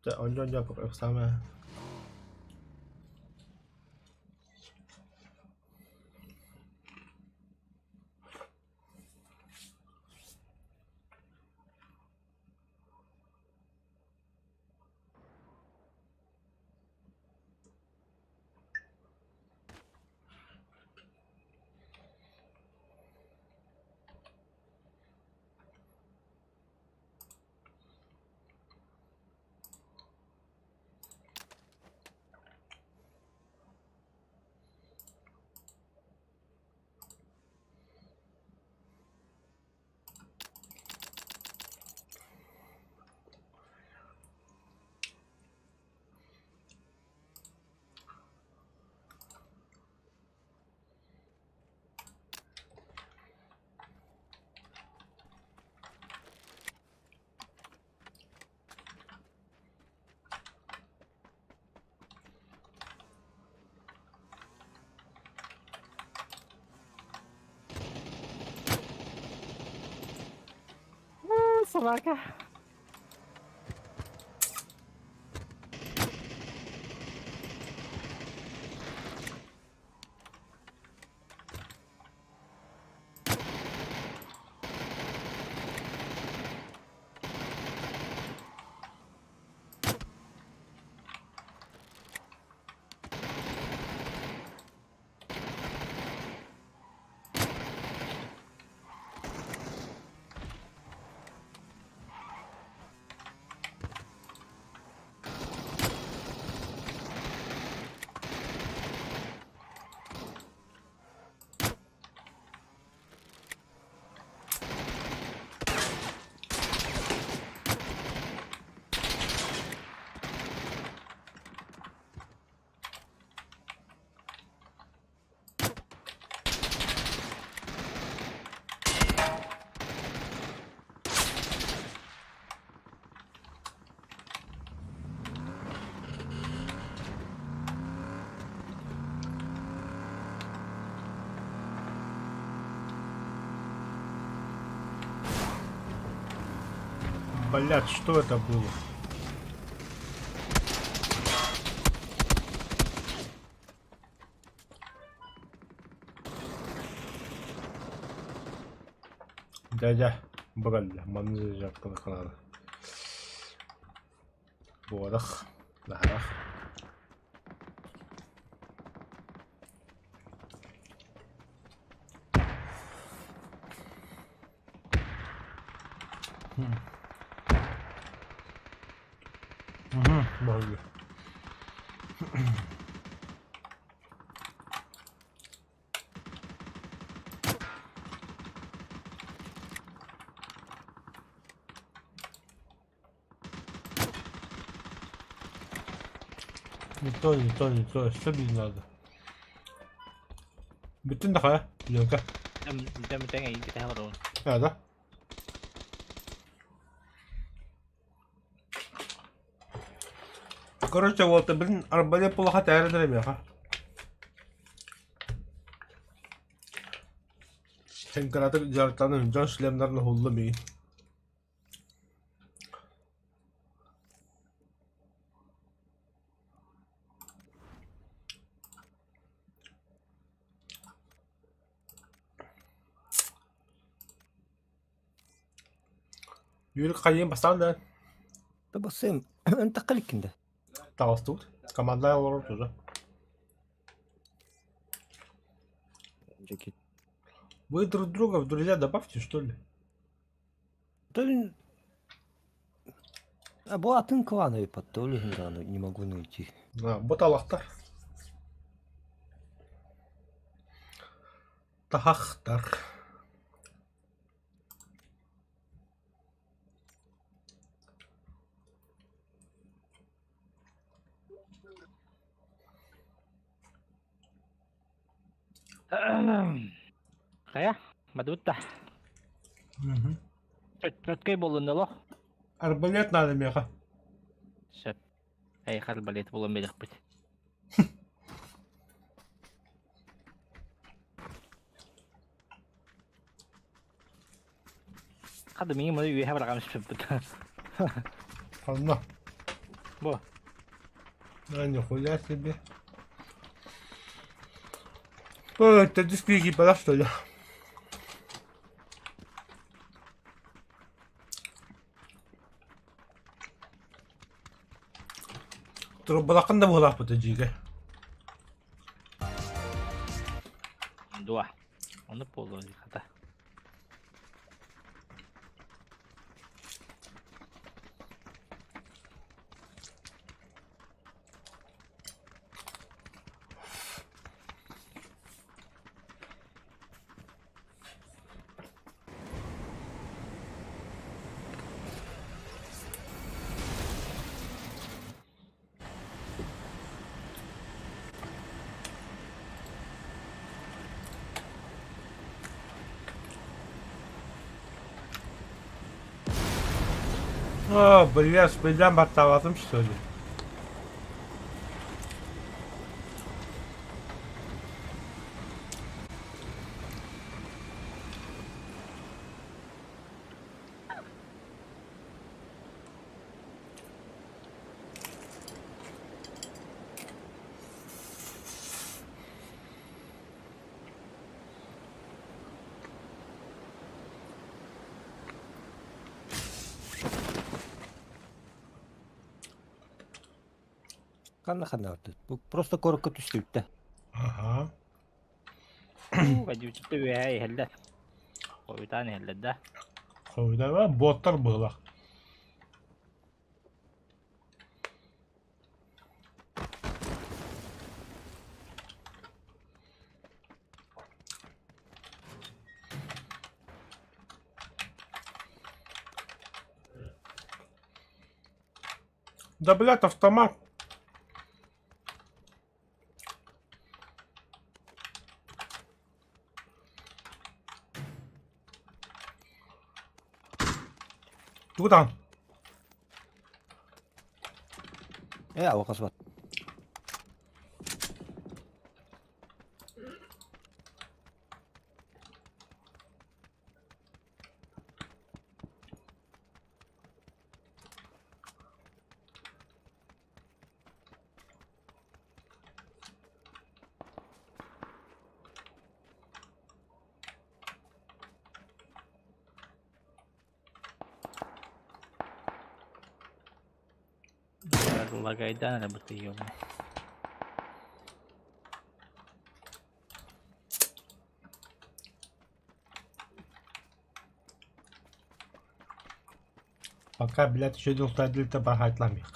Чэ, онньо-онньо ыксаама Собака. Блять, что это было? Дядя, бля, манны жапкалаханада. Буодах, наһарах. Угу, Не то, не то, не то, что мне надо? Бүтүн да хайа, Лёка. Бүтэн эйин кэтэһэ олоробун. А, да? Короче, вот, блин, арбалет плохо тәрі меха. Сен кыратык дьарыктанын дьон шлемнарын уһуллум миигин. Юрик хайыын бастаан да Да бассейн ынтахха иликкин да? таҕыстыбыт. Команда олорор тоже. Дьэки. Вы друг друга в друзья добавьте, что ли? Да А бу атын клановый подтолин да, не могу найти. А, буталахтар. Тахахтар. Хайа, мадутта. Чөткөй буоллун олох. Арбалет надо меха. Сөп. Эйхэ арбалет булан биэриэхпит. Хата миигин маны үөһэ быраҕан испиппит. Ханна? Бу. А, нихуя себе. Ой, это дисквики, пора что ли? Турбалакын да буолаахпыт дьигэ. Дуа. Ону буолуо хата. О, блядь, бэлэм баттаабатым что ли? Ханна ханна бардыт. Бу просто корокко түстүбүттэ. Ага. Водючты үөһэ иһэллэр. Хойутаан иһэллэр да. Хойутаан боттар быһылах. Да, блядь, автомат. Тугутаҕын? Э, алҕас бат. Лагайдан работы ёбаный. Пока, блядь, еще не устадили бархатламих.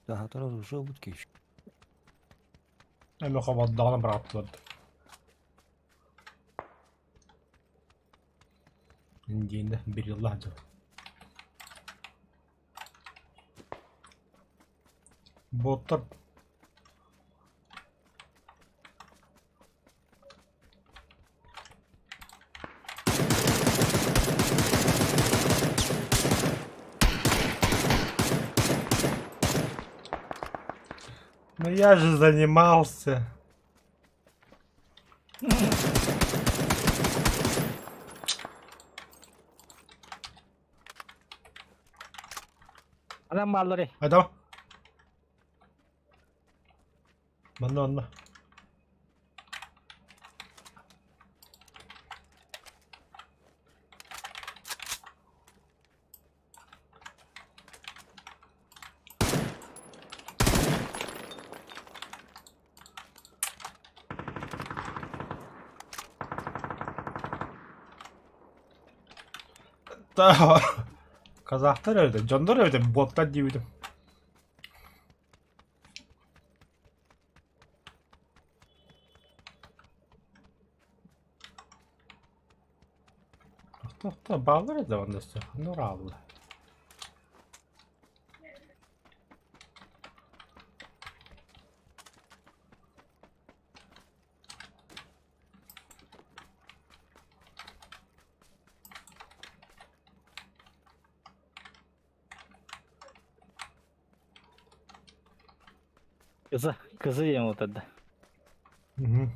Daha уже будки еще. Эми хободдоҕуна бырааттылар. Индиэнэ бириллаах дьыл. Боттар Ну я же занимался. Адам бааллары. Айда. Манна онно. Да. Казахтар эбитэ, дьоннор эбитэ, буоттар диэбитим. Тохто баалар этэ онно өссө, нураалла. Кызы, кызы диэн утарда. Мгм.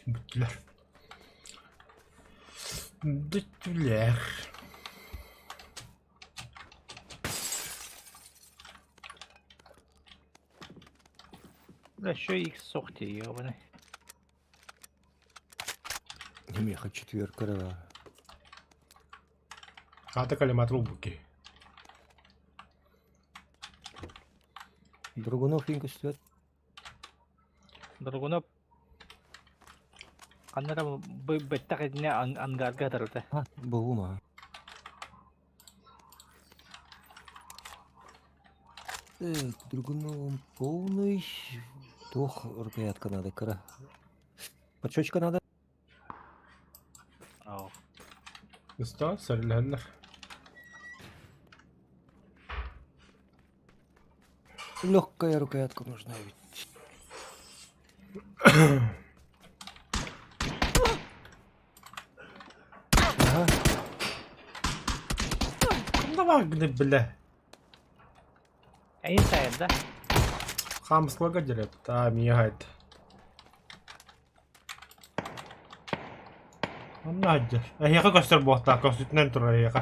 Бүттүлэр. Бүттүлэр. Еще икс суох дии, ёбаный. Миэхэ четверка эрэ баар. Аата коллиматор ылбыт киһи. Драгунов иин көстүбэт. Драгунов ханна эрэ бэттэх итиннэ ангарга сытар А, бугума. Драгуновым полный. Туох рукоятка надо, кыра. Подшечка надо. Оо. Ыстаа сэрилэһэллэр. Легкая рукоятка нужна ведь. Ага. Давай, бля. Эйин сайын да? Хаамыслага дьэрэ, таа миэхэ Онно сылдьар. Эһиэхэ көстөр буолтаах, көстүтүнэн турар эһиэхэ.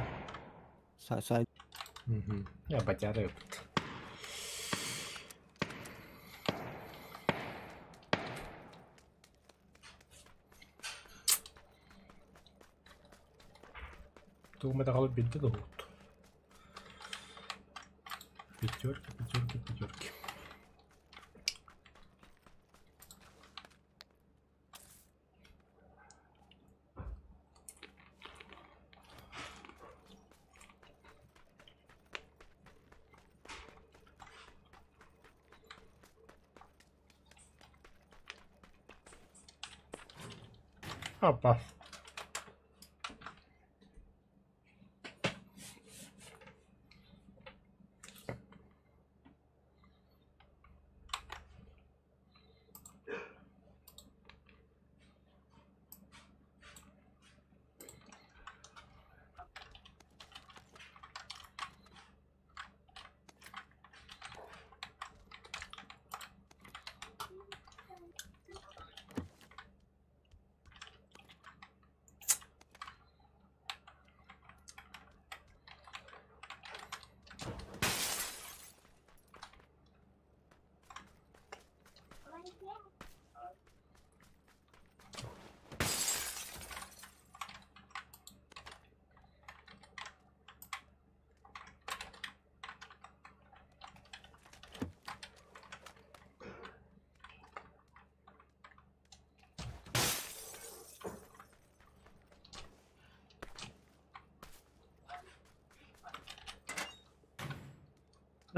Сай. Мгм. Я батяра ыппыт. Тугум это халып билди да уһут. Пятерки, пятерки, пятерки. Опа.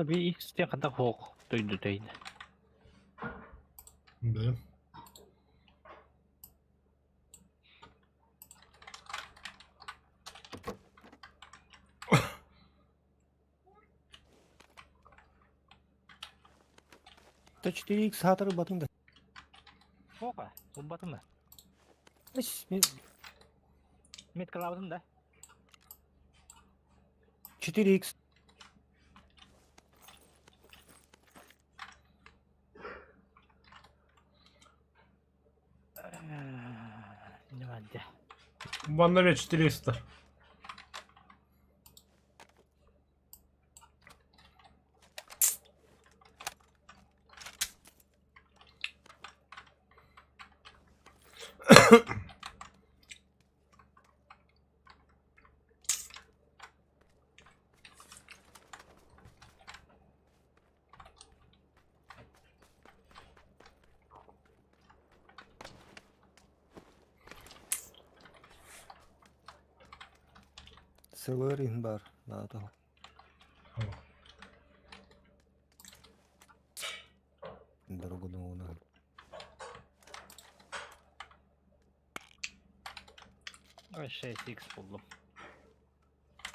Биир икс диэн хайдах суох дойдутай да. Да. Та 4x хатыр батын да. Суох аа, булбатым да. Мен Меткалаабытым да. 4x. Не Манна 400. Сылыр иһин бар. Наада. Дорогуна. 6x буллум.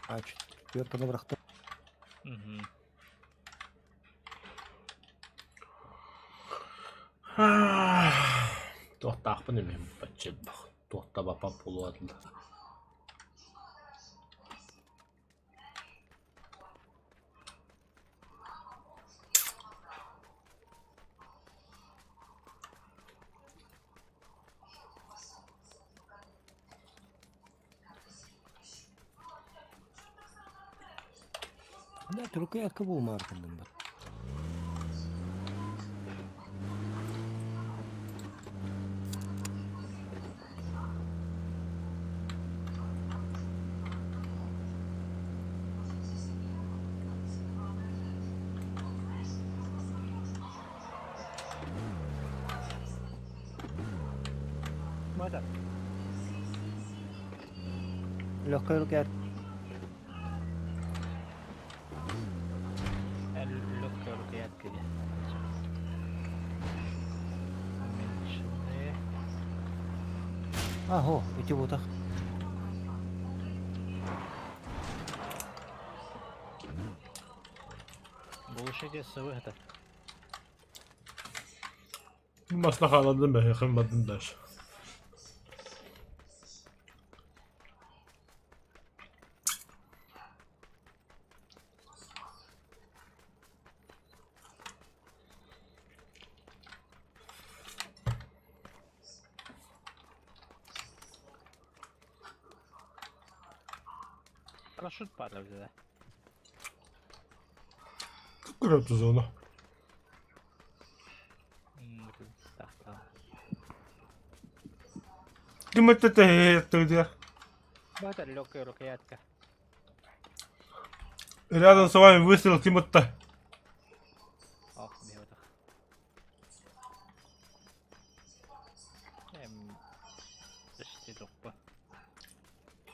А, четверканы бырахтым. Мгм. Туохтаахпын эмиэ бачча туохтабаппат буолуо Да, рукоятка буолмаар гынным бат. Бата. Легкая рукоятка. Легкая рукоятка диэн. Уменьшенные. Аһо, ити буотах. Глушите с выхода. Маслаха аладым бе, хыммадым дальше. Парашют падал да. Көрөп зону. Ким это? Бата легкая рукоятка. Рядом с вами выстрел Тимота. Ох, беотах.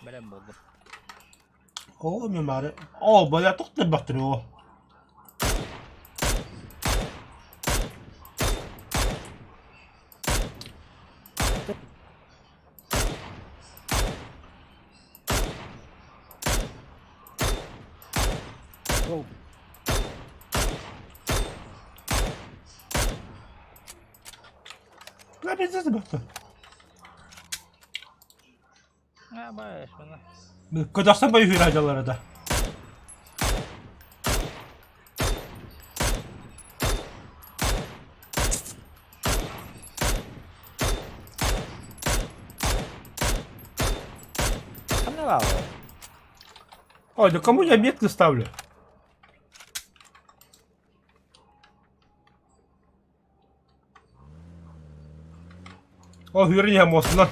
Бэлэм буоллум. О, мемаре. О, бля, тут не батрё. Go. Бля, пиздец, батрё. А, баешь, она. Кодақсан бай hüracalara да. Ханна баҕар. Ой, да кому я метки ставлю? О, hürriye mosuna.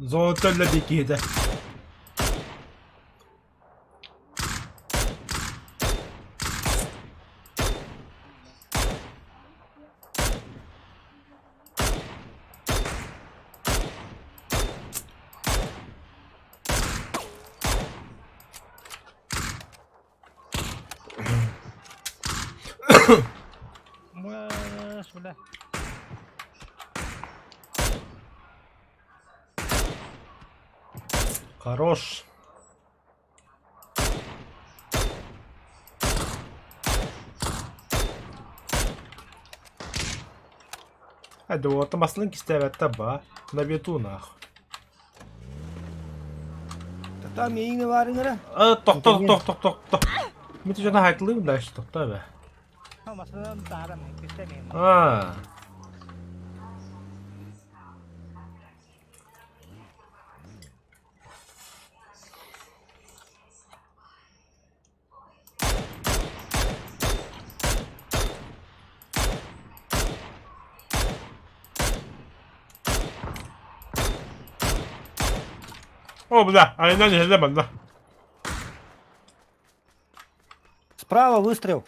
Золотой бикиде. Маш, бля. Хорош. Hadi o atamasının ki ба. На вету нах. Там миигин баарыҥ эрэ. А, тохто, тохто, тохто. Мен жана хайтлыйм дальше, тохто бе. Масынан таарам, кистемейм. А. О, бля, а я не знаю, да. Справа выстрел.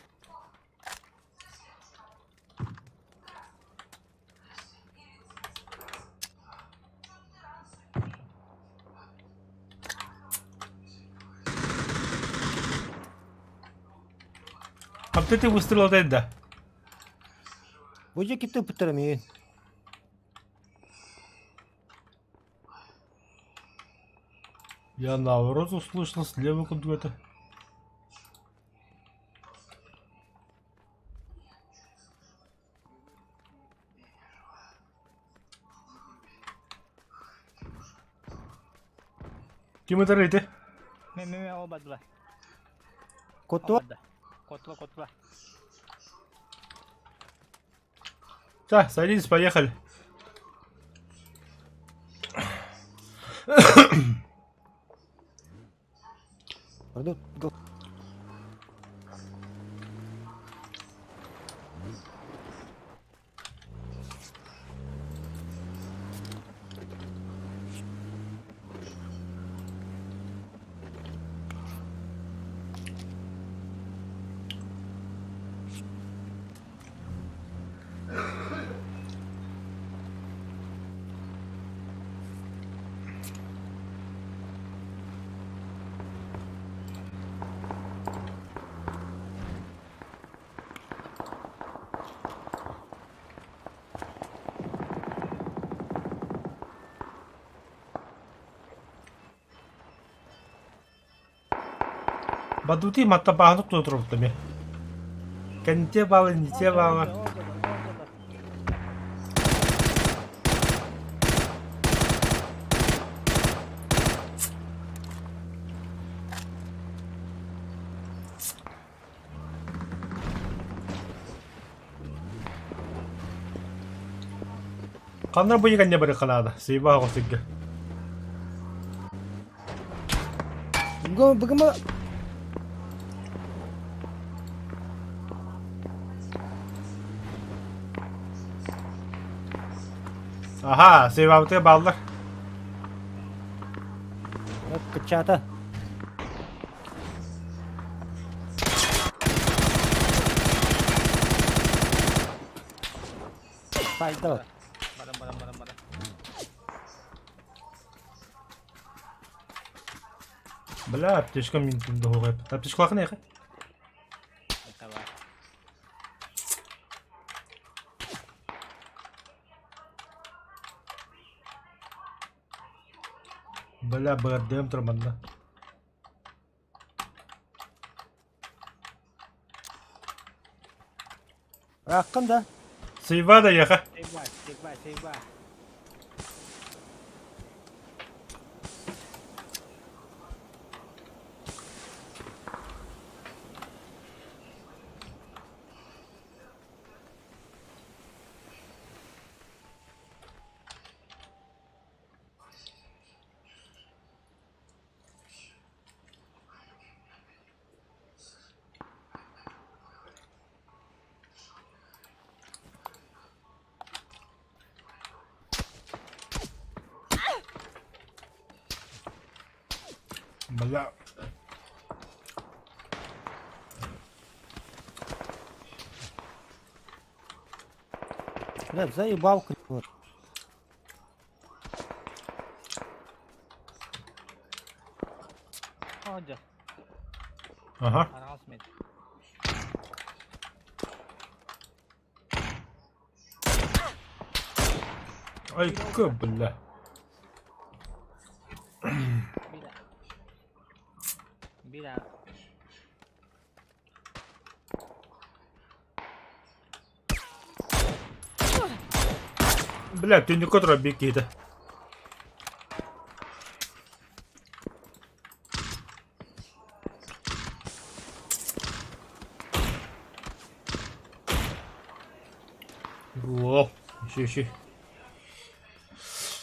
А ты выстрелил да? Бу дьэ киттэ ыппыттара миигин. Я наоборот услышал слева куда-то. Ким это рейте? Ме, ме, ме, оба два. Котуа Оба да. Котла, котла. Все, садитесь, поехали. Пойду, го- Бадути матта бааһын туруорбуттар эмиэ. Кэннитиэ баала, иннитиэ баала. Ханна бу кэннэ барыахха наада, сыыйбаах оҕус сиргэ. Быгыма Аха, сыйбаабытыгар бааллар. Кыччаата. Пайда. Баран баран баран баран. Бля, аптечка мин дохуга. Аптечкалаах нехэ? Давай. Бля, бырдыам тур манна. Ырааххын да? Сыйба да ехэ. Сейба, сейба, сейба. Бля. Бля, заебал, вот. Оодьо, Ага. араас мин. Айка, бля. Бира. Бира. Бля, түннүккэ турар биир киһитэ. О, еще, еще.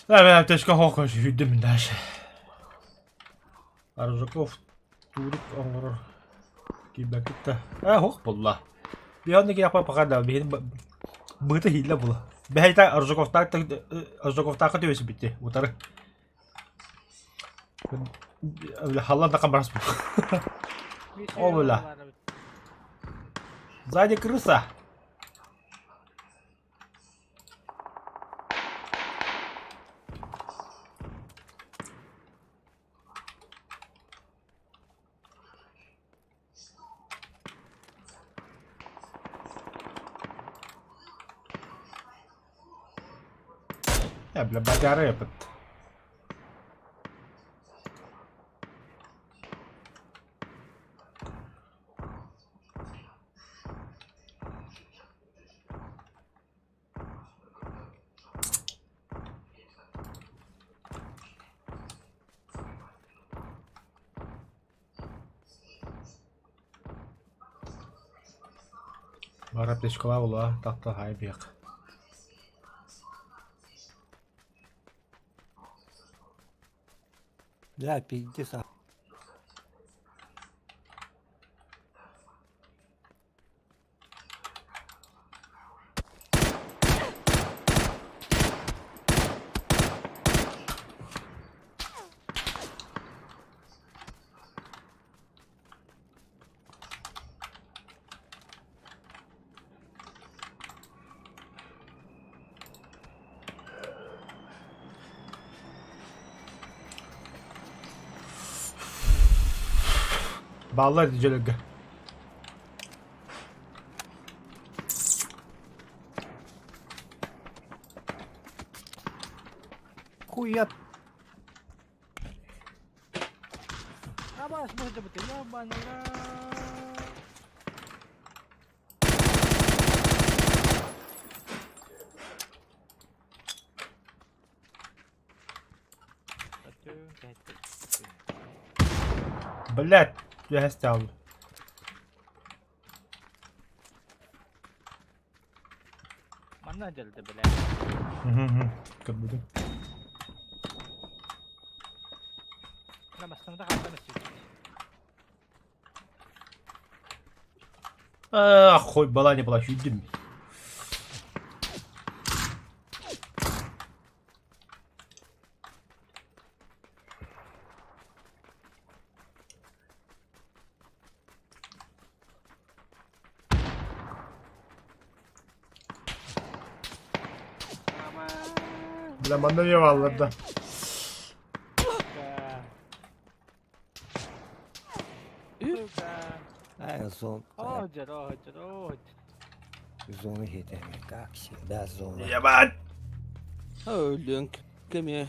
Да, мен аптечка хоқын сүйдім дальше. Аржаков турук оҥорор киирбэккит да. Ээ ох буолла. Биһиэнэ киһиэхэ пока да биһиэн быыта иһиллэ була. Бэһэйтэ Аржаковтаах Аржаковтаахха түбэспитти утары. Халлан да барас О, бля. Сзади крыса. Э, бля, батяра этот. Бары аптечкалаах буолуо, тахта хайбиэх. Бля, пиздец, а. Бааллар дьөлөргө. Хуя. Абаас быһдыбыт ябаныра. Блять, я стал. Манна дьэлдэ блядь. Көрбүтүм. Намастанда хаалан өссүт. Ах, хоть была не была, сүйдім. Бля, манна эмиэ бааллар да. А, зон. Оодьор, оодьор, оодьор. Зона хитэ. Как всегда, зона. Ебать! Өлүөн кэмиэ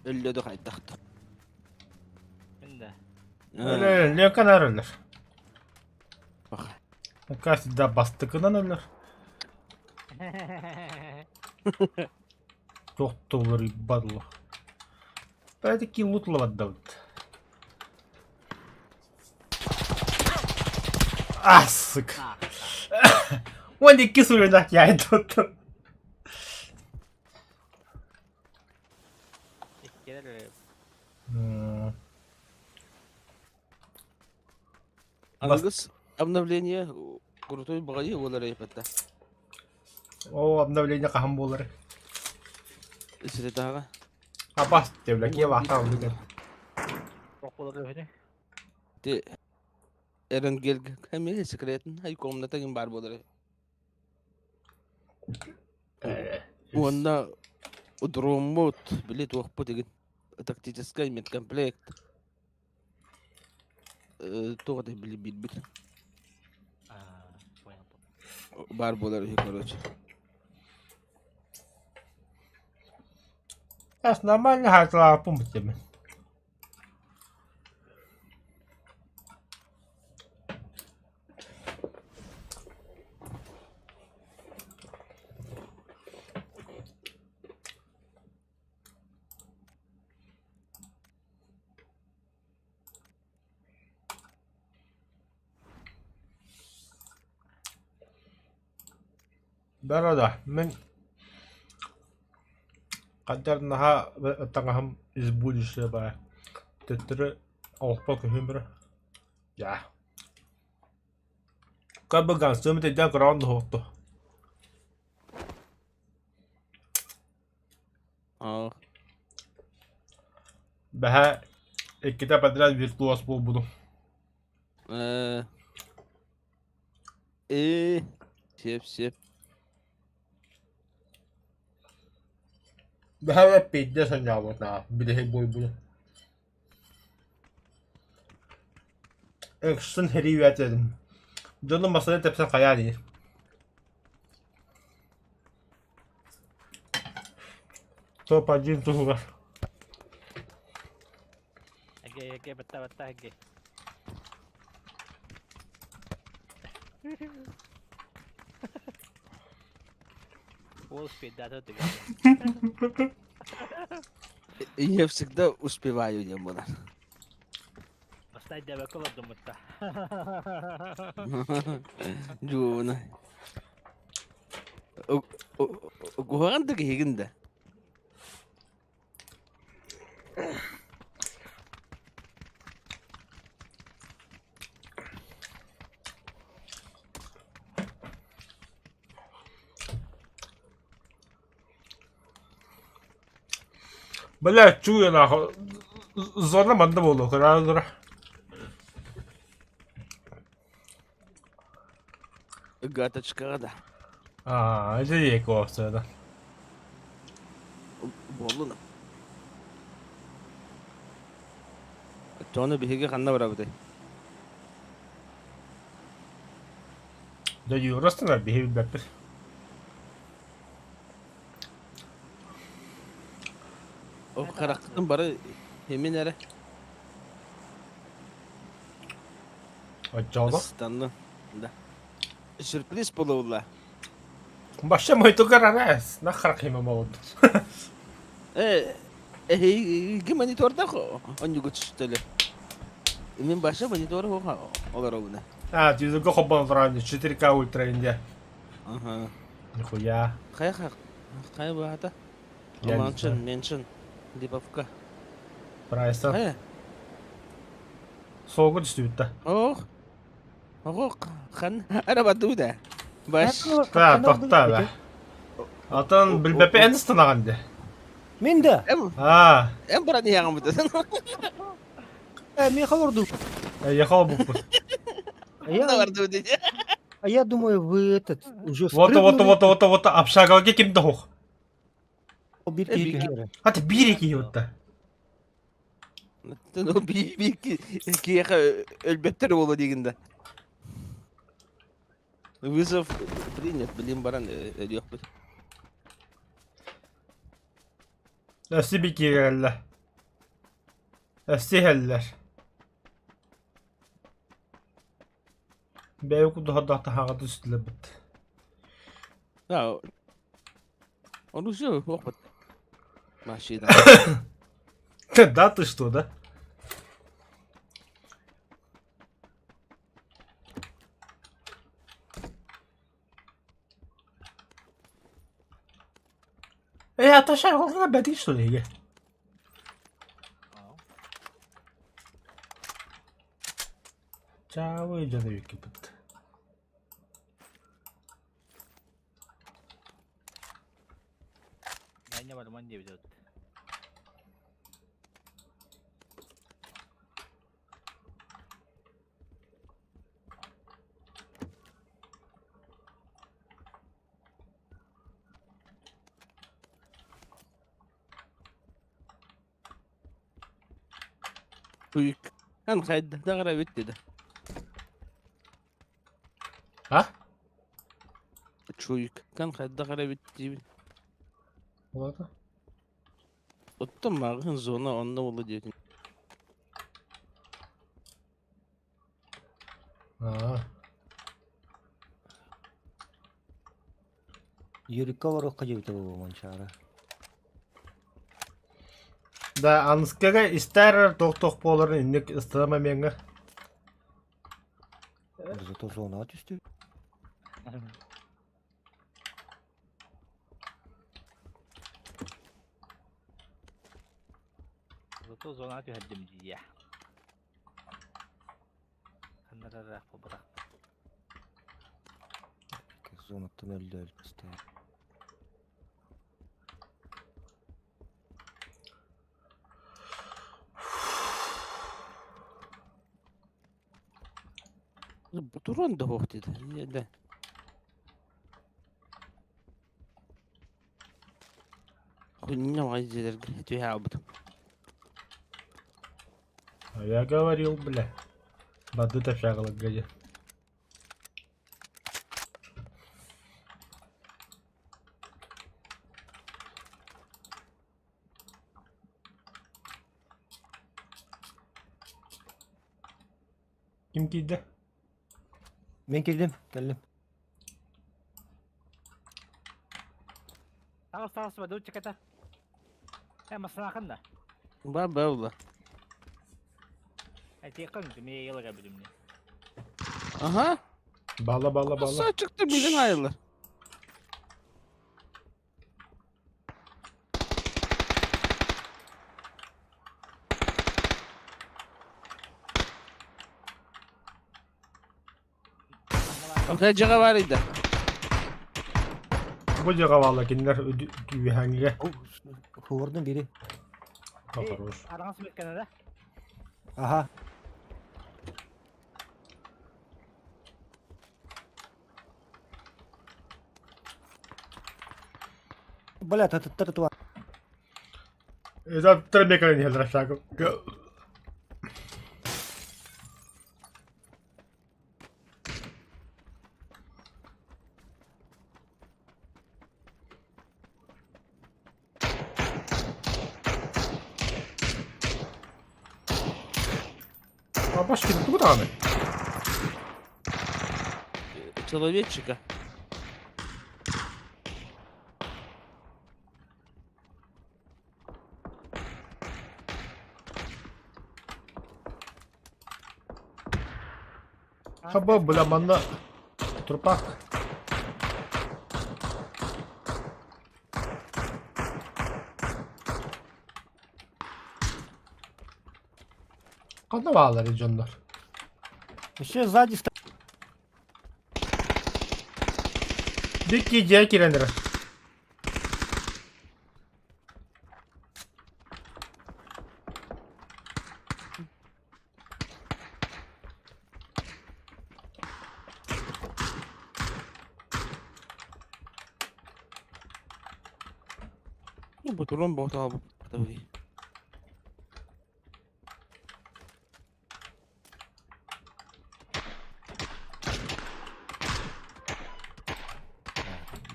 өллөдө хайдахта. Мин да. Ленка өлөр. Как всегда бастыкынан өлөр. Тохтолор ебадло. Бәдики лутлаваддабыт. А, сука. 12 суруйдаах яй туттум. Иккилэр Аныгыс обновление крутой баҕайы буолар эпэтэ. О, обновление хаһан буолар? Сретаҕа. Апас диэбилэ, киэ баахтаах үлүгэр. Бокулар үһүнү. Ти Эренгелгэ эмиэ секретин ай комната гин баар буолар. Уонна дроммут били туохпут игин тактическай медкомплект туох этэй били билбит баар буолар үһү короче. Эс нормально хаатылааппын бутемин. Борода, мин хайдах наһаа таҥаһым из будущего баар. Төттөрү олохпо көһүм бара. Дьаа. Как бы гансым өйдөөн көрөҕүн дуһуохту. Аа. Бэһэ иккитэ подряд виртуоз буолбутум. Э Ээ, сеп сеп. Бэһэ пиздец санаабытаа билиһи буойбутум. Экшн хэрийбэт этим. Дьонум массыына тэпсэн хайаа диир. Топ-один туһугар. Эгэ эгэ батта батта эгэ. Уол успейдаата түгэн. Я всегда успеваю диэн буолар. Бастаан дьабакка олордуммутта. Дьуона. Куһаҕан да киһигин да. Бля, чуя нахуй. Зона манна буолуо, кыраалара. Гаточкаҕа да. Аа, это екоопсыада. Буоллун. Оччоҕуна биһиги ханна барабытый? Дьэ, Юрастана биһи билбэппит. Ол харахтын бары химин эрэ. Оччоҕуна? Станны. Да. Сюрприз буолла. Вообще мой тугар арас, нахар хима молод. Э, эһиги монитордах онньугу түстөлө. Мин баша монитор олоробуна. А, телевизорга хоббан туран 4К ультра инде. Ага. Нихуя. Хайа хайа баата? Маншин, меншин, Липовка. Прайса. Хайа. Соогу түстүбүт Ох. Ох, хан араба да. Баш. Да, тохта да. Атын билбеппи эн ыстанаҕын де. Мин да. Эм, Аа, эм баран иһэҕин бутатын. Э, миэхэ олорду. эйиэхэ олбуппут. А я, Олорду дии. а я думаю, вы этот уже Вот, вот, спрыгнули. вот, вот, вот, общагалга ким да хух. Биир Э, киһи биир түһэрэ. Хата биир киһи утта. Ну, би би киэхэ өлбөттөр буолуо диигин да. Вызов принят, блин, баран өлүөхпүт. Өссө би киирэллэр. Өссө иһэллэр. Бэйэ кудуһардаах таһааҕа түстүлэр бит. Да, ону все, опыт. Машина. Да ты что, да? Э, аташа олорно бэти что ли? Чаавы дьоно үккүпүт. Мээнэ барыман диэбит эбит. Туйук. Эн хайда эбит деді. А? Чуйук. Кан хайда эбит диибин. Ладно. Оттон мааҕын зона онно буолла диэтин. Аа. Юрикка олоруохха диэбитэ буолуо Манчаары. Да, аныскыга истэр туох-туох буоларын инник ыстана момеҥҥа. Зато зонаҕа түстү. Зато зона түһэрдим дии. Ханнарарах буолбатах. Зонаттан өлдө өлбүстэ. Бутурон да суох диэтэ. Да. Хуйня дьиэлэргэ түһэ хаалбытым. А я говорил, бля. Бады общагаларга диэн. Ким киирдэ? Мин киирдим, кэллим. Таҕыс таҕыс баду чеката. Э маснаахын да. Ба ба Этиэххин ми ыла билимни. Аха. Бала бала бала. Саа чыкты билин айылар. Окей, дьиэҕэ баар ыйда. Бу дьиэҕэ баалла кинилэр үһэҥҥэ. Хуордун бири. Хорош. Араҥас мүккэнэ да? Ага. Бля, это туа. Это требекали не хелдрашак. Башкин, куда она? Человечика. Хаба, бля, манна. Трупак. Ханна баалар дьоннор? Еще сзади стоит. Дикки дьиэ киирэн эрэр. Ну, ботурон боотоо бу.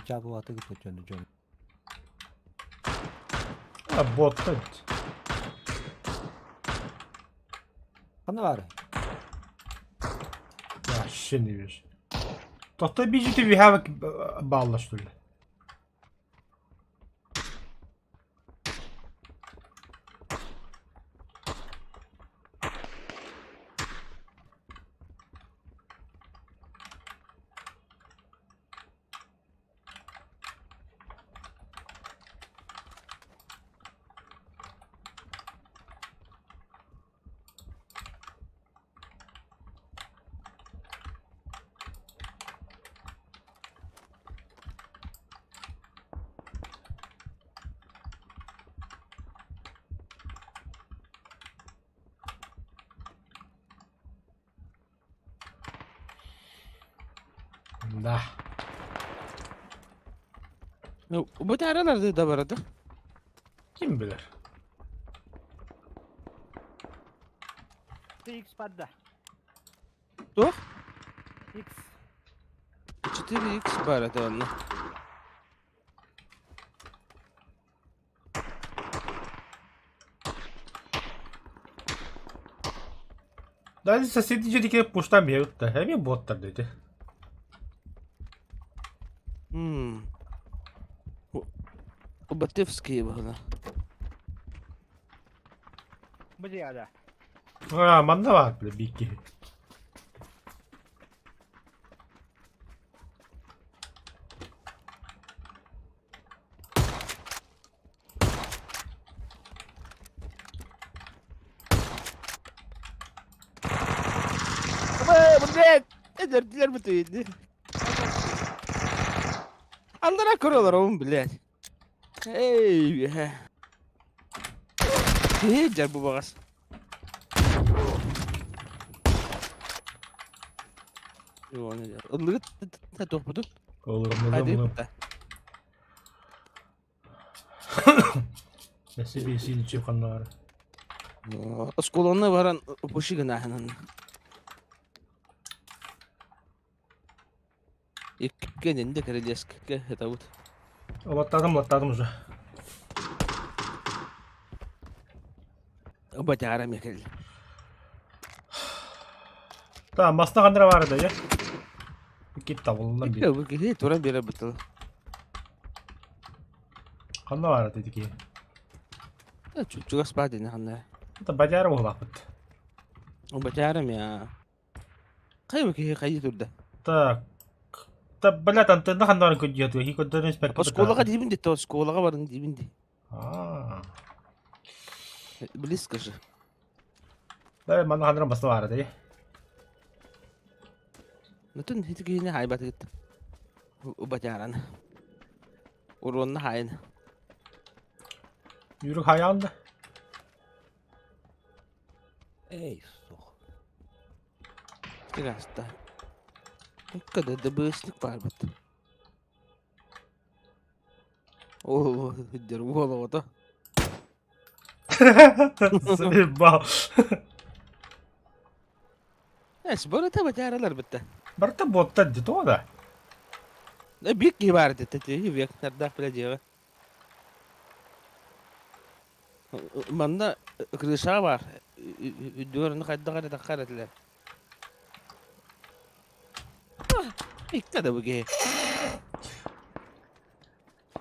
Жабылаты күтө жөн жөн. А, бот эбит. Ханна бар? Вообще не вижу. Тохто бижите we have балла что ли? Да. Ну, бу тааралар да барата. Ким билэр? X падда. Туох? X. 4x барата онно. Даже соседи дьиэтигэр пуштан биэрбит да. Эмиэ боттар диэти. М. Батевские было. Бу дьиэҕэ. А, манна баар бile биир киһи. Блядь! Эдэрдилэр бутуйди. Аллара көрөлөр оун, блядь. Эй, Эй, жар бу багас. Ыллыгыт тохпутун. Олорум, Hadi. олорум. Спасибо, сильно чепханнары. Осколонна баран пуши гына. Иккенин де королевская это вот. Латтадым, латтадым уже. Батяра мекел. Та, масна хандра бар да, я. Кит табылына бир. Бу киһи туран бере бутыл. Ханна бар деди ки. Чугас бадин ханна. Та бажара буолапыт. Батяра я. Кай бу киһи кайы турда. Так. Та, блядь, антенна ханнарын көдүйөтү. Хи көдөрүн спек. Осколага дибин ди, осколага барын дибин ди. А. Близко же. Да, манна хандра басна бар да. Нутун хити киһини хайбат гит. Батяран. Уруонна хайын. Yürü хаянда. Эй, суох. Тираста. Когда ДБСник баарбыт. О, дер уол оҕото. Заебал. Эс, барыта батааралар битте. Барыта боттар дии тоҕо да? Биир киһи баар этэ тэтиһи вектордаах бile дьиэҕэ. Манна крыша баар. Үрдүгэр ону хайдах эрэ таххар этилэр. Икки да бу киһи.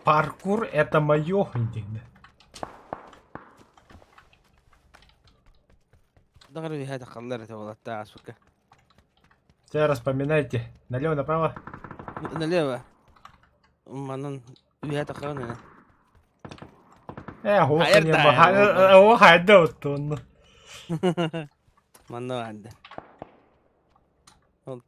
Паркур это мое диэн. Даҕары үһэ таххаллар этэ уолаттаа ааспыкка. Все распоминайте. Налево, направо. Налево. Манан үһэ таххаҕын ини. Э, Хайар не да О, хайда оттон. Манна баарды. Ол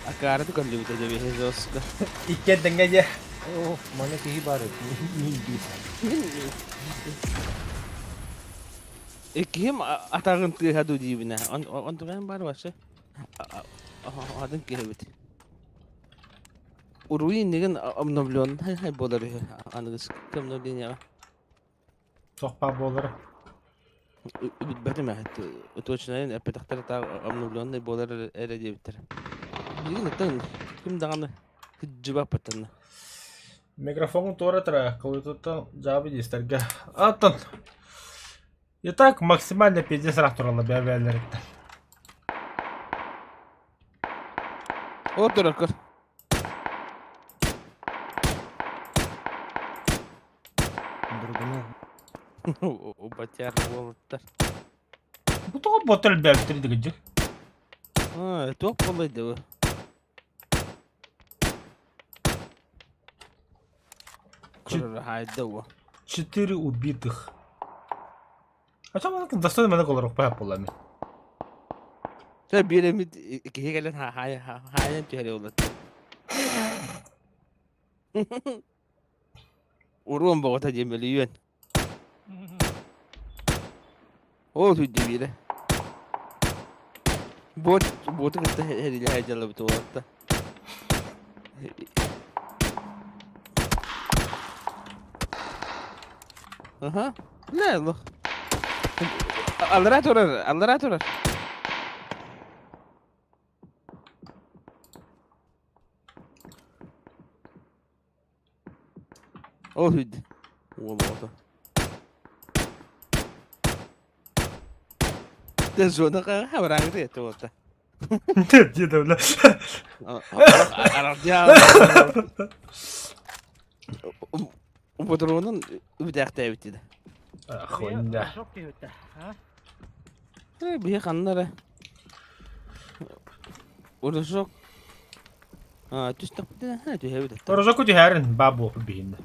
Акаарыты көрдүбүт эдэ жестко. Икки дэҥҥэ дьэ. Оо, манна киһи баар эбит. Миигин. Киһим атаҕын тыаһа дуу диибинэ. Онтугайым баар вообще. Атын киһи эбит. Уруй иннигин обновленный буолар үһү аныгыс обновлениеҕа. Туох баар буолара. Билбэтим ээ точнайын эппэтэхтэр обновленный буолар эрэ диэбиттэр. Билигин оттон ким даҕаны кыдьыбаппыттан. Микрофон туора тура, кылытыттан дьаабы диэстэргэ. Аттан. Итак, максимально пиздец ыраах тураллар бэйэ-бэйэлэриттэн. О, турар көр. Другуну Батяр уолаттар. Бу тоҕо ботал элбээбиттэр дигидьи? Туох буоллай да бу? Хайда уо. Четыре убитых. А что мы достойно мене колорок папулами? Чэ биир эмит киһи кэлэн хаайан түһэрэ улат. Уруон боҕото диэн мөлүйүөн. Ол сүддү биирэ. Бот боту кытта эрилэһэ дьалабыт уолатта. Аха. Не, лох. Аллара турар, аллара турар. Ол сүддү. Уол оҕото. Дэ зона хабараҥы этэ уолта. Деді бля. Ботуруонун үбүтээхтээбит дии. Хуйня. Биһи ханна эрэ Урусок түстэхпитинэ түһэбит. Урусокку түһэрин баа буолбут биһиннэ.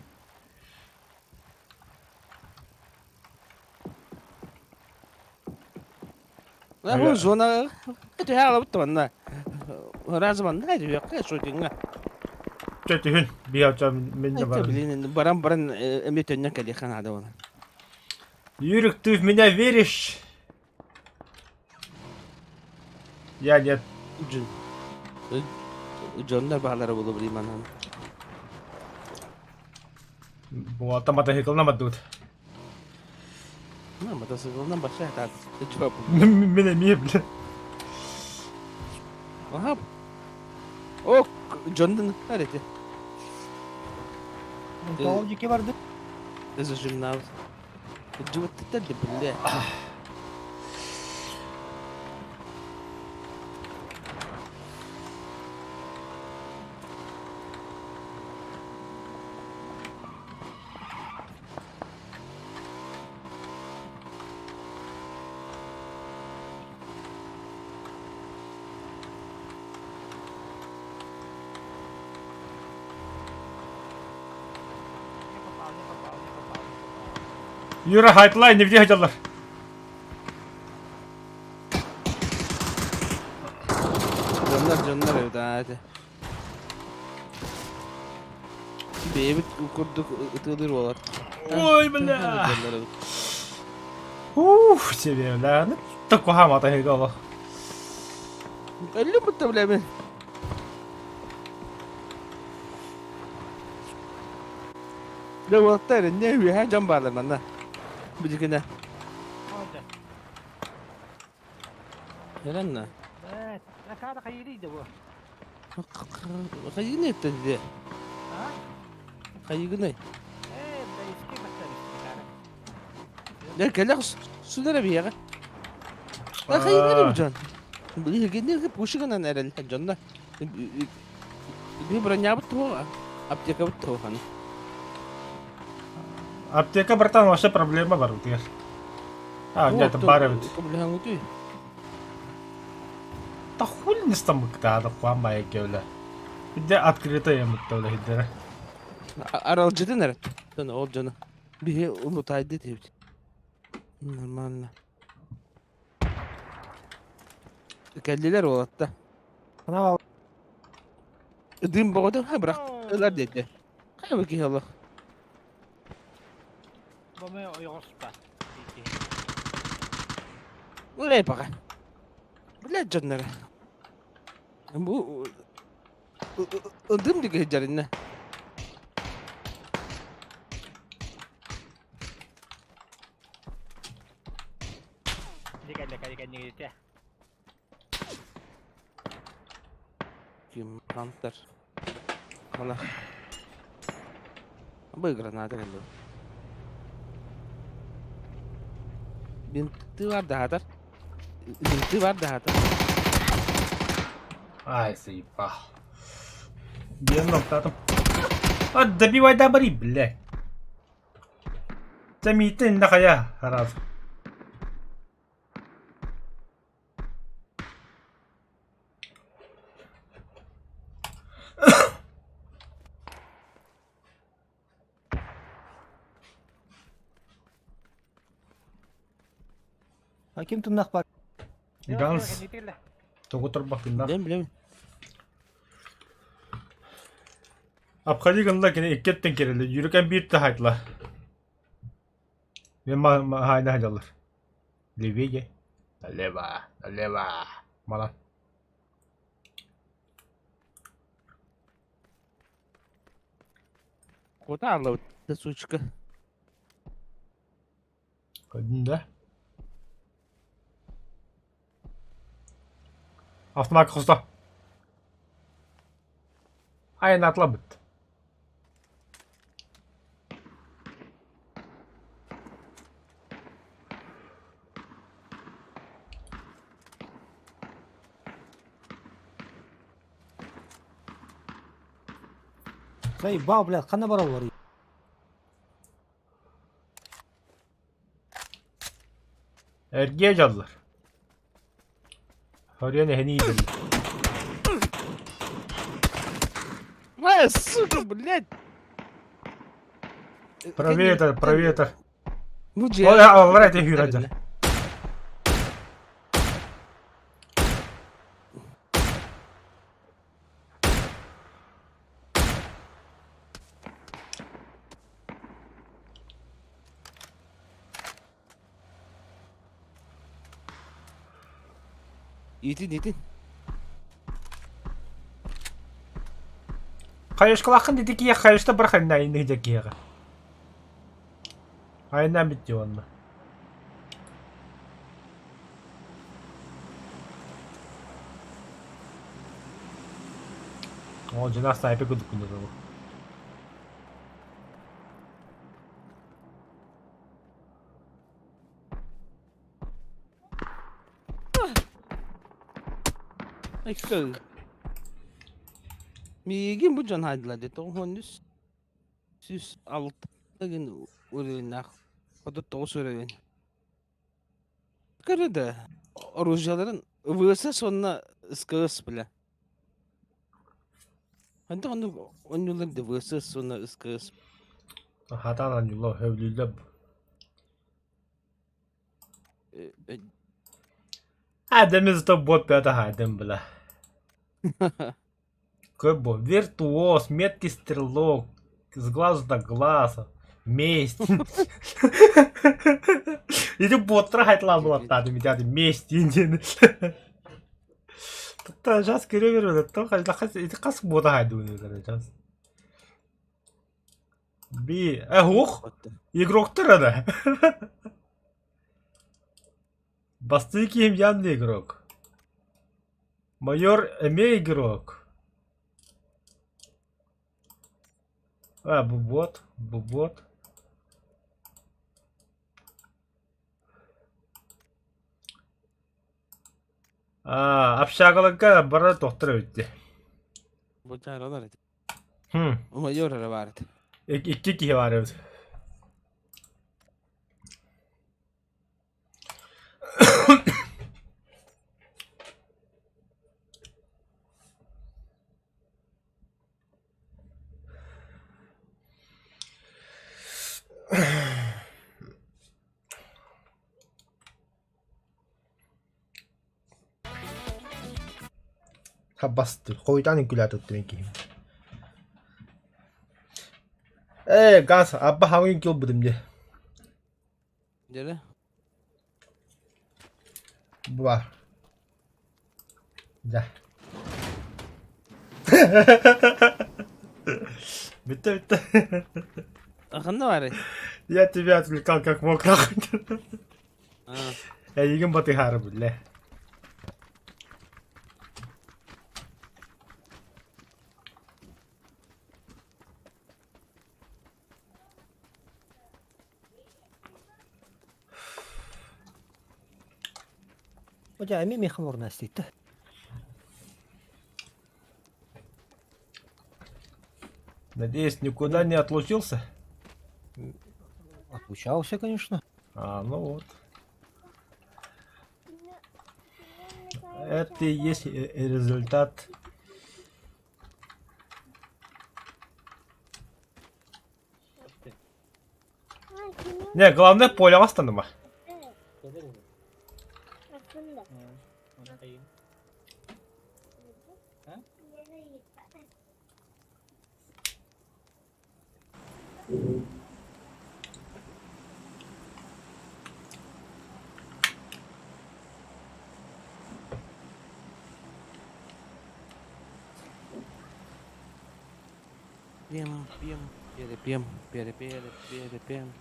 Бу зона түһэ алабыт манна. Раз манна түһүөххэ шутинга. Чэ түһүн биһи мен де баран. Блин, баран баран эмиэ төннөн кэлиэххэ наада буолан. Юрик, ты в меня веришь? Я нет. Дьоннор баалара буолуо блин манан. Буолта мотоциклна мадут. Мотоциклынан баша атаат. Мин эмиэ бля. Аха. О, дьоннун эти. Тоҕо дьике барды? Зажимнабыт. Дьыбыттыттар да биллэ. Юра, хайтлайн, не где хотеллар? Дьоннор дьоннор эбит аа этэ. Бэйэбит курдук ытыалыыр уолат. Ой, бля! Уф, себе, бля, ну такого атаһыга олох. Өллүм бутта бля мен. Дьэ уолаттар иннэ үөһээ дьон баалар манна. Билигинэ. Кэлэннэ. Акаада хайыырый да бу? Хайыгын эттэн дии. Хайыгыный? Ээ, бэйискэ бастар Дэ кэлэх сунара биэҕэ. Хайыгын дьон. Билигин пушигынан эрэл дьонно. Би бронябыт туоҕа. Аптекабыт туоҕа. Аптека, братан, вообще проблема бар утуйар. А, нет, бар эбит. Да хули не стамыктаада хуан баайа кэвлэ. Виде открытая мыттавла хиддere. Аралдьытын эрэ. Ол дьоно. Биһи улутайды диэбит. Нормально. Кэллилэр уолатта. Анаа Дым боҕото ха бырахтылар диэтэ. Хайа бу киһи олох. Бомэ ойоҕоспа. Улей пока. Блядь дьоннора. Бу ылдым диги дьарынна. Ким Хантер. Ана. Бу граната кэллэ. Бинты бар даһатар. Бинты бар даһатар. Ай, заебал. Биэн ноктатым. А, добивай добри, блядь. Чэ, инна хайа, раз. А ким тумнах бар? Ганс. Тугу турбаккыннар. Билем билем. Обходи гынла кини иккиэттэн кирэлэ. Юрикан биир таһайтла. Мен хаайна хадьаллар. Левее. Налево. Налево. Мала. Куда алла сучка? Көрдүн да? Автомат хосто. Айан атлабыт. Заебал, блядь, ханна бараллар. Эргиэ дьаллар. Хорьон эһэни иитэллэр. Ай, сука, блядь! Проветр, проветр. Ну, Ой, аллар эти хүйрәдер. Итин, итин. Хайышкалаххын дити киһи хайышта бір хайна инни дьэ киһиэхэ. Айна битти онно. О, жена снайпер кудуккун дуу. Икки. Миигин бу дьон хаайдылар дии тоҕус 106 гын уровеннаах 39 уровень. Көрө да оружиеларын ВСС уонна СКС бля. Хантан оннук оонньууллар да ВСС уонна СКС. Хатаан оонньууллар, сөбүлүүллэр. Адамыз то бот пята хадым бла. Көп бу. Виртуоз, меткий стрелок, с глазу до глаза, месть. Ити буоттара хайтлаан булаттаатым ити месть диэн. Тутта сейчас көрө бербет ити хас буота хайдыбын сейчас. Би, э, ух, игроктар ана. Бастыы киһим явный игрок. Майор эмиэ игрок. А, бу бот, бу бот. А, общагаларга бара тохтор эбит дии. Бу чааралар этэ. Хм. Майор эрэ баар этэ. Икки киһи баар эбит. Хаббасты, хойутаан үҥкүүлээтэ киһим. Ээ, газ, абба хаҥын үҥкүү ылбытым дии. Дьэрэ. Була. Да. Бүттэ, бүттэ. Ханна баарый? Я тебя отвлекал как мог, нахуй. А, Эйигин батыһаары биллэ. Одя эми миэхэ морнаастыйта. Надеюсь, никуда не отлучился? Отлучался, конечно. А, ну вот. Это и есть результат. Не, главное поле останума. Пем, пем, перепем, перепеле, перепем.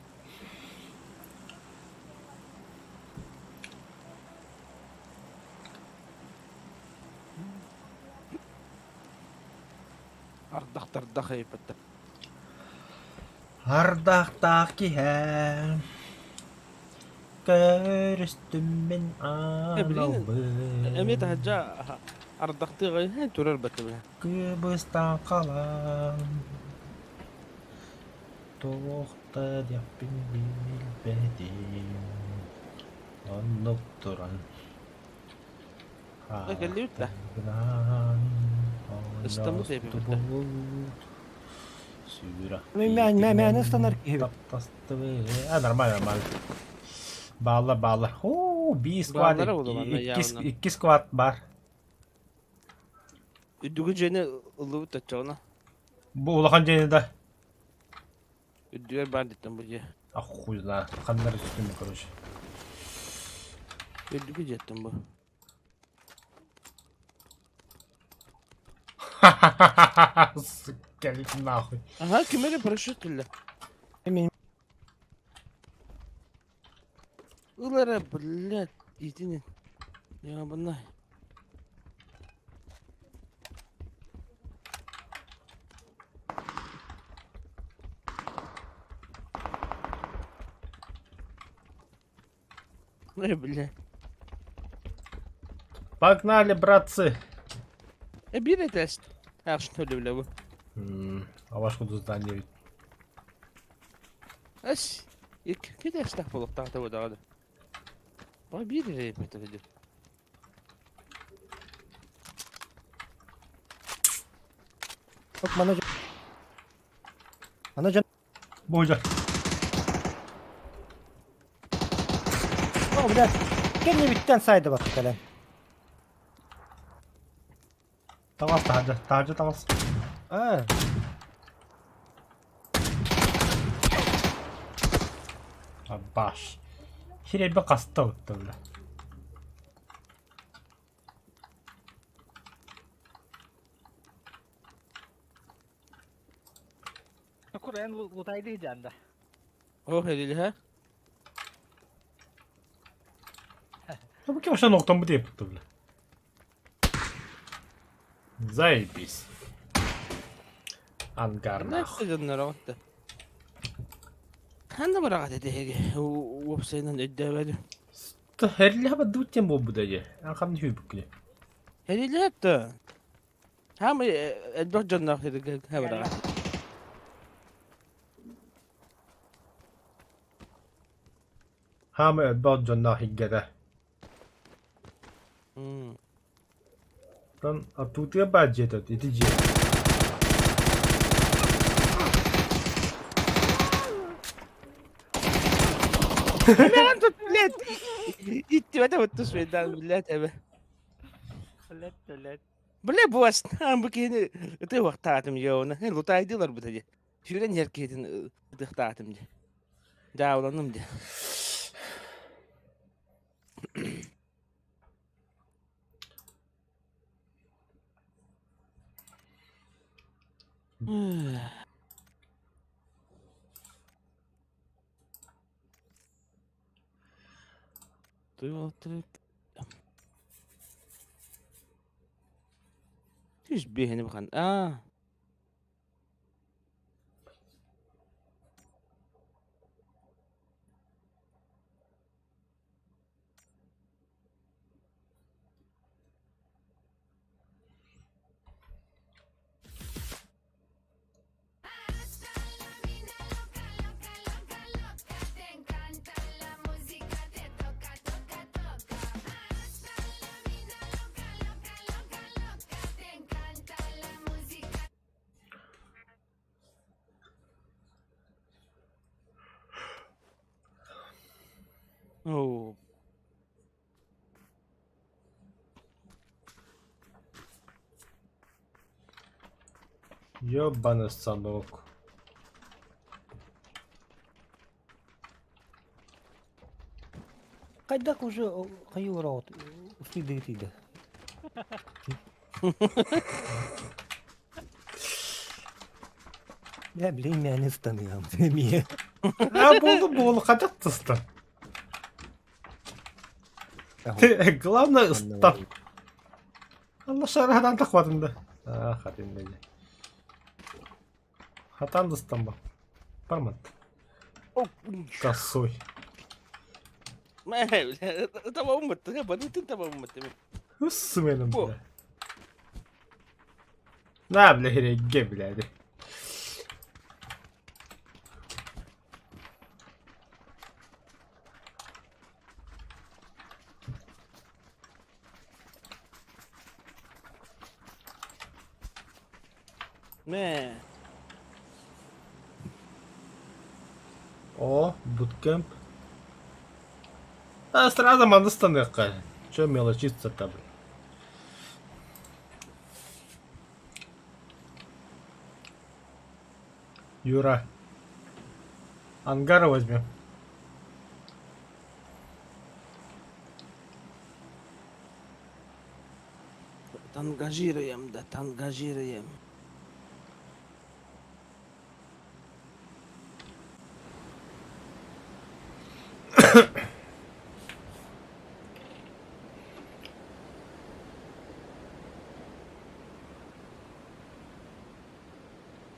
Ардах тардах эйпэтэ. Ардахтаах киһэ көрүстүм мин Блин, эмиэ аналбын таһырдьа ардахтыаҕай турар бэтэ Кыбыстан халан туох да диэхпин билбэтим оннук туран Кэллибит да? хаахтарбынан Ыстаммыт эбиппит да? оонньостубут сүрэх Мээнэ ыстанар киһи эбит. таптастыбыт а нормально нормально бааллар бааллар оо биир сквад Бааллара буолуо манна икки явно. икки сквад баар Үрдүгү дьиэни ыллыбыт оччоҕуна. бу улахан дьиэни да Үрдүгэр баар диттэн бу дьиэ. А хуй знает ханна эрэ түстүм короче Үрдүгү дьиэттэн бу. Сука, иди нахуй. Аха, ким эрэ парашют кэллэ. Мин Ыл эрэ, блядь, итини. Ябанай. Ой, бля. Погнали, братцы! Э, биир этээс. А, что ли, бля, бу? А ваш куда здание ведь? Эс, икки этээстээх буолуохтаах бу даҕаны. Ба биир эрэ эппитэ үһү. Оп, мана Ана дьон Боже. О, блядь, кэннибиттэн сайда батталан. Таҕыс таһырдьа, таһырдьа таҕыс. Аа. Абаш. Сирэйбин хаста утта бля. Курайан лутайды жанда. О, хелилиһэ. Бу ким вообще ноктан бу диye бля. Заебись. Ангарнах. Дьоннор Ханна бараҕат этиһиги уопсайынан өйдөөбөдүм. Хэрилэһэ баддыбыт диэн буолбута дии. Ан хам хүүбүккүнэ. Хэрилэһэ да. Хаамай элбэх дьонноох бараҕат. Хаамай элбэх дьонноох хиггэтэ. Оттон атыытыа баар дьиэтэ ити дьиэ. Мэн тут, блядь, иттибэтэ буттус бейдан, блядь, эбэ. Блядь, блядь. Бля, буас, бу киһини ытыахтаатым дьэ, лутайдылар бу дии. Сүүрэн иһэр киһитин ытыахтаатым дии. Дьаабыланным дии. Түс биэһини бахан. Аа. Оо. Ёбаный станок. Хайдах уже хайыы ораҕыт устуйдугут тиийдэ. Бля, блин, мээнэ ыстаныам эмиэ. А буолу буолу хадьат тыста. Главное ыстан. Алла шарадан тахватын да. А, хатын да. Хатан ыстан ба. Бармат. Косой. Табаммыт, бадытын табаммыт. Үс менім бля. На, бля, херегге, бля. Мэ. О, буткемп. А, сразу манныстаныахха. Че мелочиться-то, блин. Юра. Ангара возьмем. Тангажируем, да, тангажируем.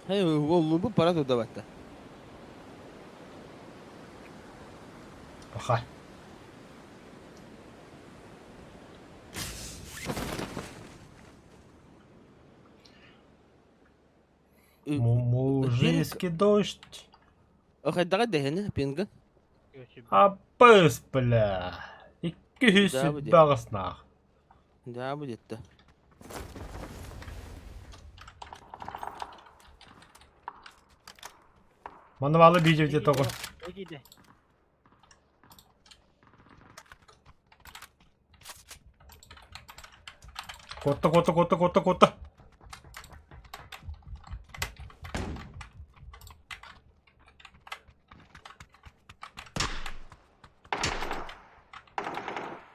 Hey, bu para da batta. Паха. Мужицкий дождь. Хайдаҕа дэһэни пинга. Абыс, бля. Икки үс баҕаснаах. Да будет да. Манна баалы биидьэ тоҕо. Куотта, куотта, куотта, куотта, куотта.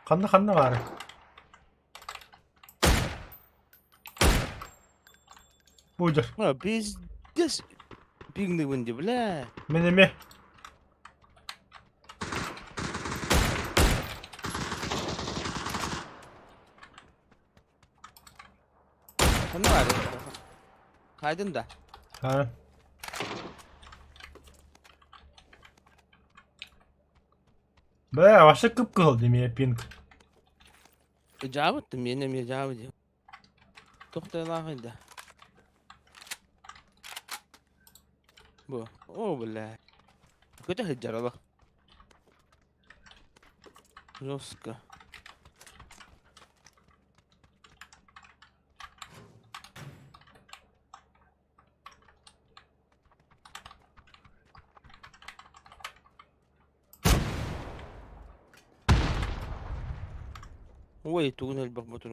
Ханна ханна баары? Бу дьэ. А, пиздец. Пингныбын дии, бля. Мин эмиэ. Ханна баар? Хайдын да? Ha. Бля, вообще кып-кыһыл дии миэ пинг. Дьаабыттым, миэнэ эмиэ дьаабы дии. Тохтойлаах да. Бу, о, бля. Көтө сылдьар олох. Жестко. Ой, тугун элбэх ботун.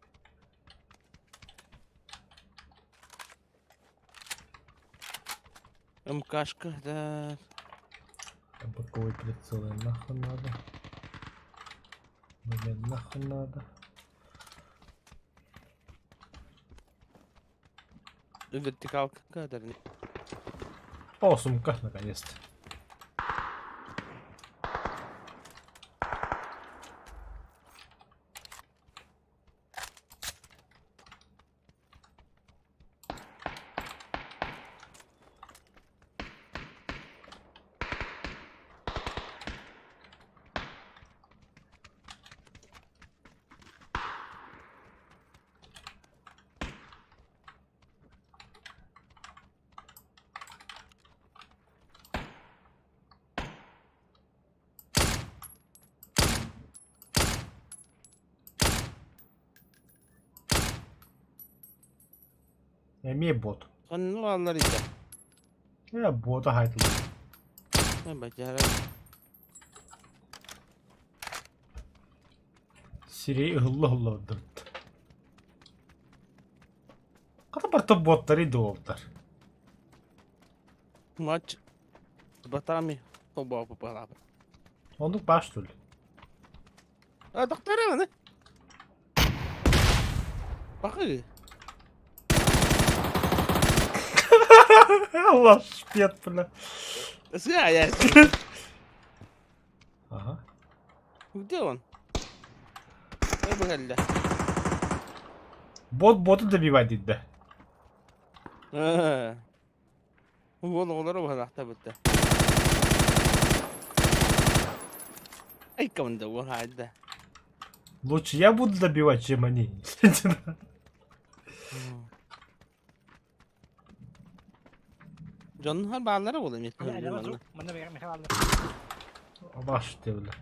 МКшка, да. Боковой прицелы нахуй надо. Блин, нахуй надо. Вертикалка кадрный. О, сумка, наконец-то. Эмиэ бот. Ханна бааллар итэ? Э, бота хайтылар. Бачара. Сирей ыһылла-ыһылла ордорбут. Хата барта боттары дуолтар. Матч с ботами оба попала. Оннук баш түл. А, доктора, не? Бакы. Allah шпет, бля. Я. Ага. Где он? Я бы Бот боту добивать дейді. Уол оҕолоро уһалаахта бытта. Айкамда уһаайда. Лучше я буду добивать, чем они. Дьоннор бааллара буола эмиэ. Манна Михаил Баш бля.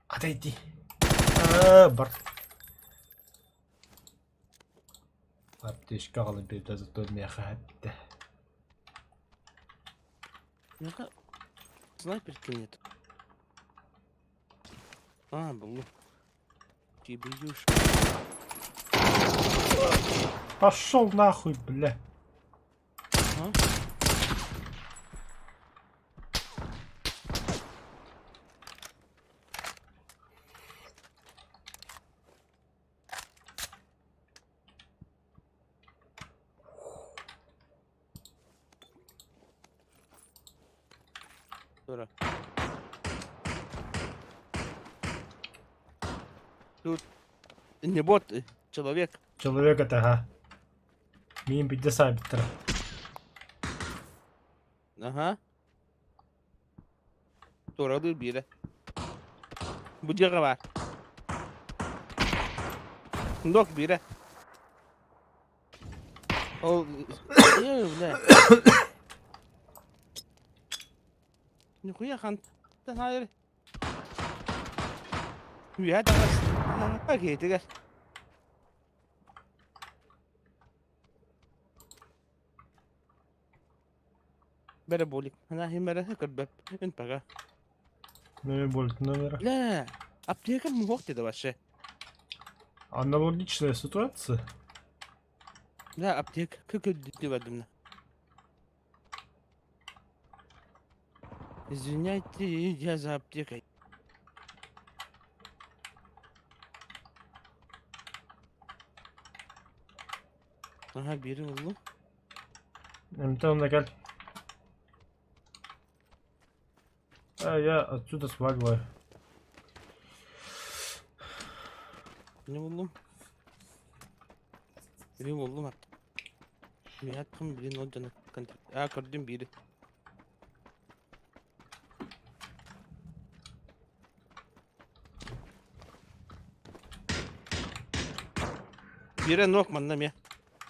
Отойди. А, бар. Аптечка аҕалан биэрдэ зато миэхэ эттэ. Ну-ка, снайперки нет. А, был. Тебе юшка. Пошел нахуй, бля. А? Тура. Тут не бот, человек. Человек это, ага. Миин 50 биттер. Ага. Тура биирэ. Бу дьиэҕэ баар. Док биирэ. Ол э, бля. Нихуя хантан хайыр. Үһэ таҕыс. Киһитигэр. Бэрэ болик. Ана химэрэ көрбөп. Ин пока. Номер болит номера. Бля, аптека муох деді вообще. Аналогичная ситуация. Бля, аптека көкөдү бардым. Извиняйте, я за аптекой. Аха, бири буллум. Эмтэн онно кэл. А я отсюда сваливаю. Не буллум? Бири буллум артык. Миһаттым блин ол дьону А, көрдүм бири. Биирэ нуох манна эмиэ.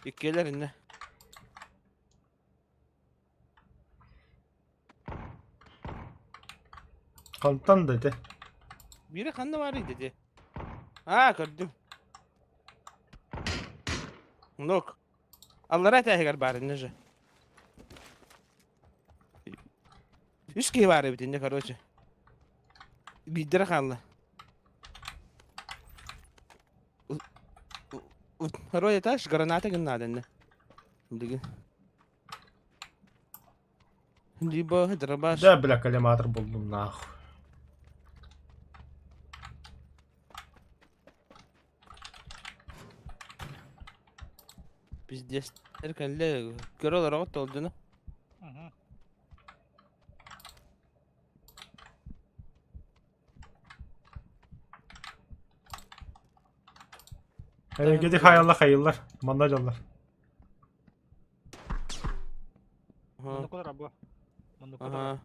Иккиэлэр иннэ. Хантан да ити? Биирэ ханна баарый дии? Аа, көрдүм. Нок. Аллараа этээһигэр баар иннэ же. Үс киһи баар эбит иннэ, короче. Биирдэрэ хаалла. Второй этаж, граната гыннаада иннэ. Билигин. Либо дробаш. Да, бля, коллиматор буллум нахуй. Пиздец. Эркэллэ көрө олороҕут толдуну. Эрэҥкэти хайалла хайыллар, манна дьаллар. Муннукулар або. Муннукулар. Ага.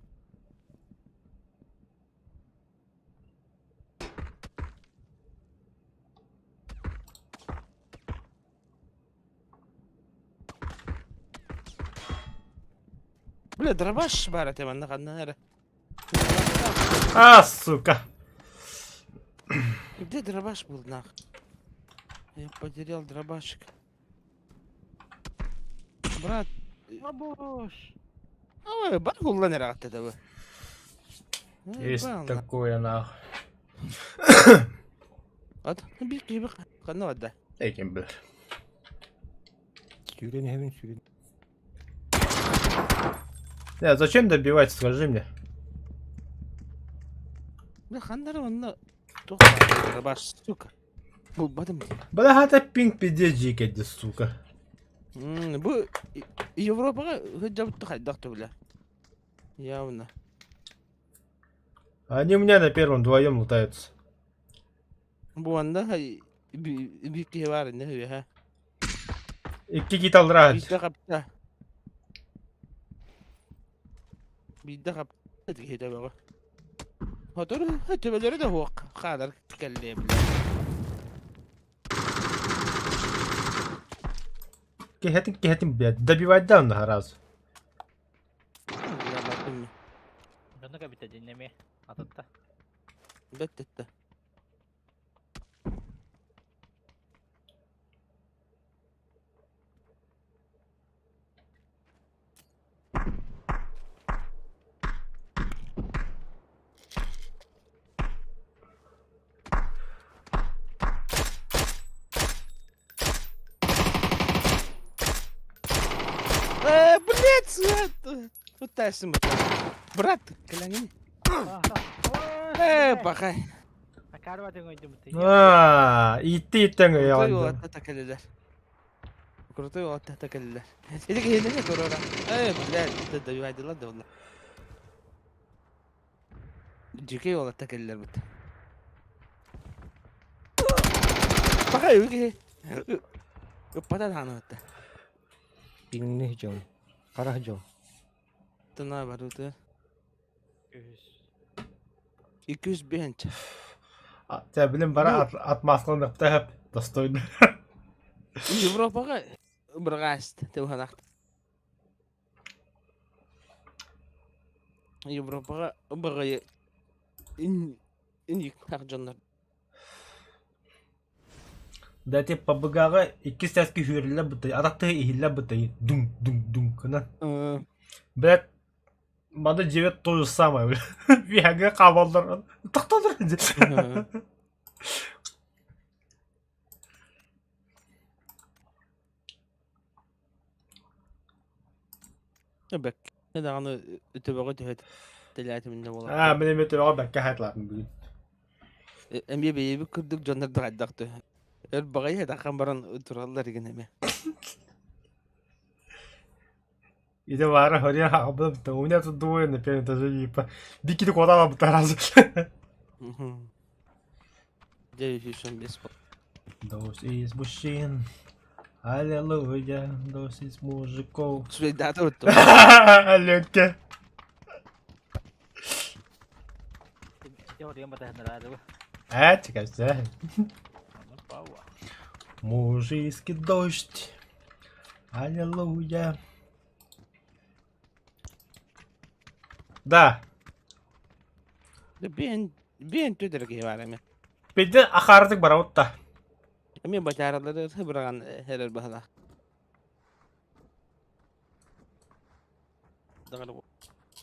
Бля, дробаш баар этэ манна ханна эрэ. А, сука! Где дробаш был нах? Я потерял дробашик. Брат, Абош! ой, бар хуллан эрэ аҕатта да Есть такое нахуй. От, биир киһи ханна барда? Этим бля. Сүүрэн иһэбин сүүрэн. Да, зачем добивать, скажи мне? Бля, ханна онно туох баар дробаш, сука. Булбатым. Бля, это пинг пиздец дьиикэйди, сука. Бу Европаҕа сылдьабыт хайдах да бля. Явно. Они у меня на первом вдвоем лутаются. Бу онно биир киһи баар иннэ үөһэ. Икки киһи таллараат. Биирдэ хапта. Биирдэ хапта киһи төбөҕө. Хотор төбөлөрө да суох хаалар кэллиэ бля. Киһэтин киһэтин блядь, добивать да онно раз. Дьону кэбитэ дьиннэми атытта. Бэттэтте. Э, блядь, тут тайсым. Брат, кэлэҥин. Э, пахай. Аа, итти иттэн Крутой уолаттар кэллилэр. Крутой уолаттар кэллилэр. Ити киһини көрөр. Э, блядь, добивайдылар да буолла. Дьикэй уолаттар кэллилэр бут. Пахай киһи. Ыппата даҕаны ытта. Пиҥни дьон. Харах дьон. Тына барыты. Үһүс. 205. Чэ, билим бара отмазкаланыахта сөп, достойно. Европаҕа бырҕааст тылһанах. Европаҕа баҕайы инник дьоннор. Да типа ПБГ-ҕа иккис сааскы үһүөрүллэр бытай, атах тыһы иһиллэр бытай, дуҥ дуҥ дуҥ гынан. Блядь, Маны дьиэбит то же самое, бля. Биһиги хаалаллар. Тохтоллор. Бэк. Даҕаны төбөҕө түһэт. Телээтим иннэ Аа, буолаахтаан. мин эмиэ төбөҕө бэккэ хатлаатым бүгүн. Эмиэ бэйэбит курдук дьоннор да хайдах да өр баҕайы этаххан баран тураллар игин эмиэ. Иде баара хория хаалбыт, у меня тут двое на первом этаже типа бикини куотан албыттар разы. Дьэ 315 Дождь из мужчин, аллилуйя, дождь из мужиков. Сүрэйдээтэ отту. Алёнка. Ити оруйан батаһыннараары бу. Ээ, чекайся. Онон пауа. Мужицкий дождь, аллилуйя. Да. Биэн биэн төдөрө киһи баар эмэ. Пиздец ахаардык барабыт да. Эмиэ бачааралары быраҕан эрэр баһылаах.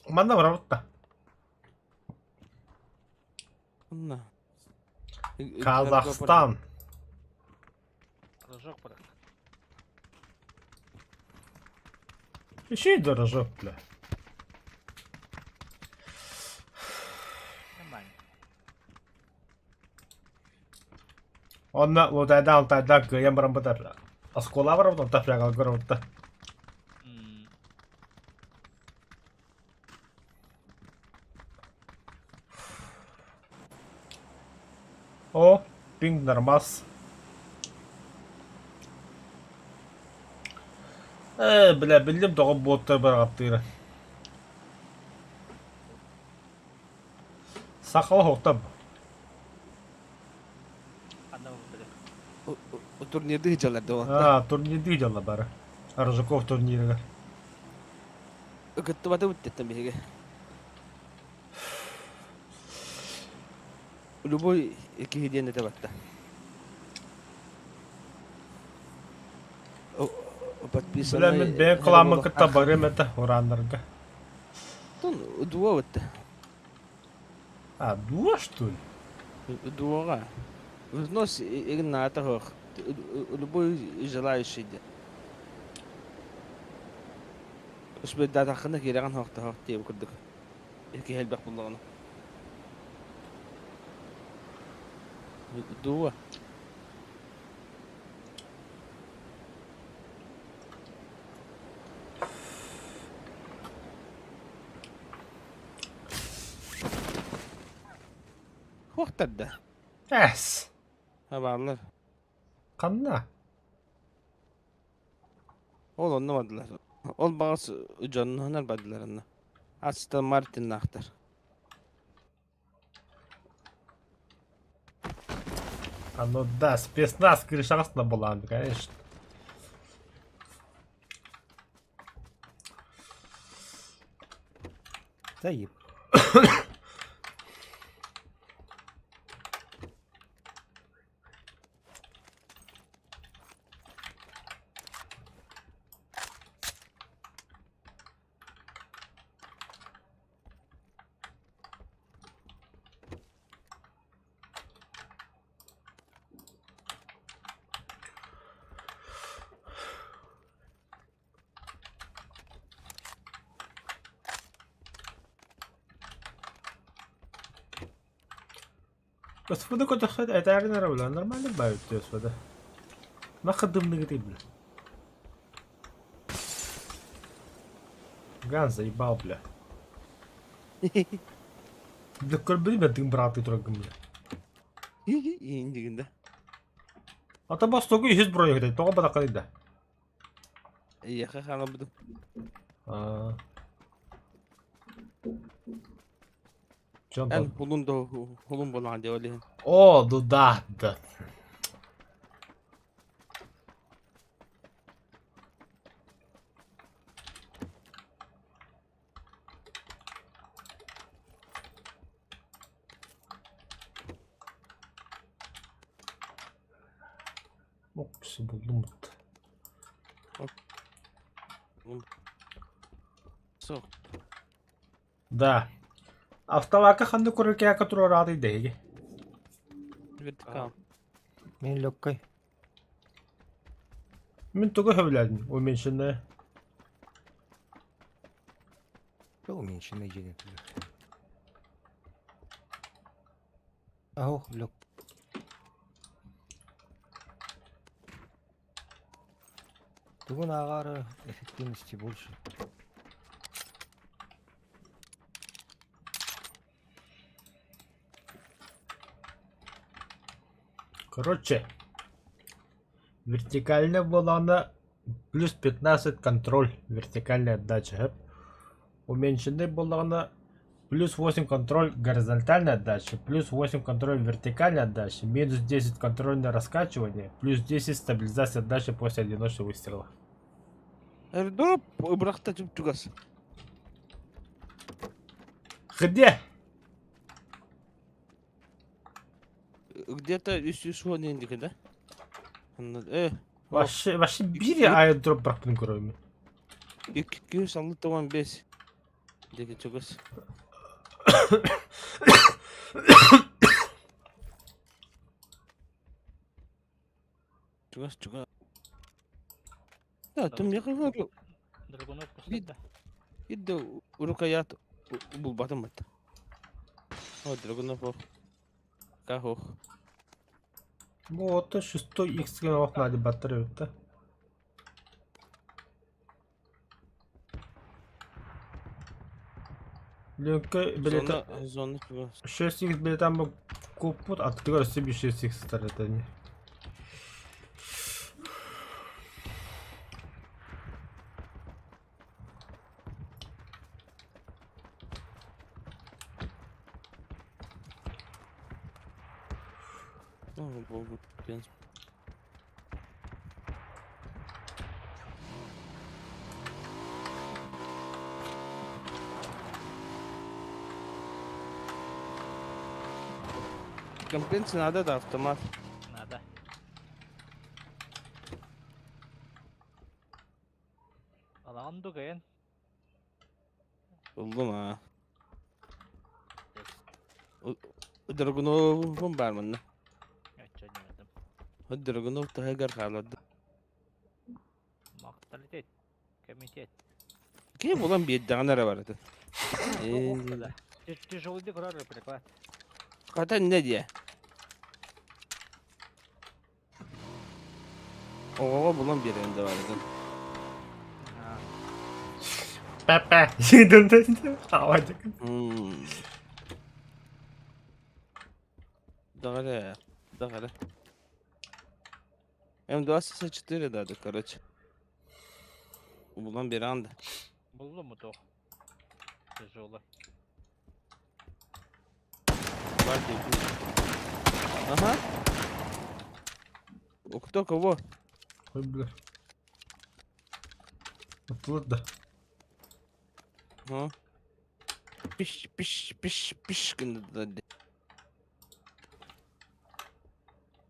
Манна барабыт да. Казахстан. Рожок бырах. Еще и дорожок, бля. Нормально. Онно лутайда алтайда кыайан баран бытар. Оскуола барабыт, онто флягалга барабыт. О, пинг нормас. Э, бля, биллим тоҕо буоттар быраҕаттыыра. Сахала хоқтам. Ханна булбут Турнирды дьаллар да А, турнирдыы дьалла бары. Аржаков турнирыгар. Кыттыбаты бүттеттен биһиги. Любой киһи диэн этэ батта. Бля, мин бэйэм кылааммын кытта барыам этэ урааннарга. Дуо бытта. А, дуо, что ли? Дуоҕа. Взнос игната суох. Любой желающий диэн. Успейдаатаххына киирэҕин хоохтоһох диэбит курдук. Киһи элбэх буллаҕына. Дуо. Туохтар да? Эс. Абааллар. Ханна? Ол онно бардылар. Ол баҕас дьоннуһунар бардылар онно. Астон Мартиннаахтар. А ну да, спецназ крышаҕасына булаан, конечно. Заеб. Господи, көтөххөт этээрин эрэ бля, нормально баайыт господи. Нахы дымныгытый бля. Ган заебал, бля. Бля, көрбүтүм бля, дым быраатыы тураргын, бля. Иин да. Ата бастогу үһүс бронь тоҕо батахханый да? Эйиэхэ хаалбытым. Аа. Чон Эн хулун да хулун буолаҕын дии ол иһин. О, ну да, да. Окси буллум Суох. Да. Автовака ханнык курукяка туруораатый дэһиги? Вертикал. Мин легкой. Мин тугу сөбүлээтим уменьшенное. Уменьшенный дьиҥэ. Аһо, лөк. Тугун ааҕаары эффективности больше. Короче, вертикальная буоллаҕына плюс 15 контроль, вертикальная отдача сөп. Уменьшенный буоллаҕына плюс 8 контроль горизонтальной отдачи, плюс 8 контроль вертикальной отдачи, минус 10 контрольное раскачивание, плюс 10 стабилизация отдачи после одиночного выстрела. Airdrop бырахта чуп-чугас. Где? Где-то үс уон индики да? Онно э Вообще, вообще биир airdrop бырахпын көрөмүн. 265 диэки чугас. Чугас чугас. Да, ты мне говорю. Драгунов кустарда. Идде рукоят булбатым бат. О, Драгунов ох. Кахох. Бу ото шестой X ген ох нади баттар эбит Лөҥкө билета Зона, зона чугас. 6X билетан бу куппут, аттыгар өссө биир 6X сытар этэ ини. Ну, богу, в принципе. Компенсия надо, да, автомат. Надо. Алаҕын дугайан. Ыллым аа. Драгуновум баар манна. Драгунов таһыгар хаалларда. Макталитет. Комитет. Ким булан биэрдэҕинэ эрэ барытын. Тяжелый көрөр приклад. Хата иннэ диэ. Оҕоҕо булан биэрэн да барытын. Пепе. Даҕара, даҕара. М264 дады, короче. Булан биэрэн да. Буллум то. Тяжелый. Бар диэки. Ага. Кто кого? Ой, бля. Оттулар да. Ага. Пиш, пиш, пиш, пиш гынна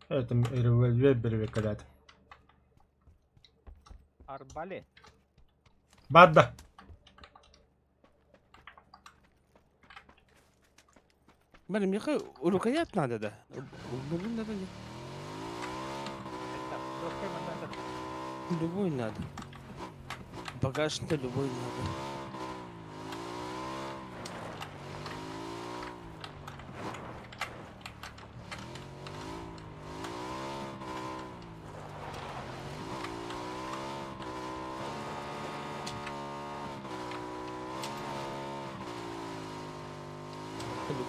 Это револьвер бервекалят. Арбалет. Бадда. Блин, мне рукоять надо, да? Блин, надо не. Любой надо. Багажник любой надо.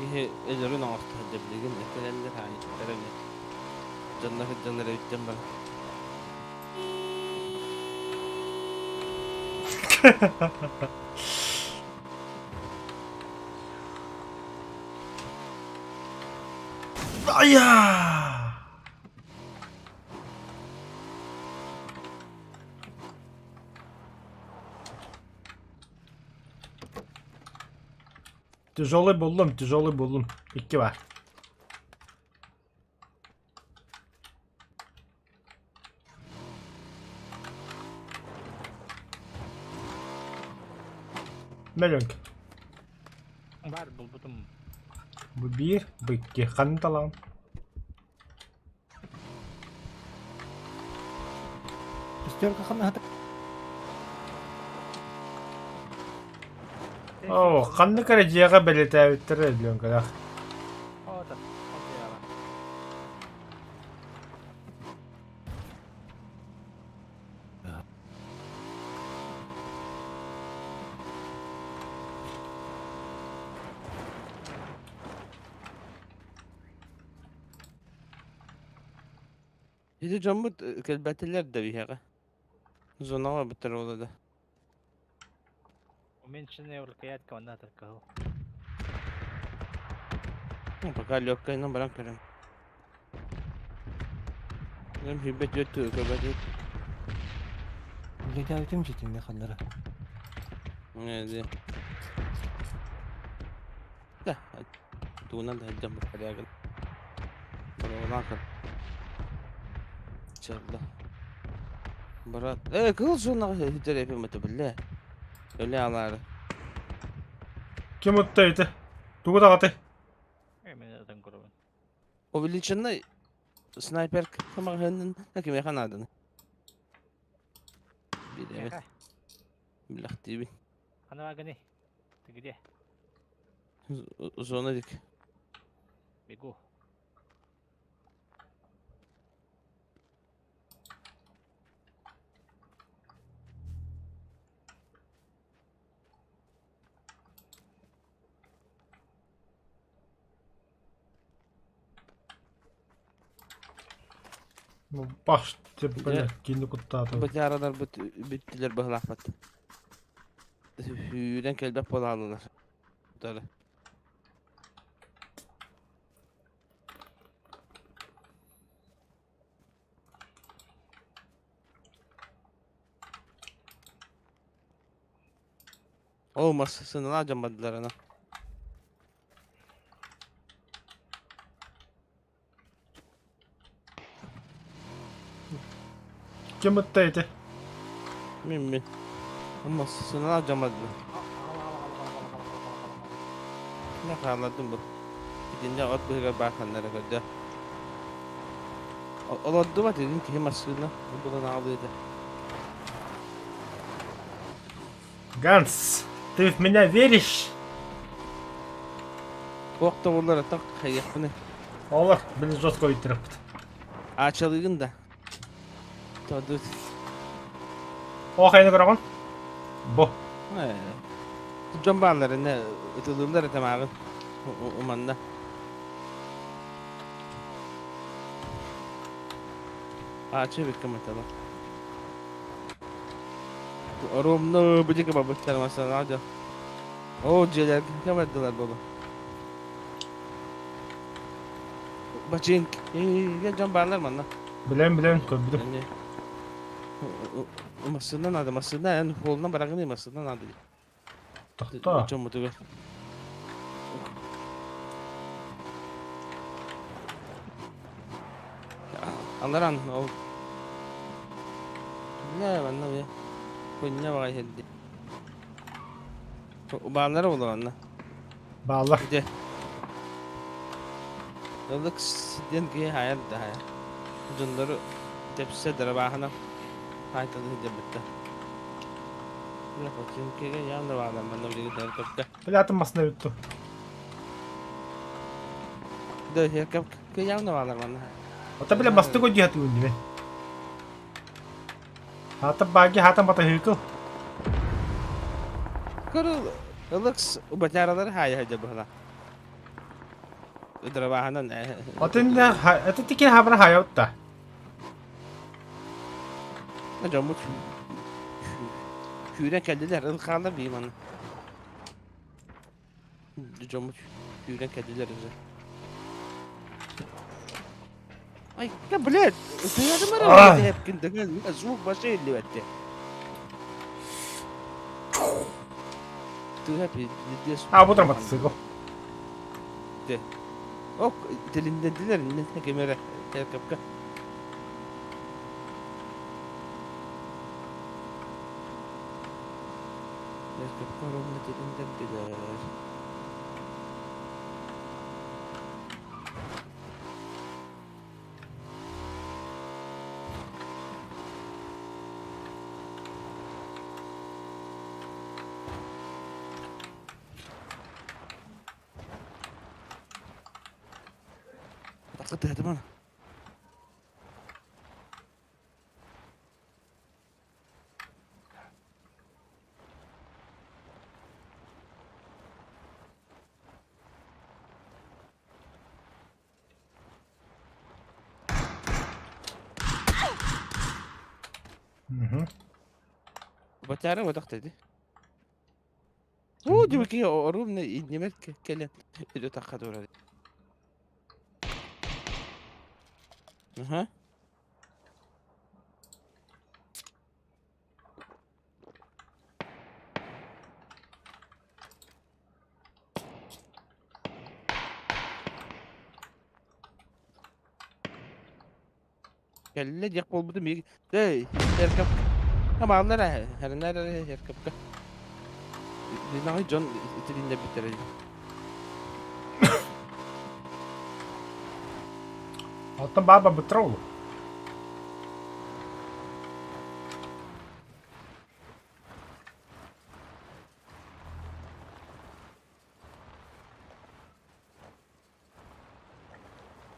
Киһи өлөрүн оҥосто сылдьар билигин этэлэллэр хаанньыттара эмиэ дьоннор сылдьаллар эбит диэн баран Айа! Тяжелый буллум, тяжелый буллум. Икки бар. Мөлөҥк. Бар булбутум. Бу биир, бу икки. Ханна талаҕын? Пятерка ханна Оо, ханнык эрэ дьиэҕэ бэлиэтээбиттэрэ Ленкалаах. Ота. Ити дьоммут кэлбэтилэр да биһиэхэ. Зонаҕа барбыттар буолла да. Уменьшенная рукоятка манна кыһыл. Ну, пока легкайынан баран көрөм. Дьон 24 көрбөтүбүт. Үлэлээбитим дьитиннэ ханнара. Ээ, Да, тугунан да сылдьан бу Боровалаан көр. Чалла. Брат, кыыл зонаҕа сылдьар эпим это биллэ. Өлө алаары. Ким утта ити? Тугу даҕаты? Мен ытан көрөбүн. Увеличенный снайпер маҕаһыынын кимиэхэ нааданы? Билэбин. Билэхтиибин. Хана баганы? Ты где? Зона дик. Бегу. Ну, баш, бля, кини куттаата. Бытаараларбыт бүттүлэр быһылаахпат. Сүүрэн кэлбэт буолаалылар. Утары. Ол массыыналаах дьон бардылар ана. Ким ытта ити? Мин мин. Массыыналаах дьон бардылар. Мин хаалладым бу. Итиннэ от быһыгар бааханнара көрдө. Олордубат илин киһи массыына булан аҕалыыта. Ганс, ты в меня веришь? Туох да буоллар так хайыахпыный. Олор, били жестко үттереппит. Ачалыгын да. Тодут. О хайны көрөҕүн? Бу. Дьон бааллар инне ытылыыллар этэ мааҕын уманна. Ачы биккэ матала. Ровно быдьык бабыттар масалаа дьэ. Оо дьиэлэргэ бардылар буолу. Бачыын дьон бааллар манна. Билэн билэн көрбүтүм. Массыына надо, массыына эн холунан бараҕыный массыына надо. Тохтоо. Дьоммутугар. Аларан ол. Не, манна бе. Куння баҕай хедди. Бааллар буолар анна. Бааллар. Где? Ылык диэн киһи хайар да хайар. Дьоннору тэпсэ дарабааһына хаайталыы сылдьарбыттар. Бля, масына бүттү. Ата бля масты көдьү хатыгын дибе. Хата баги хата матаһыыкыл. Көрүл ылыкс убатяралары хаайа хадьа быһыла. Ыдырабааһынан Атын это тики хабра хаятта. Дьоммут сүүрэн кэллилэр, ыл хаалла бии манна. Дьоммут сүүрэн кэллилэр уже. Ай, да, блядь, ытыйадым эрэ эпкин дэгэн, звук вообще иллибэтти. Тыа пиздец. А, вот мотоцикл. Ок, тилиннэдилэр, иннэ кемере, кепка. Кепка ровно тилиннэдилэр. Тахса тыһатыман. Батяра отах dedi. Уу дибики орум не иннибер кэлэн өтө тахха турар. Аха. Кэллэ диэх буолбутум биир Эй, эркап Бааллар ээ, эрэнээр эрэ эркапка. Динаҕы дьон итилиннэрбиттэрэ дии. Оттон баба быттара ол.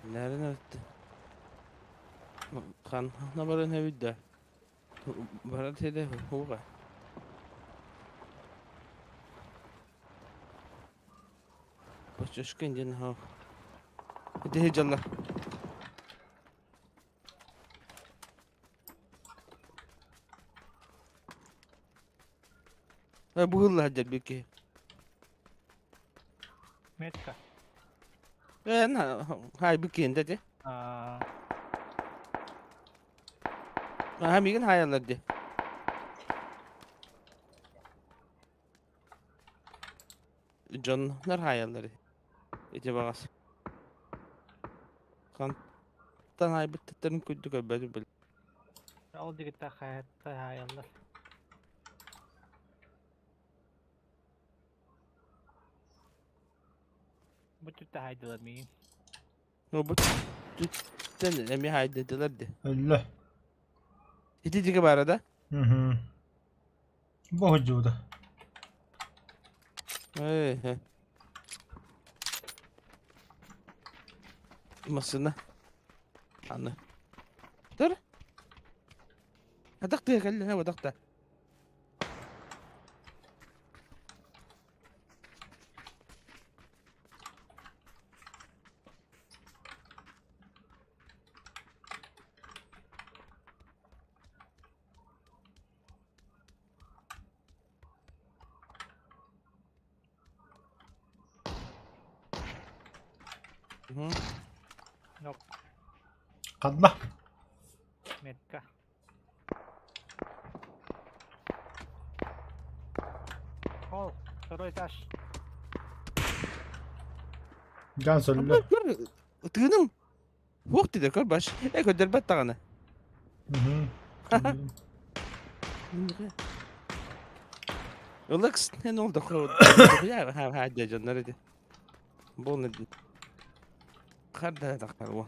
Нэрин өттө. Ханна баран эбит да. Барар сирэ хуга. Бочушкин диэн хоо. Ити дьалла. Быһылла сылдьар биир киһи. Метка. Э, хаайбыт киһи дии. Аа, Аа, миигин хаайаллар дии. Дьоннор хаайаллар. Ити баҕас. Хантан хаайбыттарын курдук көрбөтүм били. Ол дигитта хаайатта хаайаллар. Бу түттэ хаайдылар миигин. Ну бу түттэн эмиэ хаайдыдылар дии. Өллө. Ити диги баара да? Угу. Бу Ээ. Массыына. Аны. Тур. Атах тыа кэллэ, атах да. Ханна? Метка. Ол, второй этаж. Жан сөллө. Тыыным. Уох диде көр баш. Э көрдөрбөт даҕаны. Ылыкс не oldu? Ha дьоннор ити. Буолна харда тахтар уол.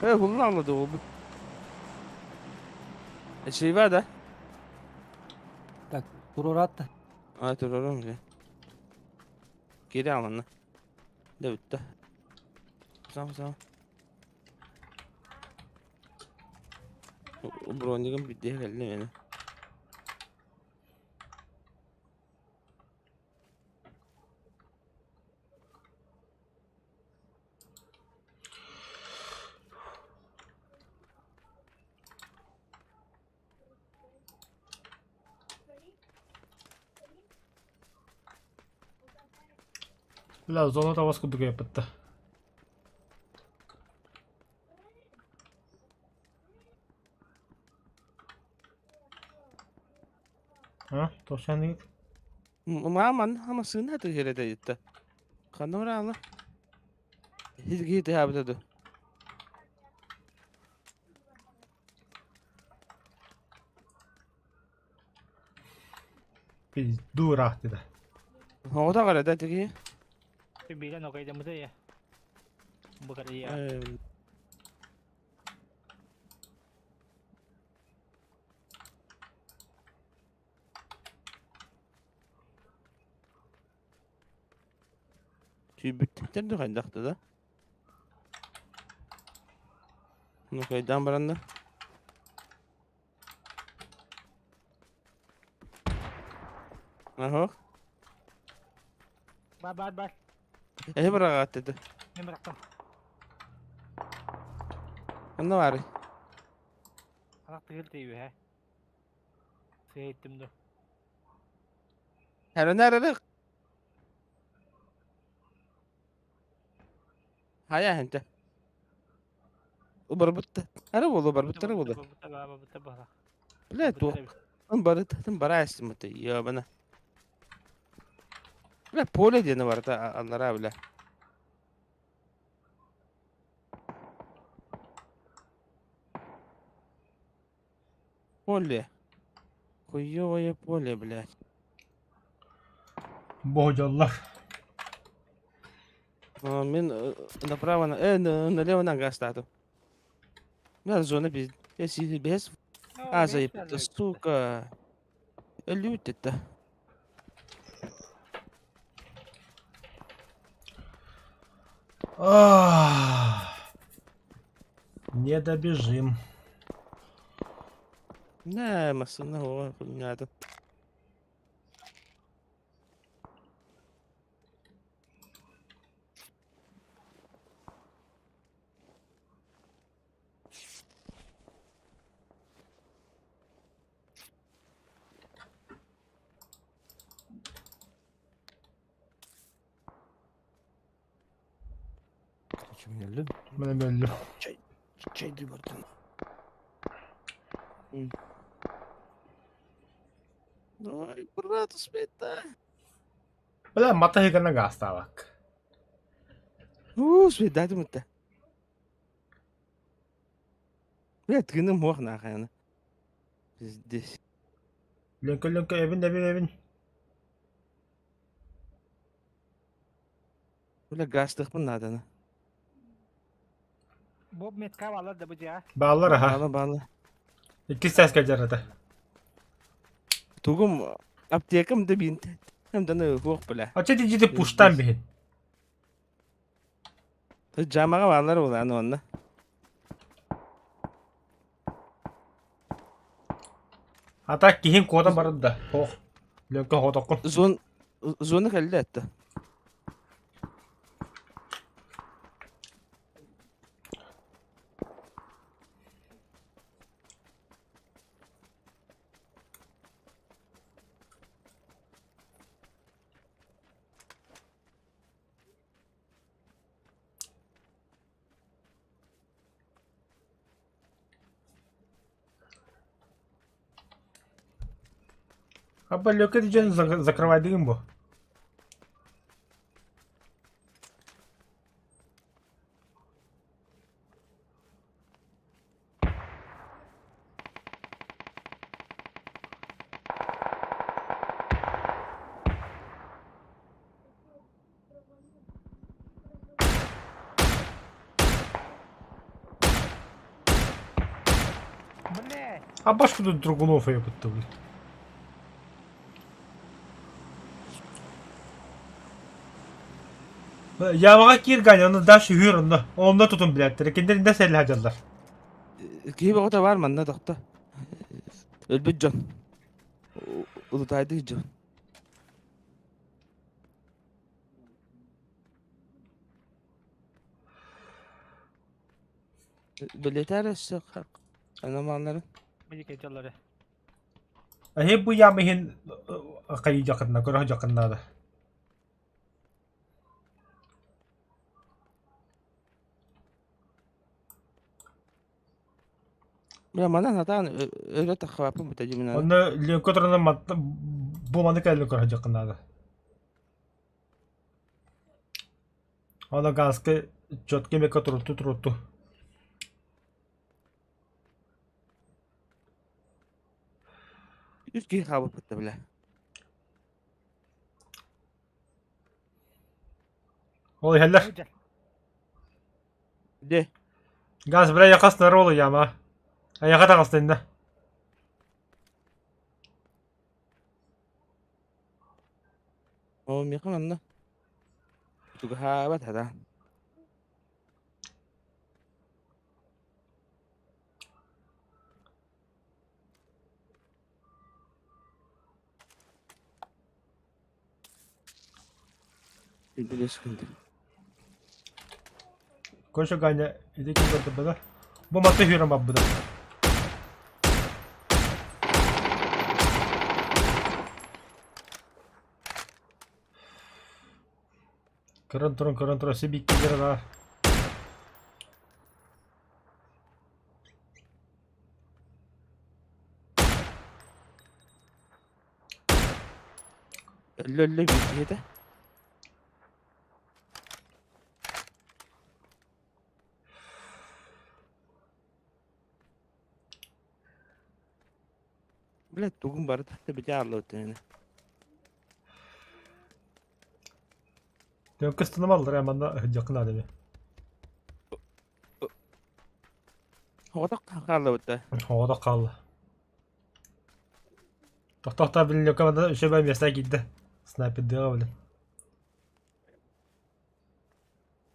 Э булна алды ол. Şey var da. Так, туруораат. А турарым же. Geri al onu. De bitti. Tamam tamam. Бронигым бүттэ кэллэ мени. Бля, зона табас курдук эппитте. А, тохсанныгыт? Мааман хамасыына тыһырата итта. Ханна ала. Хизги тыһаабыта ду. Пизду ыраах деді. Оҕото гарада тиги. Билен окайдамыта я. Бу я. Tүйбүттер да хайдахты да. Ну кайдан баранна. Аха. Бар бар бар. Эһи барагаат деді. Мен бырақтым. Онно баарый? Анах тыгыр тиийбэһэ. Сыһыттым ду. Эрэнэр эрэ. Хайа хэнтэ. Убарбытта. Ары буолу барбыттара буолу. Бля, туох. Барытын бараайсымыты, ёбана. Бля, поле диэни барыта аллараа, бля. Поле. Хуёвое поле, блядь. Боһдьоллор. Мин направо, налево на газ стату. Бля, зона без... Без... А, заеб... Сука. Өлүүт это. Не добежим. Не, массыына оҕо хуйнята. Почему өллүм? Мен өллүм. Чай, чайдыы бардым. Ой, брат, успейта. Бля, матаһыгана гаастаабак. Уу, успейдаатым ытта. Бля, тыыным муох наахайана. Пиздец. Лөҥкө лөҥкө эбин эбин эбин. Бля, гаастыахпын нааданы. Боб метка баалар да бу дьиэ. Бааллар аха. Баала, баала. Иккис сааска дьарата. Тугум аптекам да биин даны хуох бля. Ача дижити пуштан биһин. Жамаға баалар улаан онно. А так киһин куотан барар да. Ох. Лөҥкө хотоккун. Зон зона кэллэ этте. Аба лөкө дижен закрывайдыгын бу. Бля! А башку тут Драгунов я блин. Ямаға киир Ганя, оны дальше үһүр онно. Онно тутун билээттэр. Кинилэр сэллэ сылдьаллар. Киһи бөҕөтө баар манна тохто. Өлбүт дьон. Улутаайдык дьон. Билетер өссө аномалларын. Бу кетеллere. Эһи бу яма иһин хайыы дьакынна, көрө дьакыннаада. Бля, манан хатаан өрө таххабаппын бу тажиминан. Онно лөкө турана бу маны кэллин көрө дьакыннаада. Ана газка четкий мека турутту турутту. Үс киһи хаалбыппыт бля. Ол иһэллэр. Де. Газ бля якаснар ол яма. Аяга таҕыстынна. О, миэхэ манна. Тугаһаабат хатаан. Билес күндү. Коша Ганя, иди ким көрдөрбөтө. Бу маты хүрэн барбыта. Көрөн туран, көрөн туран, сибиккилэр баар. Өллө өллө биир киһитэ. Блядь, тугум барыта бите ааллыбыт Көстөнүм аллар манна дьакын адами. Оҕотох хааллыбыт Оҕотох хаалла. Тохтохтоо билиннэккэ манна үчүгэй места киирдэ. Снайпердыаҕа блин.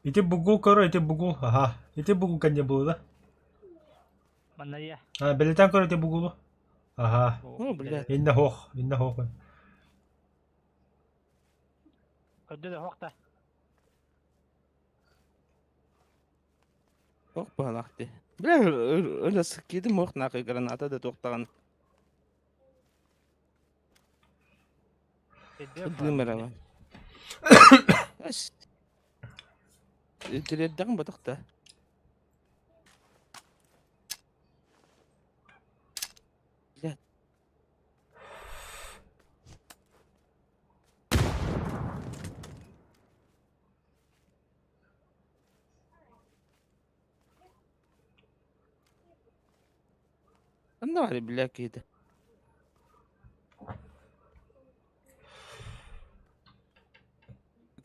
Ити бугул көрө, ити бугул. Аха. Ити бугул кэннэ было да? Манна я. А, бэлэтэн көр ити бугулу. Аха. О, блядь. Иннэ хоох, иннэ хоох. Көрдө да хоох да. Ох баалаах дии. Бля, өлө сыккыйдым ох нахуй граната да туохтаҕын. Дым эрэ бар. Тириэрдэҕин ботох да. Бля. Ханна баарый бля киһитэ?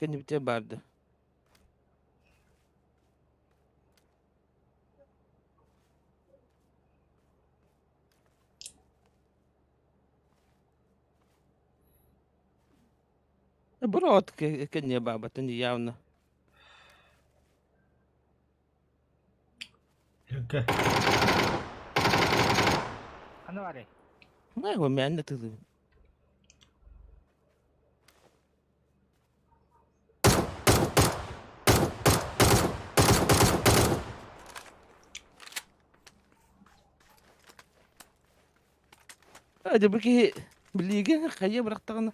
Кэннибитигэр баар да. Бро кэнниэ баабатын явно. Окей. Ханна баарый? Най мээнэ тылы. Дьэ бу киһи билиигэ хайа бырахтаҕына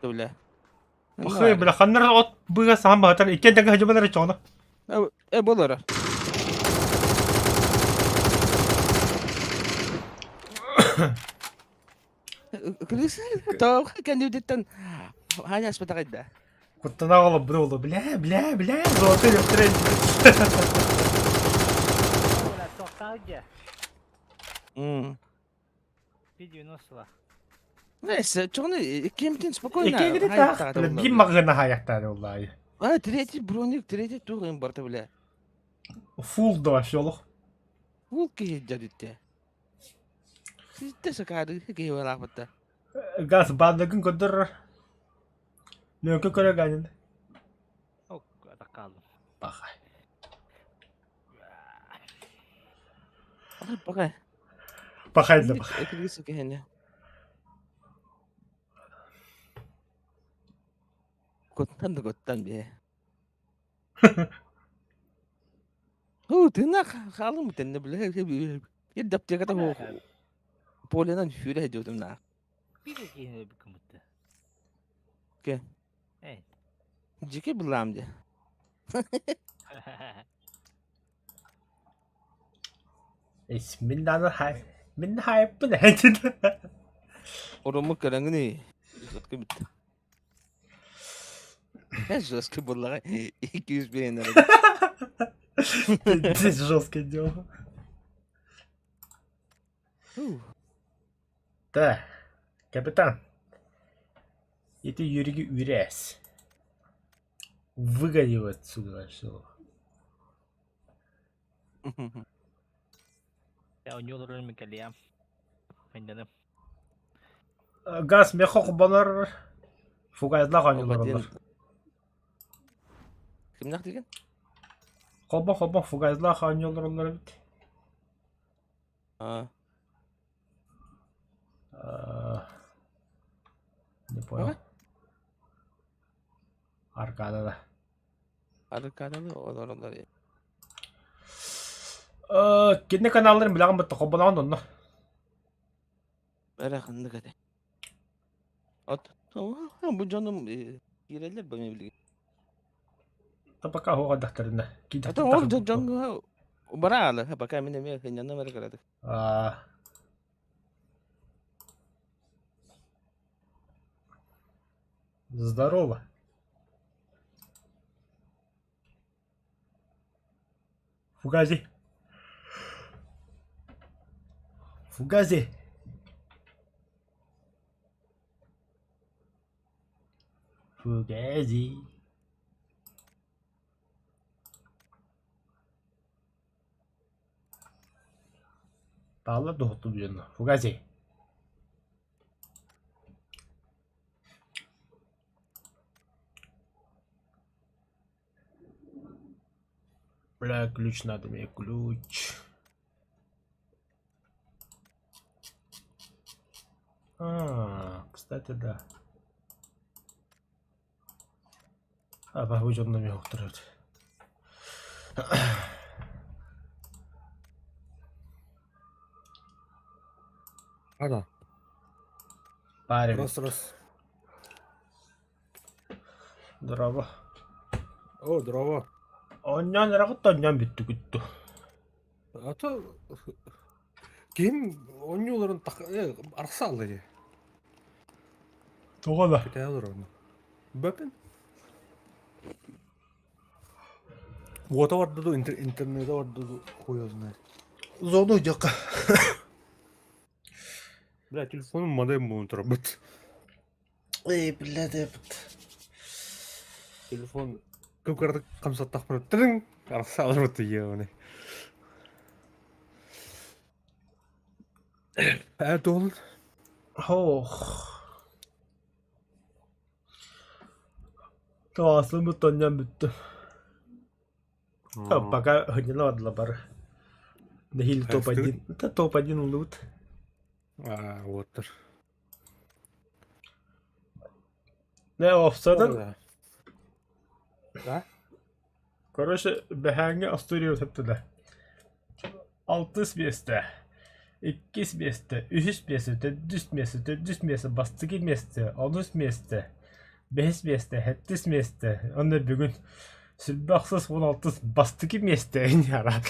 Бля. Пахай, бля, ханнар от быга саан баатар, иккен тэҥэ хадьыбалар чоҕоно. Э, болора. Крыс, тоох кэннибититтэн ханя аспатаҕайда. Куттана олоббут олу, бля, бля, бля, золотой электро. Тоқтағы дьэ. P90 Neyse, чоҕуну кимтин спокойно. Иккиэн таах, бля, биир маҕына хаайахтаары уллаайы. А, третий броник, третий туох им барта, бля. Фул да вообще олох. Фул киһи дьадитте. Ситте сакаары киһи бараахпытта. Газ баандагын көрдөр. Лөкө көрө ганин. Ок, атаккаалым. Пахай. Пахай. Пахай да пахай. Экилгisi киһини. Куттан да куттан бие. Хуу, тыына хаалым тэннэ билэ. Ир даптыаката поленан сүүрэ сылдьыбытым наа. Биир киһини өлбүккүн Ке? Эй. Дьики былаам дии. Эс мин дааны хай мин хайппын этин. Оруммут көрөҥүн жестко бүттэ. Жестко буоллаҕа 200 биэн эрэ. Здесь жесткое дело. Да, капитан. Ити Юриги үрээс. Выгони его отсюда вообще. Оонньуу олорор кэлиэм. Майданым. Газ мехо холбонор фугайдлах оонньуулар. Кимнээх диген? Холбо холбо фугайдлах оонньуулар эбит. А. Не понял. Аркадада. Аркаданы олороллор. Кини каналларын билэҕин бытта холбоноҕун онно. Эрэ ханнык этэ. От бу дьонум киирэллэр бу билигин. Та пока хоҕойдохторуна. Это ол дьоҥҥо бараалы, пока мин эмиэ сынньанам эрэ кыратык. Здорово. Фугази. Фугази. Фугази. Тааллар дуһутту дьонно. Фугази. Бля, ключ надо мне, ключ. А, кстати, да. Абаһы дьонно миһохторут. Ана. Парень. Раз, раз. Здорово. О, здорово. Онньоон эрэ онньоон бүттүгүт дуу? А то ким оонньууларын арахса алла дии. Тоҕо да? Кэтэһэ олоробун. Бэпин. Уота барда дуу, интернета барда дуу, хуй его знает. Зону дьокка. Бля, телефоным модем буолан турарбыт. Эй, блядь, эпт. Телефон кып-кыратык хамсаттахпына тырың арахса аларбыт ебаный. Ээ, туолун? Ох. Тоосуммут тонньон бүттүм. Пока хынньана бардылар бары. Нэһиилэ топ-1. Это топ-1 ыллыбыт. Аа, уоттар. Не, офсадан Да? Короче, бэһээҥҥи остуоруйа сөптүлэ. Алтыс миэстэ, иккис миэстэ, үһүс миэстэ, төрдүс миэстэ, төрдүс миэстэ, бастакы миэстэ, онус миэстэ, бэһис миэстэ, сэттис миэстэ. Онно бүгүн сүүрбэ ахсыс уон алтыс бастакы миэстэ араат.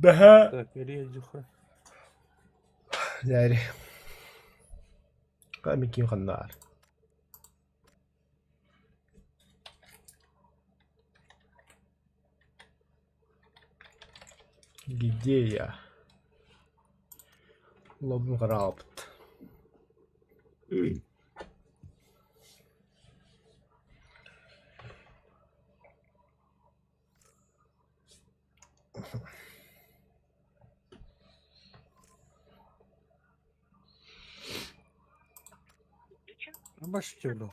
Бэһээ Так, Илья Дьээри Микки ханна Где я? Лобун харааппыт. Башчыло.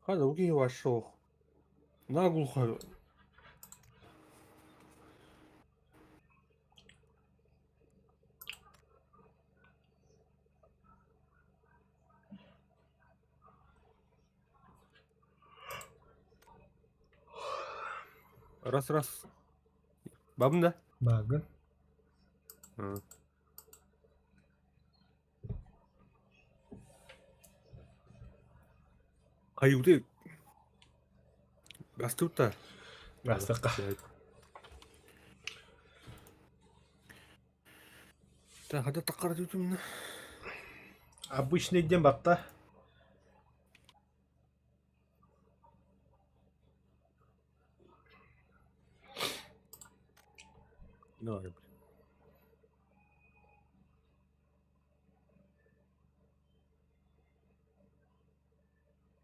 Хана уги вошел. Наглухо. Раз раз. Бабын да? Баагын. Хайыыбытый? Астыбыт Астыкка. Хата таххара түтүмнэ. Обычный диэн батта. Давай.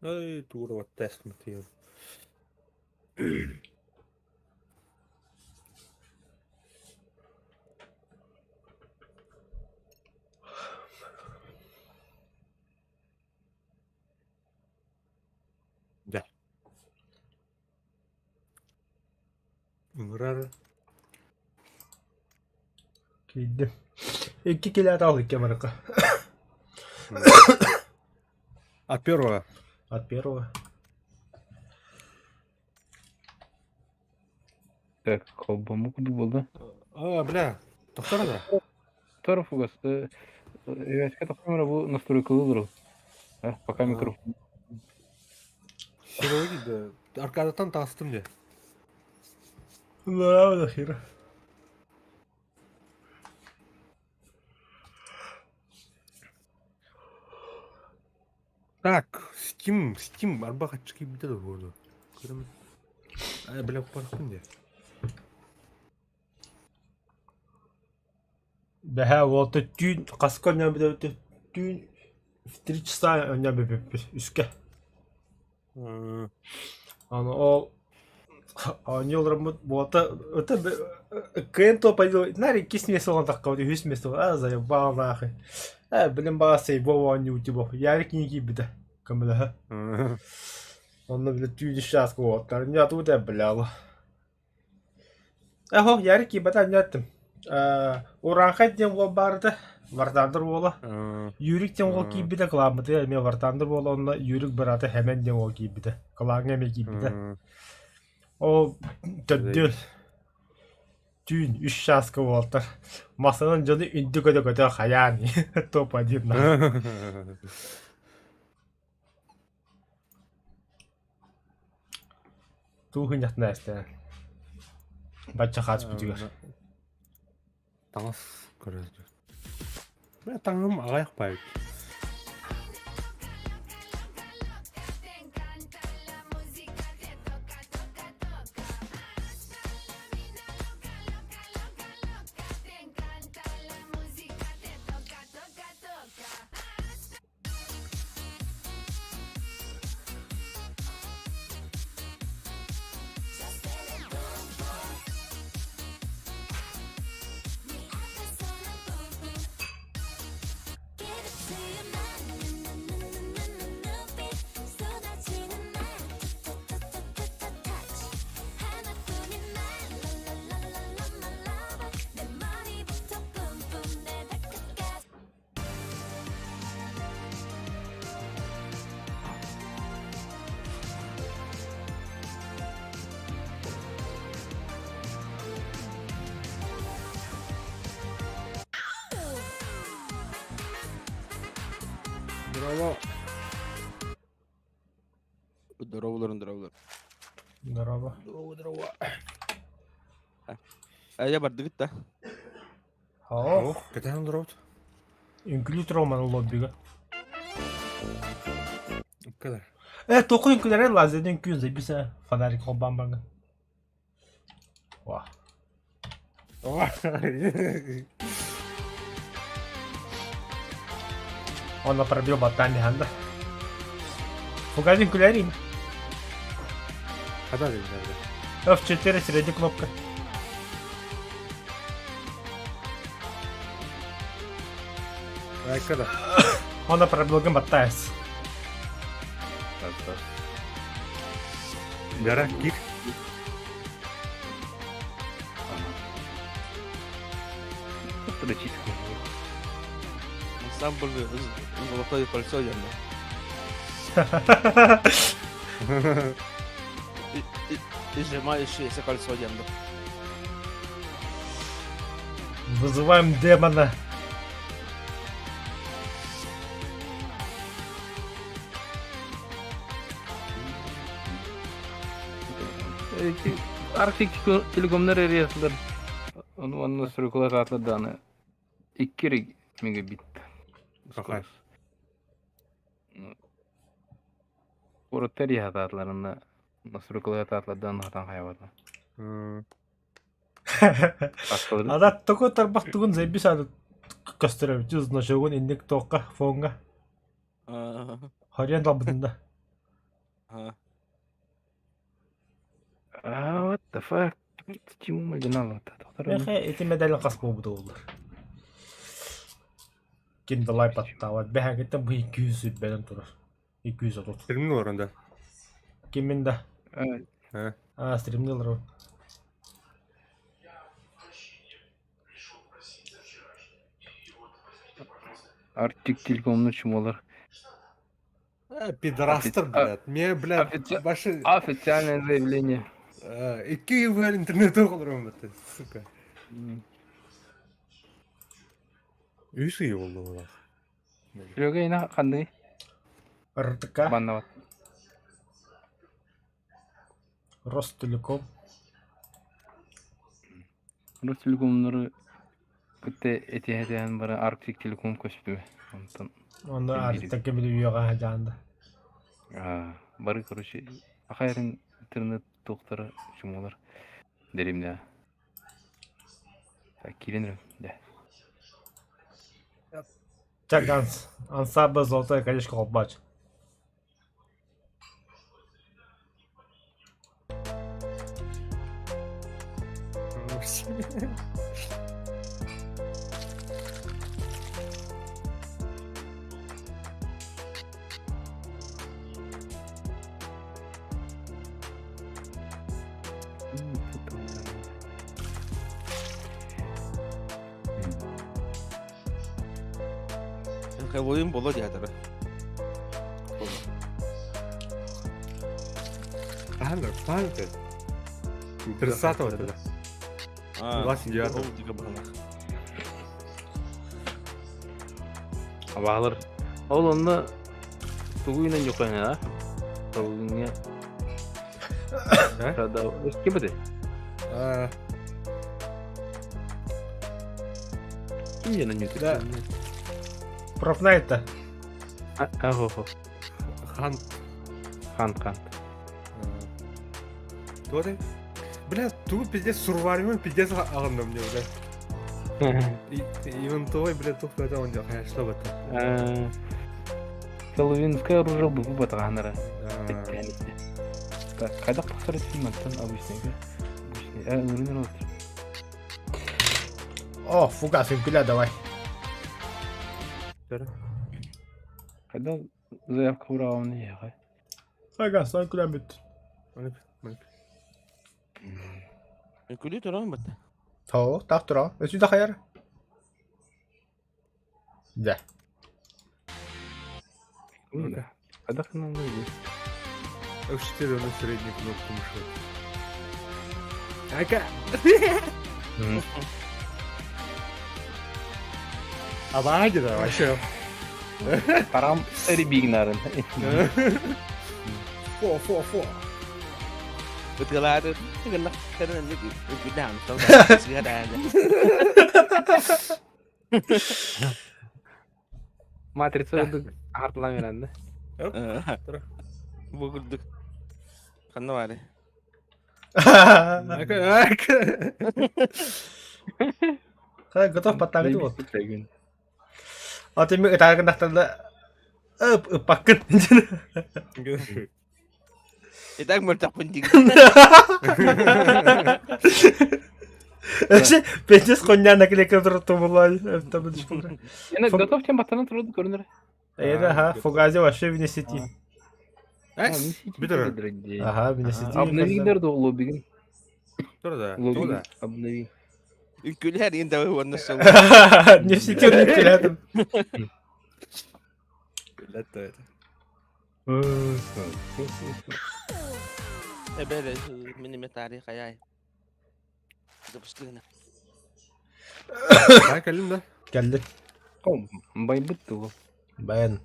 Ай, тура тест мотив. Да. Ыҥырар. Киирдим. Икки килэт ал икки амарыкка. От первого. От первого. Так, холбоммут курдук буолла. А, бля, тохтор да? Второй фугас. Эвэскэ тохтор бу настройкалыы олорор. Пока микрофон. Хероги да. Аркадаттан таҕыстым дии. Да, хера. Так, Steam, Steam арбах аччык киирбитэ да буолуо. Көрөм. Э, бля, барахпын дии. Бэһээ уолта түүн хаска өнөөбүтэ түүн в 3 часа өнөөбүппүт үскэ. Аны ол оонньуу олороммут буолта это кыайан туоппайдыы наар иккис миэстэ буолан таххабыт үһүс миэстэ а заебал нахуй. Э блин баҕас сейбо оонньуу типа Ярик не киирбитэ көмөлөһө. Онно бile түүн үс чааска уолаттар не атуу бляла. Эһо, Ярик киирбэтэ анньааттым. Урааҥхай диэн уол баар этэ, Вартандр уола. Юрик диэн уол киирбитэ, кылааммытыгар эмиэ Вартандр уола уонна Юрик быраата Хэмэн диэн уол киирбитэ. Кылааҥҥа эмиэ киирбитэ. Ол төрдүөн түүн үс чааска уолтар масынан дьону үнтү көтө-көтө хайаан топ-один Туох инньэхтэнэ эстэнэн бачча хаачпытыгар Таҥас көрө Бля, таҥаһым аҕыйах баайбыт. Браво! Здороволорун, здороволор. Здорово. Здорово, здорово. Эйэ бардыгыт да? Ох, Ох, кэтээн олоробут. Үҥкүлүү туруоманы лоббига. Кэлэр. Э, току үҥкүлэрэ лазерден үҥкүүн заебись фонарик холбаан баргын. Ва. Онно пробил баттаан иһэн да. Фугас үҥкүлэрин. Хата дедилер. F4 средняя кнопка. Айка да. Онно пробилгын баттаас. Гара кир. Сам был золотое кольцо диэн. И, и, и сжимающееся кольцо диэн. Вызываем демона. Арктик телекомнар эрийэллэр. Ону манна стройкалар аатылар даҕаны 2 мегабит. Какая? Куораттар иһатаатыларына настройкалар атаатылардан хатан хайабата. Ада тугу тарбах тугун заебись ады көстөрөбүт значогун инник туохха фонга Харьян талбытында. А, what the fuck? Чему маргинал Мехе ити медаль хас буолбута буоллар. Ким далай баттаабат. Бэһэҥиттэн бу 200 сүрбэнэн турар. 230. Стримни олорон да. Киммин да? А? А, стримни олорон. Арктик телекомну чумолар. Пидорастер, блядь. Мне, блядь, ваши... Официальное заявление. Икки ЮВР интернет олорон бата, сука. Үс ый болду Серега ина ханны? РТК. Баннават. Ростелеком. Ростелекомнары кытта этиһэтиһэн баран Арктик Телеком көстүбэ. Онтон Онно Арктикка били үйэҕэ дьаанда. Бары короче ахайрын интернет туохтара чумулар деримнэ. Так, киирэн да. Так, Анс, ансамбль «Золотое колечко» холбач. Хэллоуин боло диэтэрэ. Правильно, правильно. 30-го тогда. 29-го. Абаалар. Ол онно тугуйнан юкайна, а? Тугуйна. Да, ким это? Ким на Да. Профнайт-то. Ага. Хан. Хан, хан. Кто ты? Бля, ту пиздец сурваримын пиздец ағындым мне, бля. Ивантовой, бля, тух это он делал, конечно, это. Хэллоуинское оружие был батаганара. Так, когда повторить фильм, там обычный. Обычный. О, фугас, үҥкүлэ давай. Когда заявка ураҕын иһэҕэ? Фугас, үҥкүлээн бүт. Үҥкүлүү туран бата. Тоҕо, таах тураҕын. Өссө да хайар. Дьэ. Хайдах гынан бу? F4 на среднюю кнопку мыши. Ака! Абаги да вообще. Парам ребигнарын. Фо, фо, фо. Бытылаары тыгыннах кэрэн үкүдээн Матрица артылан беренде. Бу курдук. Ханна баары. Ака, ака. Готов подставить вот. А ты мы так нахтанда Ып ыппаккын. Итак мөлтөхпүн дии. Вообще, пиздец хуйня наклейка тумулай. Готов тем батанан турду көрүнөр. Это, ага, Фугази вообще вне сети. Бүтөр. Ага, вне сети. Обновилер да лоббигин. Тур да. Лоббигин обнови. Үҥкүлэр иин давай уонна сыл. Не в сети үҥкүлээтим. Это. Эбere миниме тарих аяй. Запускайна. Бай кэллим да? Кэллин. Байбыт тугу? Баян.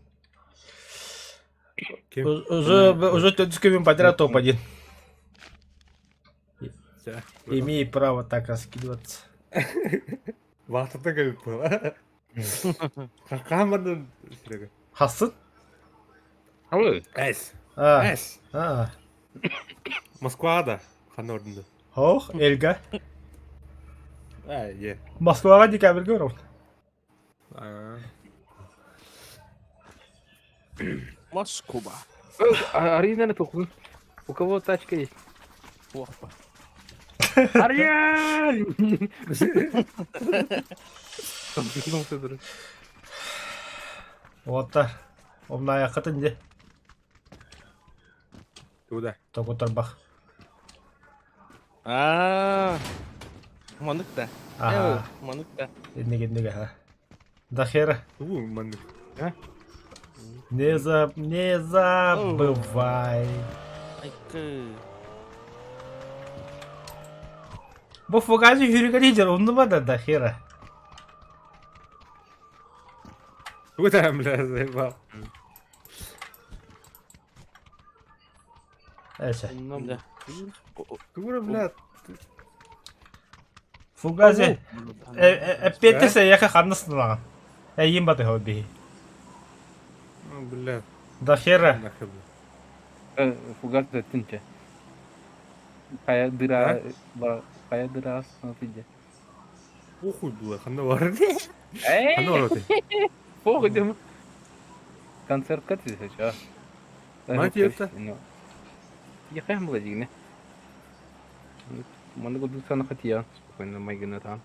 Ким? Уже, уже төрдүс күмүн подряд топ-1. Всё. Имею право так раскидываться. Вахтата кэлбит буола. Хаан бардын Серега? Хасын? Алы. Эс. А, Эс. а. Москвада. Ханна ордунду. Ох, Эльга. А, е. Москваҕа декабрьга барабын. А. Москва. Арина тухлун. У кого тачка есть? Плохо. Ариэль! Уоттар. Умнаайаххытын дьэ. Туда. Токутарбах. Аа. Маннык да. Аха. Маннык да. Инник инник аха. Да хера. Уу, маннык. Не за не забывай. Айкы. Бу фугази хүрүгэр иһдэр умнума да да хера. Куда, бля, заебал. Эсэ. Да. Куда, бля? Фугази эппиэттэ эйиэхэ ханна сыналаҕын? Эйиин батыһа биһи. Ну, бля, Да хера. нахер, бля. Фугас тинче. Хайа дыра хайа дыра смотрите. Похуй было, ханна бар. Эй, Ханна бар ты. похуй дем. Концерт катится сейчас. Мать это? Ехаем было дигне. Манна гудуса хатия спокойно майгына там.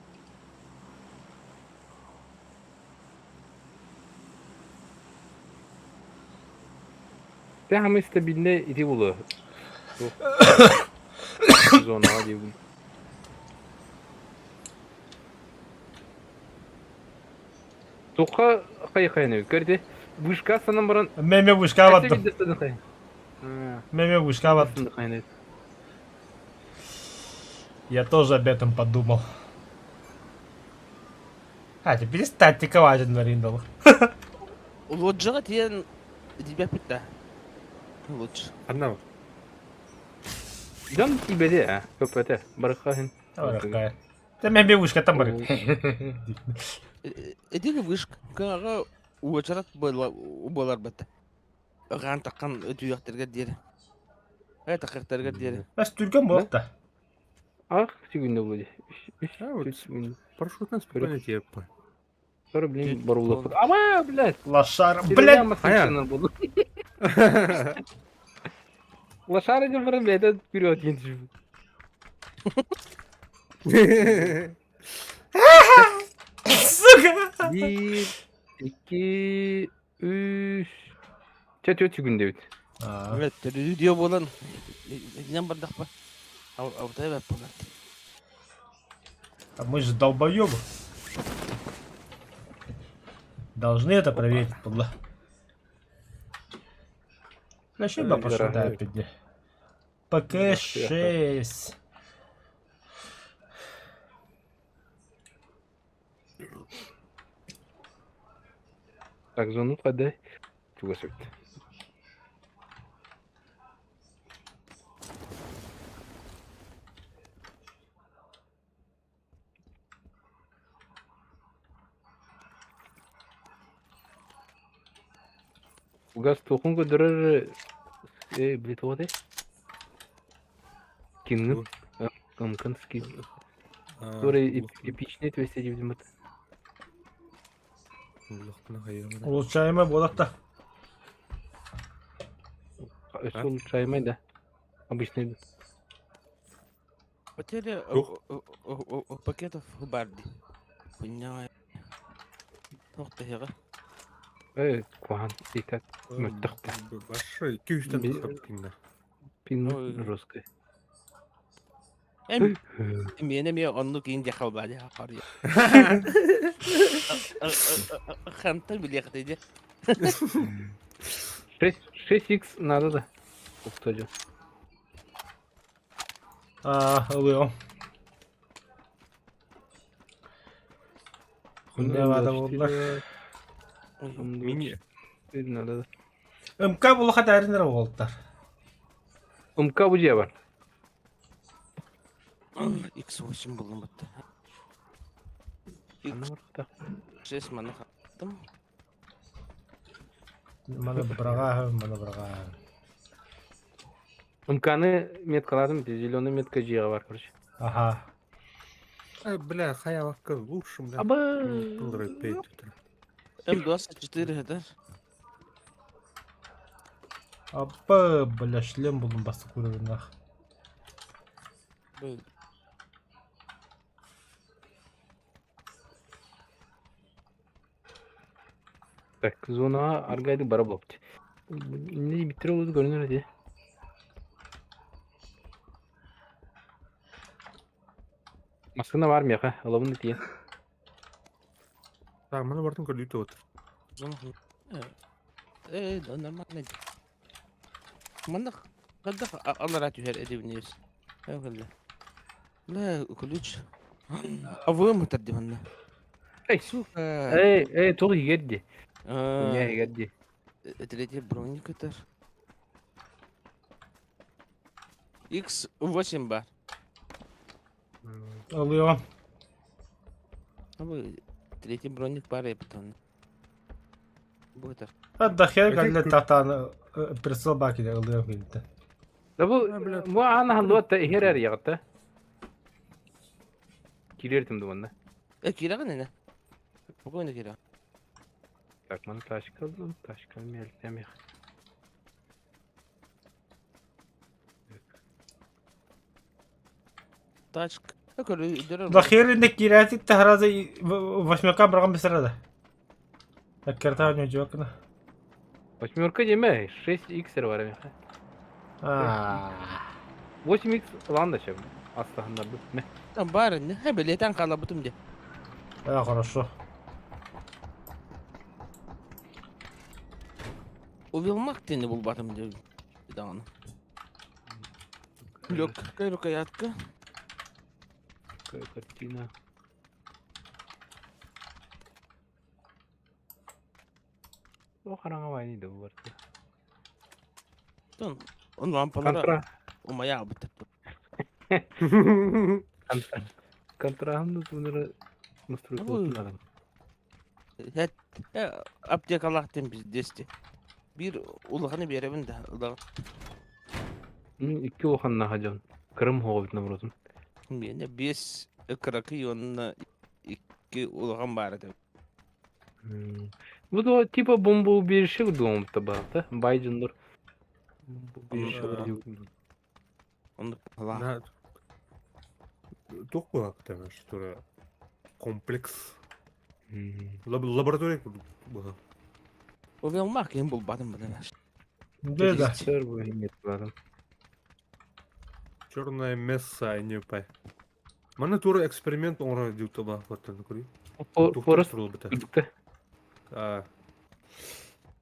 Тэ стабильный ити булу. Зона диэбин. Туха хайхайны көрде. Вышка санан баран. Меме вышка баттым. Меме вышка баттым. Я тоже об этом подумал. А, теперь статика важен Нариндал. Лоджиға тиен дибәппит да. Лучше. Ханна. Дьон тиийбэтэ ээ, көппөтө, барыхха иһин. Тэ меме вышка там бар. Эдиги вышка кыаҕа уочарат буолар бата. Ыгаан таххан өтүйэхтэргэ диэри. Э таххахтарга диэри. Бас түргэн буолта. Ах, сүгүннэ буолуо дии. А, вот парашютно спокойно тебе. Скоро, блин, барулаппыт. Ама, блядь! Лошара, блядь! Блядь! буолу. Лошара диэн баран бэйэтэ вперед диэн түспүт. Сука! Биир, икки, үс... Чэ, түөрт сүгүн диэбит. Блядь, төрүү диэ буолан итинэн бардахпа. Абытай бэт буолар. А мы же долбоебы. Должны это проверить, падла. Зачем да пошел да опять? ПК-6. Так, зону подай. Чугас эбит. Угас туохун көрдөрөр э били туох этэй? Кингын Мкн скин. Который эпичный түбэстэ диэбитим Улучшаемый буолар Өссө улучшаемый да. Обычный. Потеря пакетов барди. Хуйня. Туох тэһиэҕэ. Э, куһаҕан итат мөлтөх да. Большой күүстэн тахсар Пин жесткой. Эм миэнэ эмиэ оннук иин диэххэ баали харыйа. Хантан билиэхтэй дии. 6 х надо да. Кто А, ылыам. Хуйня баада буолла. Мини. Надо. МК булаха таарин эрэ уолтар. МК бу дьиэ бар. X8 булдум бутта. X6 маны хаттым. Маны быраҕааһын, маны быраҕааһын. МК-ны меткаладым, зеленый метка дьиэҕэ бар, короче. Аха. Э, бля, хаялакка лучше, бля. Аба. М24 это. Аппа, бля, шлем булдум бастык уровеннах. Был. Так, зона аргайды бара болыпты. Не биттер олуду көрүнөр эти. Маскына бар миэхэ, ылабын тиийэн. Так, маны бартын көрдүүтэ отыр. Зона. Э, да нормально. Манна хайдах аллара түһэр этибиниз. Эҕэллэ. Бля, ключ. А вы мытар диванна. Эй, Сука. эй, эй, туох иһигэр дии. Хуйня иһигэр дии. Третий броник это. X8 бар. Ылыаҕым. Третий броник бар эбит Бу это. Да хер кэллэ татааны прицел баакиде ылыам кэлбитэ. Да бу бу аана халуатта иһэр эр яҕытта. Кириэртим думанна. Э, кирэҕин ene. Спокойно кирэҕин. Так, маны тачка ыллым, тачка мелтемих. Тачка. Көрө Да хер инде киирээти таһараза восьмерка быраган бисера да. Таккерта ньодьуокна. Восьмерка деме, 6x бар эми. Аа. 8x ылан да чем. Астахыннарды. Ме. Там бар не билетен қалабытым де. А, хорошо. Увилмак тени булбатым де. Даҕаны. Легкая рукоятка. Какая картина. О, хараҥа вайни да бар. Тон он лампалара Контра. умая быт. Контрахым да тунары настройка Хэт аптекалаах биздести. Биир улаханы биэрэбин да. Икки улаханнаха дьон. Крым хоҕобут намротун. Миэнэ биэс кыракый уонна икки улахан баар этэ. Бу да типа бомбоубежище курдук баата. Бай дьоннор бомбоубежище диэн. Оннук баҕалаах. Туох буолаактар что комплекс. Лаборатория курдук буолар. Увелмак киһим булбатым быдан. Да, да. Сэр бу иһин Черная месса не пай. Маны тура эксперимент оҥоро диута баттан көрүй. Форест турулбута. курдукта.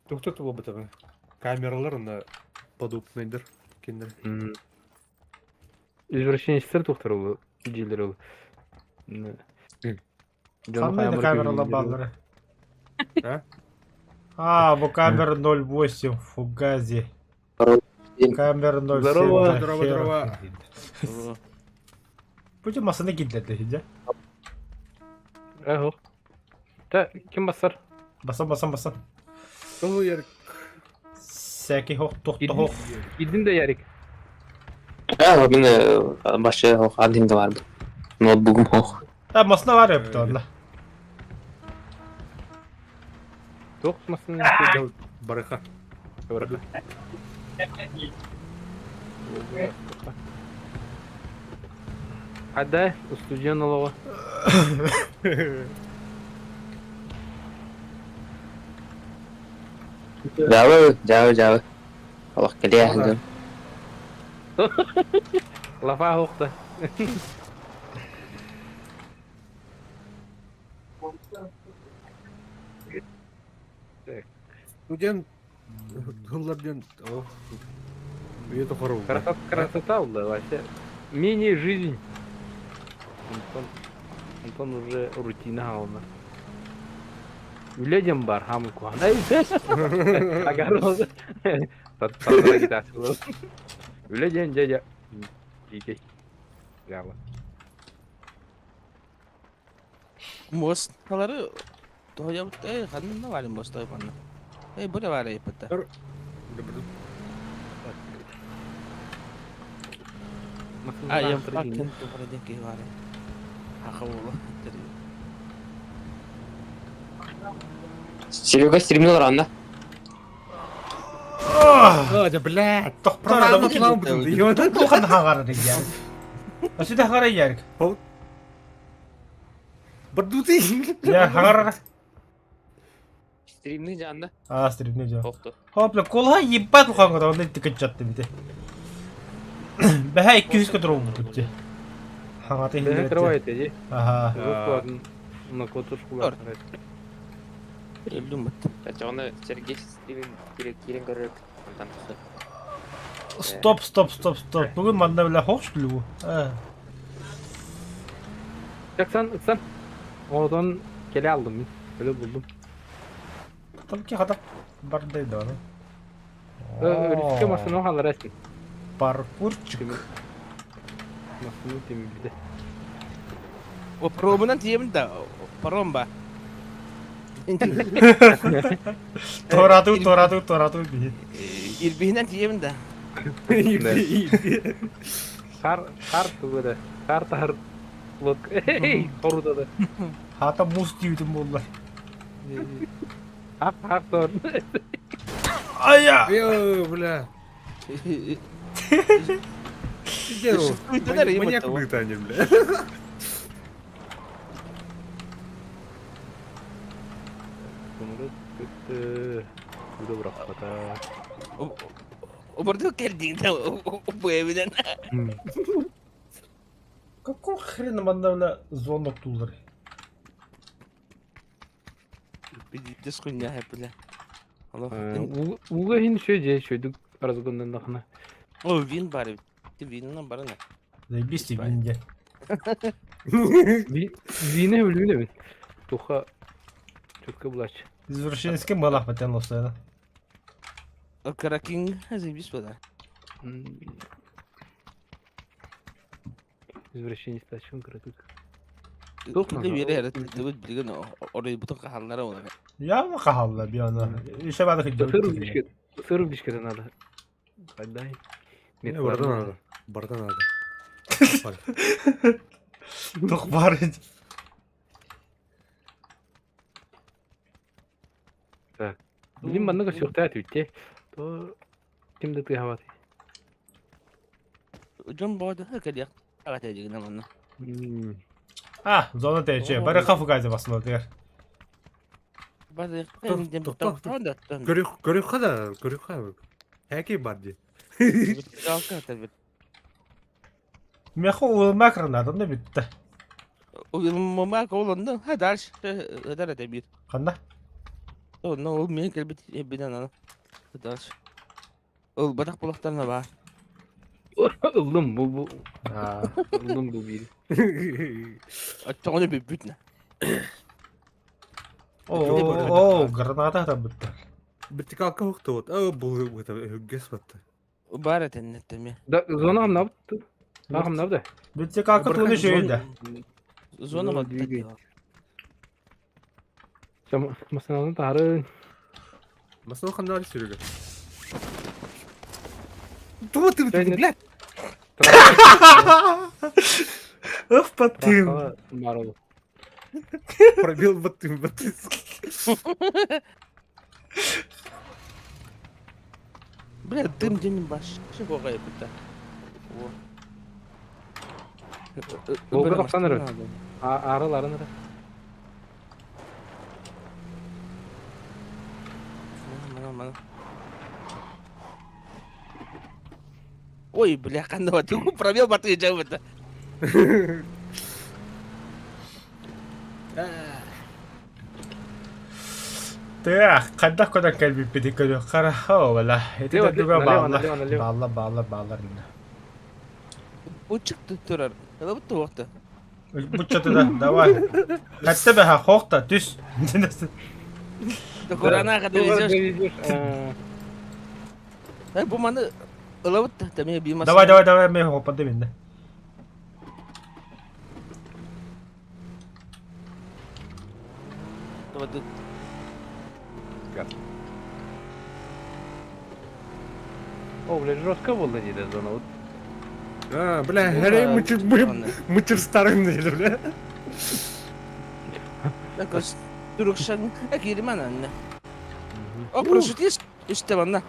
Тухта турулбута. Камералар на подобныйдыр киндер. Извращенецтер тухтар ол дьиэлэр ол. Ханна да камералар бааллара? А? А, бу камера 0,8 фугази. Камера 0,7. Здорово. Здорово, здорово. Бу масына киллэрдэ сидя. Ого. Та ким басар? Басан басан басан. Сол ярик. Сәки хох тохто хох. Киирдин да Ярик. Аа, мин башы хох адин да бар. Ноутбугум хох. А масына бар эбит онно. Туох масын Барыха. Ада, устудьон олоҕо. Жабы, жабы, жабы. Олох кэлиэ дьон. Лафа хохта. Студент хыллар диэн о үйэ тухары Красота, красота была вообще. Мини-жизнь. Антон, Антон уже рутина ална. Үлэ диэн баар, хаамыы куһаҕан. Агар Таттарга Үлэ диэн дьэ дьэ дьиикэй. Яла. Муосталары тоһуйабыт эй ханна баар муоста манна эй бу да баар эйпэтэ I am fucking туһара диэн киһи баар хаха уола Серега стримнул рано. А, блядь, Тохтор да бу Тухан хаҕар дигэр. Өсүдэ хаҕар ярик. Бардути. Я хаҕар. Стримни жанна. А, стримни жа. Тохто. Хопла колha ебать ухаҥар онно тикиччатты бите. Бэһэ 200 көтөр бутти. Хаҥата Бэһэ кровать ди. Ага. На котушку Өлдүм бат. Чоҕуна Сергей стримин киирэн көрөр онтон тахса. Стоп, стоп, стоп, стоп. Бүгүн манна бile хош билүү. Ыксан, ыксан. Одан келе алдым мин. Өлө булдум. Там ки хата барды да. Өрүскэ масыны халар эсин. Паркурчик. Масыны темирде. О пробунан тиемин да паром ба. Торату, торату, торату бихит. Ирбиһинэн тиемин да. Хар, хар тугуда. Хар тахар лодка. Эй, хоруда да. Хата муз диютум боллар. Хак, хак тор. Ая! Йо, бля. Маньяк бытани, бля. Оборду келдиң да бу эбинен. Какого хрена манна бля звонок тулар? Пиздец хуйня, бля. Уга хин шөй же шөйдүк разгоннан дахна. О, вин бар. Ти виннан барана. Заебись ты винде. Вине өлүүнө бин. Туха чөккө булач. Извращенский малах батен лосайна. Каракин заебись бада. Извращение стачын кыратык. Тух бере түгүт билген орой бутун кахаллара олар. Явно кахалла биана. Еще бада хиджо. Сыры бишке, сыры бишке надо. Отдай. Бардан надо. Бардан надо. Тух бар. Так. Билим манныга сүртää түтте. То ким да тыхават. Жон бода кэлиэх агата дигин манна. А, зона тече. Бары хафу газы басылы дер. Бады Көрүх көрүхха да, көрүхха. Хәки бар ди. Мехо улма кранадым да битте. Мама колонда, ха дальше, это это бир. Канда? Но ол мен келбит бинан ана. Дальше. Ол батак булактарына бар. Ыллым бу бу. А. Ыллым бу бир. Аттоны бит бүтнө. О, о, граната да битте. Вертикалка хукты вот. О, бу это гес батты. Бар этеннеттеме. Да зона амнабты. Ахамнабды. Вертикалка туны шөйдө. Зона Зона двигает. Масананы тары. Масыл хандар Серега. Тума ты, блядь. Өф потым. Марол. Пробил батым, батым. Бля, дым день баш. Чего гайбыта? Волга тохсан эрэ. Арыларын эрэ. Ой, бля, ханна ты пробел баты жабыта. Так, кайдах көдөн кэлбиппит көрү хорошо бала. Эти Лево, дойдуга налево, бааллар. налево, налево. Бааллар, бааллар, бааллар. Учык турар. Ала бутты вакты. Буччаты да, давай. Хатта бэха хохта, түс. До Куранаха довезешь. Довезешь. А, Э, бу маны ылабыт да, тэмиэ биир Давай, массыына. давай, давай, мен хоппады минне. Давай, ды- газ. О, блядь, жестко было не зона. Вот А, бля, херей мытыр, Ладно. мытыр старым dedi, бля. Так, Турукшан, киирмэн анна. О, парашютист, үстэ манна.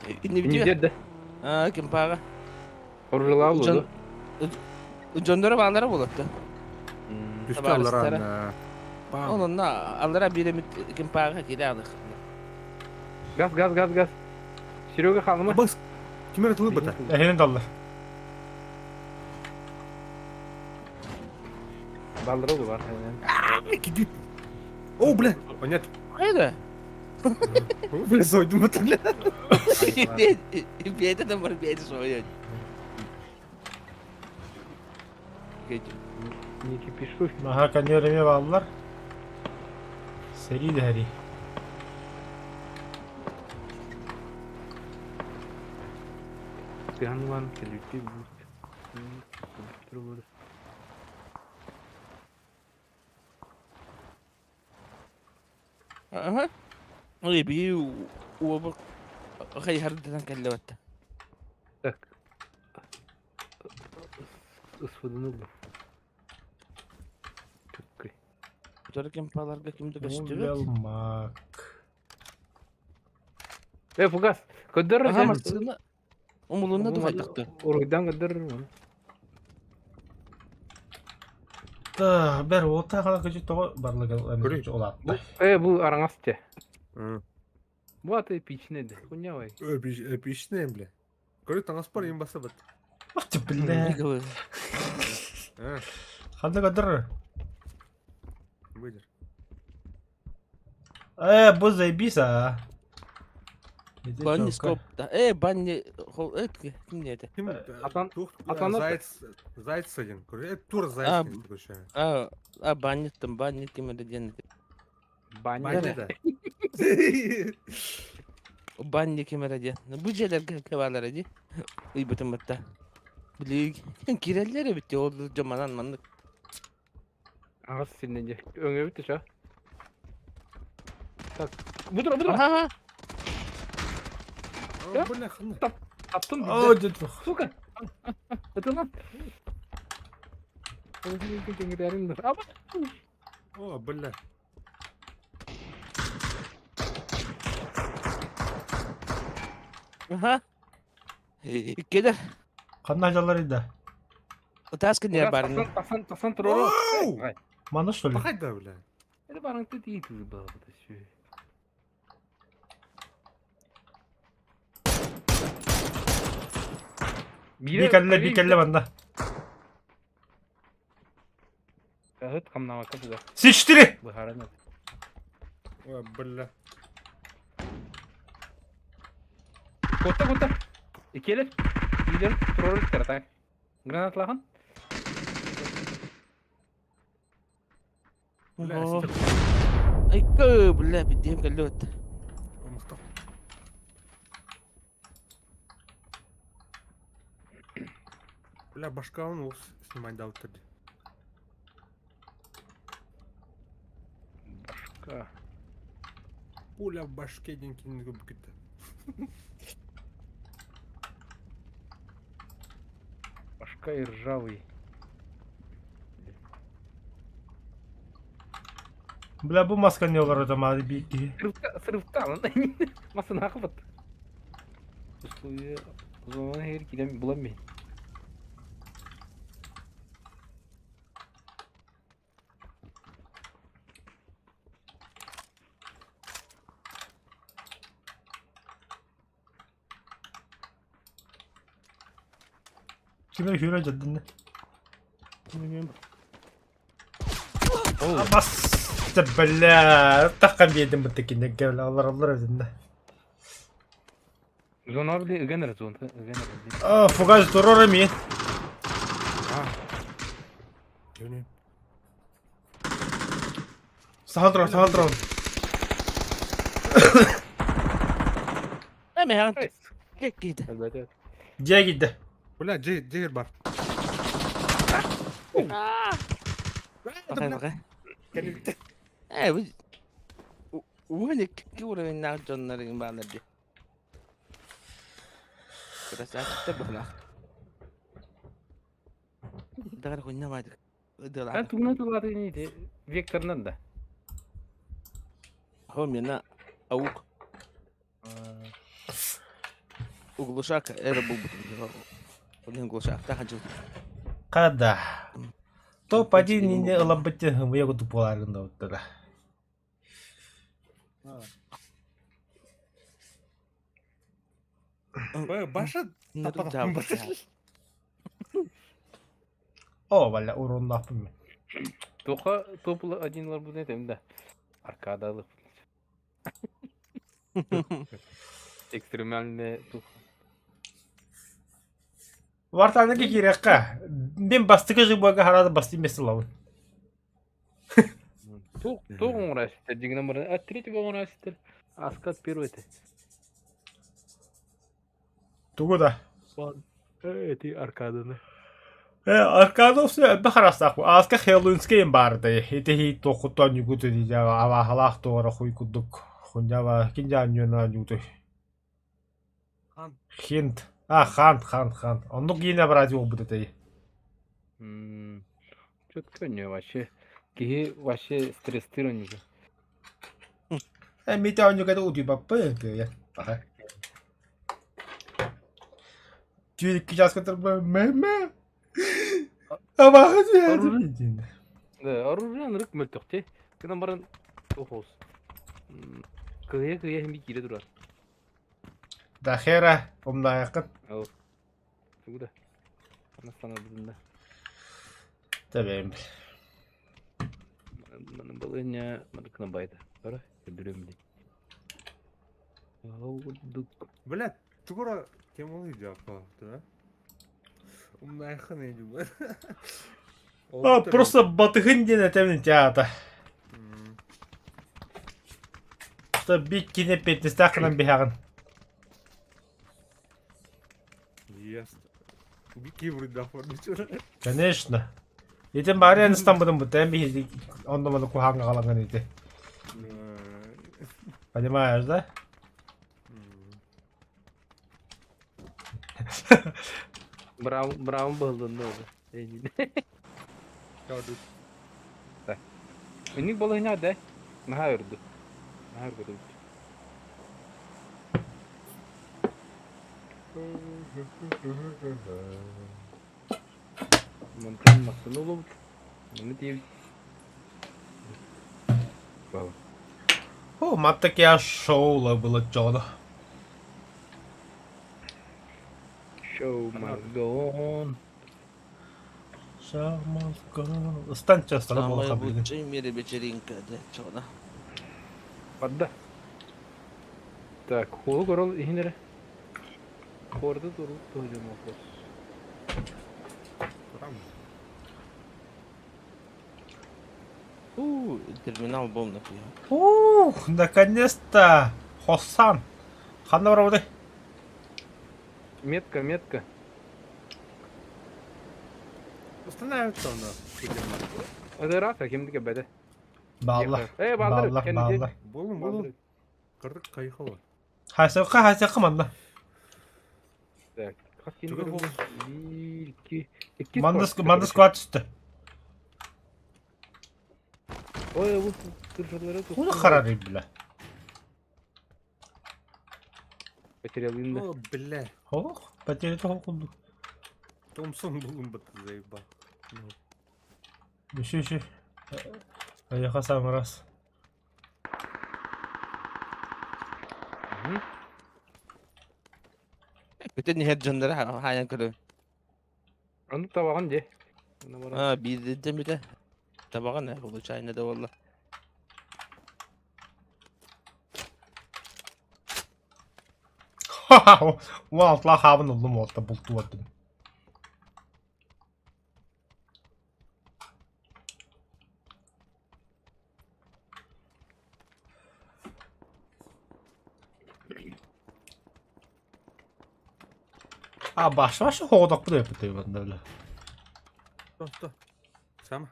не Иннибитигэ. дед, да? Аа, кимпаага. Оржылау Дьон дьонноро баалара буолатта. Үстü Табаарыстара. аллар Бам. Ол онно аллара биир эмит кимпаага киирэ алых. Газ, газ, газ, газ. Серега халма. Бас, кимер atılır бата? Эхинин даллар. Балдыры бар. О, бля. Понятно. Хайда. Бля, сойдум бата, бля. Бэйдэ да бар бэйдэ соойон. Не кипишуй. Наха каньереме бааллар. Сэрии дэһэрий. Тыганлан келүтү будет. Аха. Ой, би уобу хайхардан кэллэбэтта. Так. Ысфыдыны бу. Түккү. Тура кимпаларга ким да көстүбэт. Мак. Э, фугас. Көдөр. Аха, массыына. Умулунна духайдахты. Уруйдан көдөр. Та, бер ота хана көчү того барлыгы Көрүй. олатты. Э, бу араңас те. Бу аты пичне де. Хуйня Эпичный, бля. Көрü таңас бар, ең басы бат. Ах бля. А, Ханда кадыр. выдер. Э, бу заебись, а. Банни скоп. Э, банни хол э ким это? Ким? Атан- атан- Заяц, заяц один. Көрü, э, тур А, заяц. Короче. А, а банни там банни ким это ден. Баня. Баня, да. Банни ким это ден. Бу жерлерге кебалар ди. Ый бутын батта. Били киреллер бит ол жаманан маннык. Аңас синне де. Өңө бит ша. Так. Будура, будура. Аха. О, бля, хана. Таптым. О, дед. Сука. Это нам. О, бля. Аха. Кедер. Ханна жалар иде. Таскын не барын. Тасан, тасан турору. Оу! Мана что ли? Пахать да, бля. Это барыңты дейт был. Би калле, би калле манда. Кахыт камнавака буга. С4! Быхараны. О, бля. Котта, котта. Икелер. Илер турору так. Гранатлаган. Бля, сидел. Ай, кö, бля, бидем каллот. О, махтал. Бля, башка он ус снимать дал тогда. Башка. Пуля в башке деньги не губкит. Башка и ржавый. Бля, бу маска не олар это мады би. Срывка, срывка. Масын ахват. Условия. Zaman her giden bulamıyorum. Kime hüre jaddın? Bilmiyorum. Бас, бля, таққан бедім бұты кел алар алар өзінде. Зона bile ıgınır zona. Igınır. А, фугаз турор ми. Görünüyor. Сахал дрон, сахал дрон. Эмэһэн кэккиитэ. Элбэтэ. Дьиэ киирдэ. Бля, дьиэ дьиэ бар. Бакай бакай. Кэлбитэ. Э бу уон икки уровеннаах дьоннор игин бааллар дии. Красавчиктар быһылаах. Дагар хуйня баайдык. А тугунан тулаатын ити векторынан да. Хо мена аук. Углушак эра булбутум. Ол глушактаах дьыл. Хада. Топ-1 не ылабыт хымыйа курдук буолааргын да Баша О, валя, уруннаахпын мен. Туха топ один ылар бу этем да. Аркадалы. Экстремальный тух. Вартаны киириэххэ. Мин бастакы жыбыга харада бастыы месте ылабын. Туох туох оҥороситтэр дьиҥинэн баран а третьего оҥороситтэр аскат первый этэ. Тугу да? Эти аркаданы. Э, Аркадов элбэх араастаах. Ааска Хеллуинскай баардай. Ити туоххуттан ньугут абааһалаах туора хуй курдук. Хуньяба киндя ньуна ньугутой. Хан. Хинт. А, хан, хан, хан. Оннук гиинэ бараати буолбут этэй. Четко не вообще. Киһи вообще стресстир онньуга. Э, мите онньуга утуйбаппын кыайа. Аха. Түүн икки чааска турба мэ-мэ. Абааһы түһээтим. Да, оружие ынырык мөлтөхтө. Гынан баран туох Кыһыйа-кыһыйа иһин киирэ турар. Да хера, умнаайаххыт. Ол. Тугу да. Анастанабытын да. Тэбэм. Маны балыня маныкына байда. Бара, көрдөрөм билин. Ол Бля, тугура темалы жапа, да? Умнайхын эдим. А, просто батыхын диэн этэмин теата. Что бик кине петнистаах гынан биһаҕын. Есть. Бики вроде оформить. Конечно. Итин баары аныстаммытым бутаан биһиги онно маны куһааҥҥа хаалаҥҥын ити. Понимаешь, да? Браун, Браун быһыллынна ол. Инник балыһыня да? Наһаа өрдү. Наһаа өргөтөбүт. Мантан массыына олобут. Маны тиэбит. О, маттакия шоула было чоно. Show must go on. Show must go on. Ыстан частара Самая буолха билигин. лучшая в мире вечеринка, да, чона. Барда. Так, хуолу көрөл иһин эрэ. Хорда туру туһудьум вопрос. У, терминал был нахуя. Ух, наконец-то! Хосан! Ханна барабытай? Метка, метка. Устанавливается она. Это раз, кимдик эбэдэ. Баалла. Э, бааллар, Бааллар, кэнники. бааллар. Болун, болун. Кырдык кайхала. Хайсыкка, хайсыкка манна. Так, хас кини Туга көрбүт? болун. Биир, икки, икки Манна сквад. манна сквад түстэ. Ой, бу тыржалары Хуна харары бля. Потерял да. О, бля. Ох, потеря того кунду. Томсон болун бат заебал. Еще, еще. Поехал сам раз. Бүтүн иһэр дьоннор хаайан көрө. Аны табаҕын дьэ. А, биирдэ бүтэ. Табаҕын э, получайно да буолла. Уон алтылаах хаабын ыллым уолта бултуу бардым. А баш-баш хоҕотохпут эппит манна бля. Сто, сто. Сама.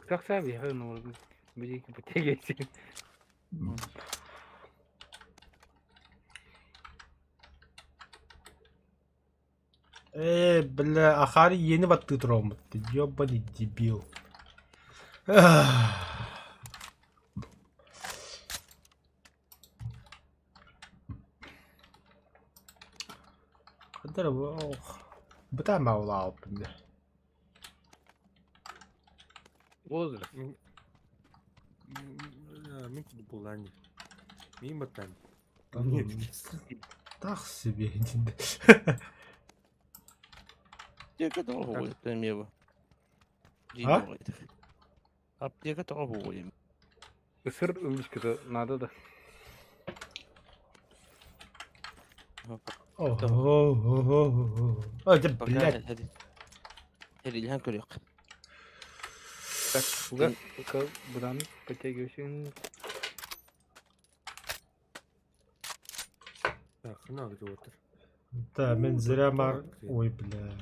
Как сам я ну били потягивайте. Э, бля, Ахари иэни баттыы тураммыт. Ёбаный дебил. Хандар бытаан баҕалаабыппын дии. Возраст. Мин курдук буоллаан дии. Миин баттаан. Так себе. Аптека тоҕо уһугуйта эмиэ бу. А? Аптека тоҕо уһугуйум. Ысыр ылышкыта надо да. О, да, блядь. Эрилиһэн көрүөх. Так, уга будан подтягивайся. Так, хана где отыр. Да, мен зря мар... Ой, бля.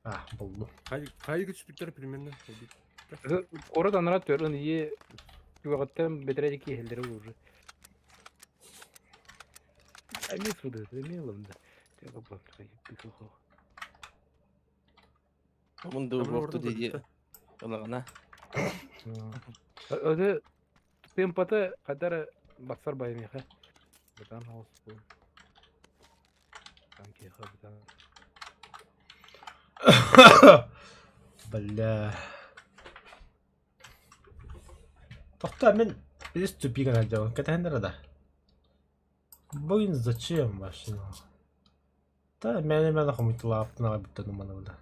А, буллум. Хайы түспүттэр примерно. Куорат анараа төрүн ийэ үөҕүттэн бэтэрээ диэки иһэллэрэ уже. Эмиэ суды, эмиэ ылым да. Мунду буохту дии ылаҕына. Öde темпата кадара бассар байымыха. Бытан хаус бу. Танкиха бытан. Бля. Тохтоо мин бис тупик гына кэтэһэн да. Блин, зачем вообще? Да, мээнэ-мээнэ хомуйталаабытын аҕай бүттэн умана бля.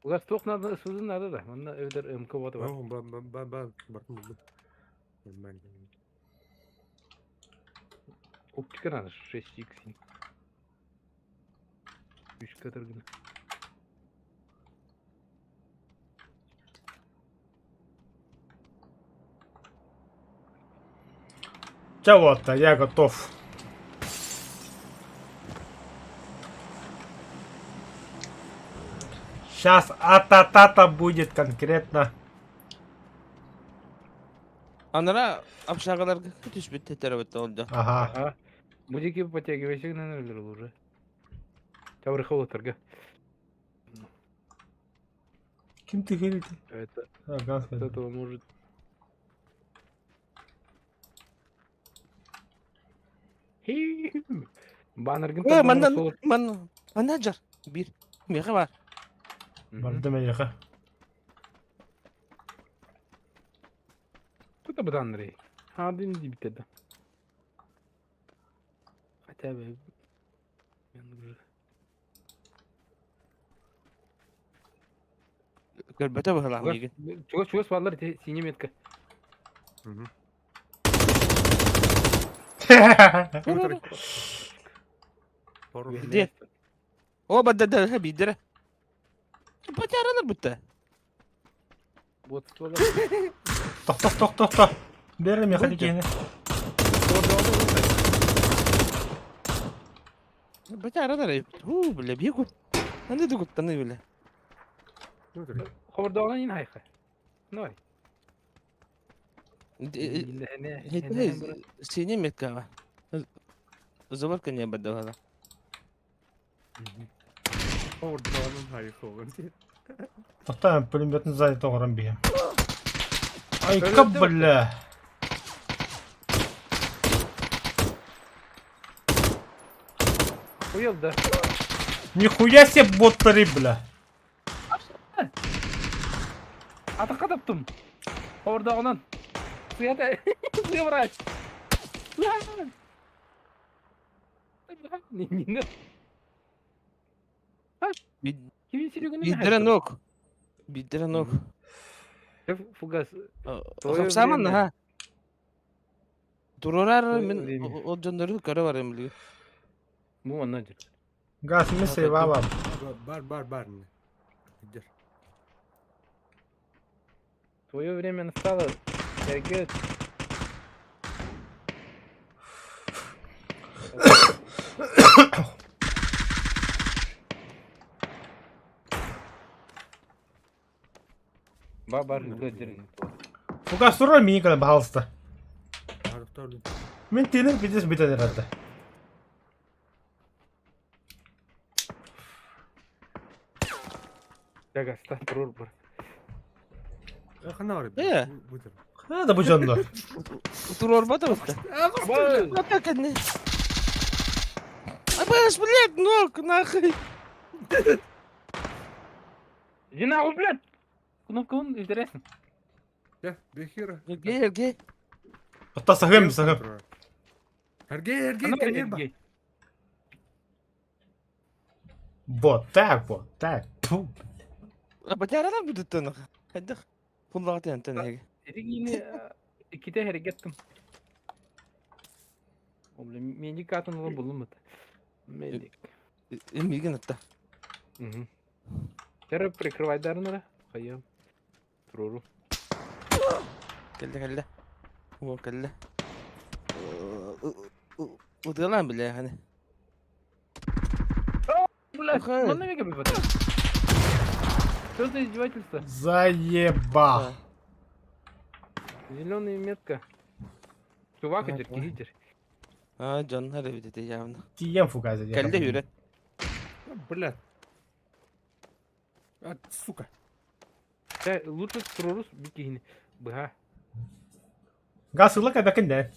Улар туох надо, судун надо да. Манна эбэтэр МК бота бар. Ба ба ба ба бартын булдум. Нормально. Оптика надо 6x. Үс катыргына. Чэ вот, я готов. Сейчас а-та-та-та будет конкретно. Анара общагаларга түспүт тетеребит олду. Ага. Ага. Музыки подтягивайся на уже. Таврыха ултарга. Ким ты говорит? Это Ага, от этого может. Баннергын Э, манна манна менеджер бир меха бар. Барды меха. Тут об Андрей. Хадин дибитеда. Хотя бы. Көрбөтө быһылаах миигин. Чугас чугас бааллар синий метка. Где? О, бада да биирдэрэ. Батяранар бутта. Вот Тох тох тох тох тох. Бери меха дикени. Батяранар. Ху, бля, бегут. Аны дугуттаны бля. Хобордоҕунан иин хайха. Ной. Синий метка. Заварка не бадала. Хобордоҕунан хайха. Тохтоо пулеметын сзади тоҕорон биһим. Айка, бля. Хуел да. Нихуя себе боттары, бля. Атахха таптым. Хобордоҕунан. Сыата. Сыа врач. Не Биирдэрэ нок. Биирдэрэ нок. Фугас. Хапсааман наһаа. Турурар мин ол дьоннору көрө барым билигин. Бу онно дьир. Газ мы сейвавам. Бар бар бар. Идер. Твое время настало. Эрге. Ба бар ыдыр. Фугас турар миин кэлэн баһаалыста. Мин тыыным пиздец бүтэн эрэрдэ. Гаста турур бар. Хана бар. Э. Хана да бу дьоннор. Туруорбата бытта. Кэнни. Абаш, блядь, ног, нахуй. Иди нахуй, блядь! Кнопка он интересен. Дьэ, бехира. Эргей, эргей. Отта саһыам, саһыам. Эргей, эргей, Ана кэлиэр ба. эргей. Вот так, вот так. Тьфу. Батяралар бүтүттэн. Хайдах пуллаҕа тэн эһиги. Ити киини иккитэ эргеттим. О, бля, медик атын ыла буллум это. Медик. Миигин атта. Угу. Тера прикрывайдарынара. Хайам. Туруру. Кэллэ кэллэ. О кэллэ. Ытыалаан билэ хани. Блядь, манна мега бит. Что за издевательство? Заеба. Зеленая метка. Чувак А, идет, понял. лидер. А, дьоннор эбит ити явно. Тиийэн фугас Кэллэ диэн. үрэн. Блядь. А, сука. Тэ, лучше турурус бикини. Быха. Газ ылла кэбэкин да.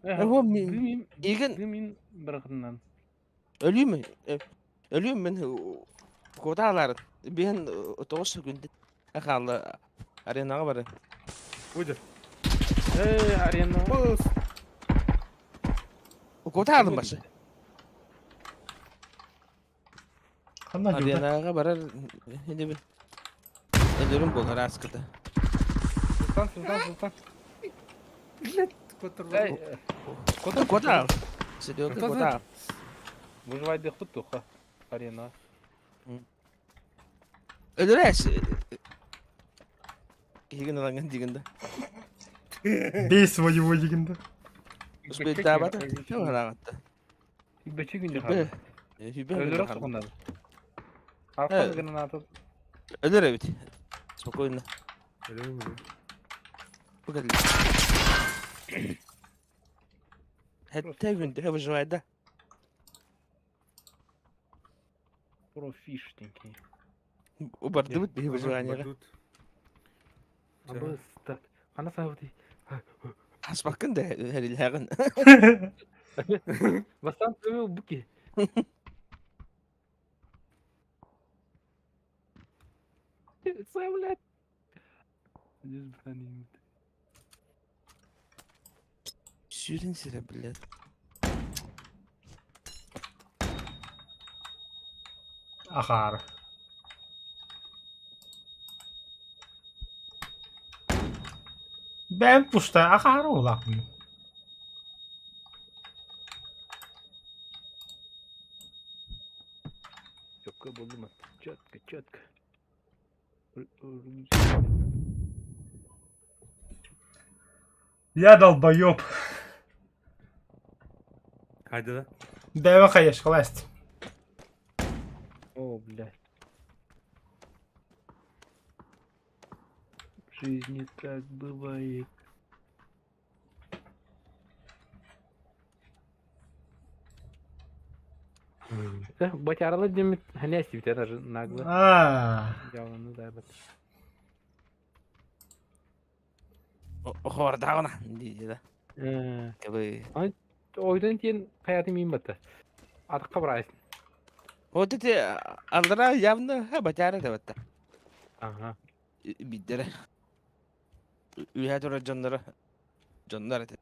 О, ми- Дымим, Игин дымин бырахынан. өлүүм. Өлүүм мен куотаалар. Биһэн тоҕус күндэ хаалла аренаҕа бары. Выйдешь. Э, арена. Быс. Куотаалым башы. Ханна дьута. Аренаҕа барар инибин. Өлөрүм буолар ааскыта. Султан, Султан, Султан. Блядь, Эй, Куота куотаал. Серега Куота- куотаал. Выживай дыхпыт туха. Арена. Өлөрөөс. Киһигин ылаҥын дигин да. Бей своего дигинда. Успейтаабата. Хараҕатта. Бөчө күндө Хүбэ. хаалла. Хүбэ. Өлөрөх соҕуннар. Архан граната. Өлөр эбит. Спокойно. Бу кэллэ. Хэттэ күндэ выживай да. Профиштенький. Убардыбыт биһи выживаниеҕа. Абыста. Хана сабыты. Хаспаккын да хэрилээҕин. Бастан төбө буки. Сэ, блядь. Здесь бронит. Сүүрэн сирэ блядь. Ахаар. Бэм пуста ахаар улахан. Четко булдум. Четко, четко. Я долбоеб. Хайда да. Бэм хаешкаласть. О, блядь. В жизни так бывает. Батяралы демит ханясти ведь это же нагло. Аа. Явно, да, бат. Хордаҕына дии да. Кабы. Ойдан тиен хаятым мин батта. Атыққа барайсың. Вот эти аллара явно ха батяра да батта. Ага. Биддere. Үһэ турар дьонноро. Дьоннор этэ.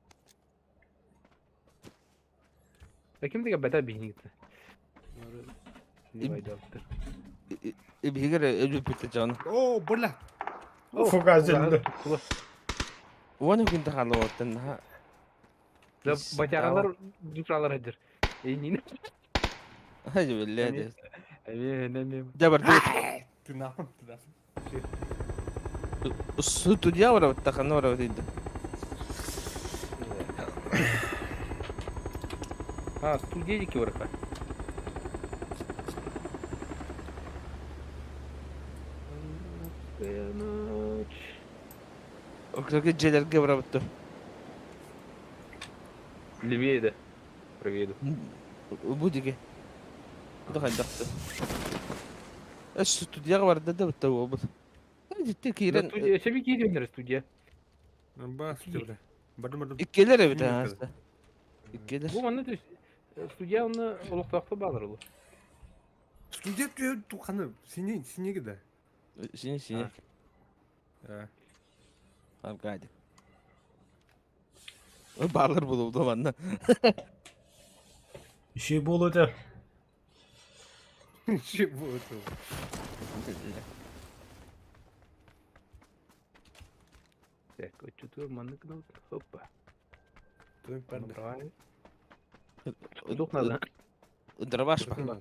А ким деген бата бейнигді? Биһигер өлүппүт дьон. О, бля. Фугас дьонно. Уон күн тахалыоттан ха. Батяралар душалар әдір. Эй, Хай биллэ. Не, Дабар Ты нахуй, ты нахуй. Студия ора тахана ора дейdi. А, студия бар. Кыргы дьиэлэргэ барабыт Левее да. Правее. Бу диги. Да хайдахты. Эс студияға барда да бітті болбут. Дитте киирен Студия, себе кииреннер студия. Ба, студия. Бардым бардым. Иккилер эбит аста. Иккилер. Бу манна студия оны олохтоохто баалар олу. Студия түйө туханы сине синеги да. Сине сине. Аркадий. Баалар булууда манна. Үчүгэй буолуо этэ. Чего это? Так, отчету маннык Опа. Той парда. Дух надо. Дробаш па.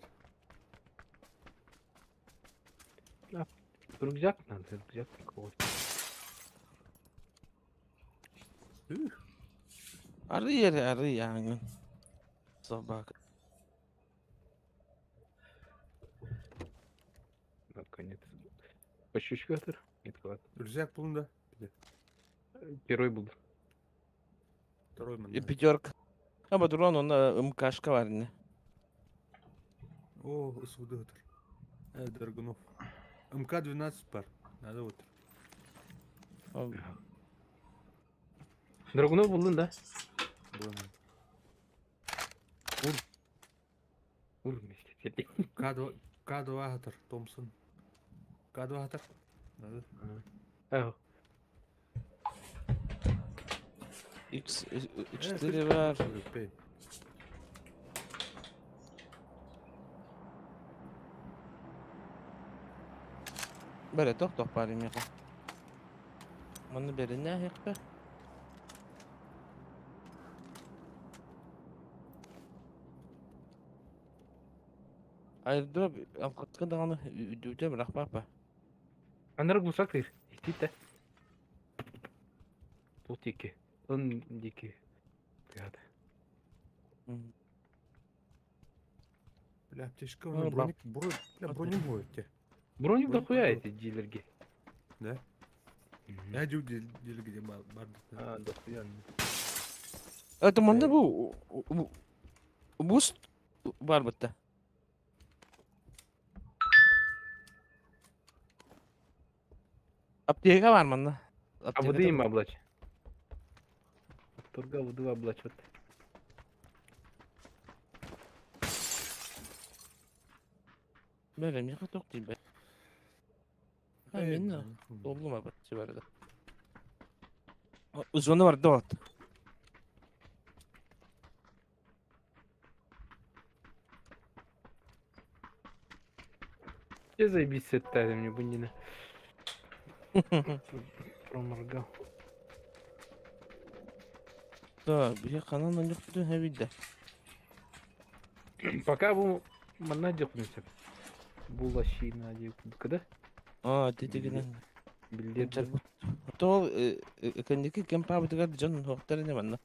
Рюкзак надо, рюкзак какой-то. Арый эрэ, арый ааҥын. Собака. Наконец. По щучку атыр? Нет, ладно. Рюкзак булун да. Первый был. Второй И манна. пятерка. А патрон онно МКшка бар ини. О, СВД атыр. Драгунов. МК-12 пар. Надо вот. Драгунов булдун да? Булан. Ур вместе. К2 К2 атыр. Томпсон. К2 атыр. Надо. Эх, X4 бар. Пей. Бэрэ тох-тох баар имиэхэ. Манна бэринээһиэхпэ. Аирдроп алҕаска даҕаны үрдүбүтэ бырахпаппа. Анара глушак тыыр. Истит да. Тут дики. Он дики. Тыгады. Бля, аптечка, Ну, он броник, бро, бля, броник будет те. Броник Броник дохуя дохуя. эти дилерги. Да? Я дю дили где бар. А, дохуя. Это манна бу буст бар бытта. Аптека бар манна. А воды им облач. Турга воды облач вот. Бәрэ миэхэ туох тиийбэт. А минна доллума баччы барда. Зона бар да вот. Че заебись сеттали мне бунина. Проморгал. Да, биһи ханан онньохпутун хэбидэ. Пока бу манна дьокунсеп. Бу лощина когда? Аа, титигинэн. Билдер. Тоол кэнники кэм паабытыгар дьон суохтар ини манна.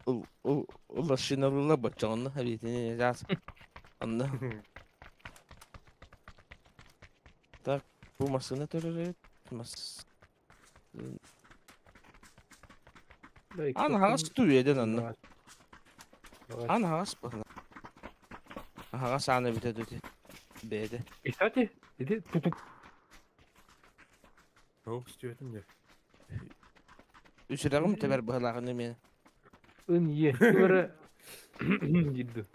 Ул ул лощиналыылар боччоҕунна эбиитини чаас онно. Так, бу массыына төрөр эбит. Мас Аан аһаҕас туу үөдэн онно. Аан аһаҕас быһыла. Аһаҕас аан эбитэ дути. Бэйэтэ. И, кстати, иди тут. О, стюэтим де. Үсүрэҕим тэбэр быһылааҕын эмиэ. Ын е. Тура. Дирду.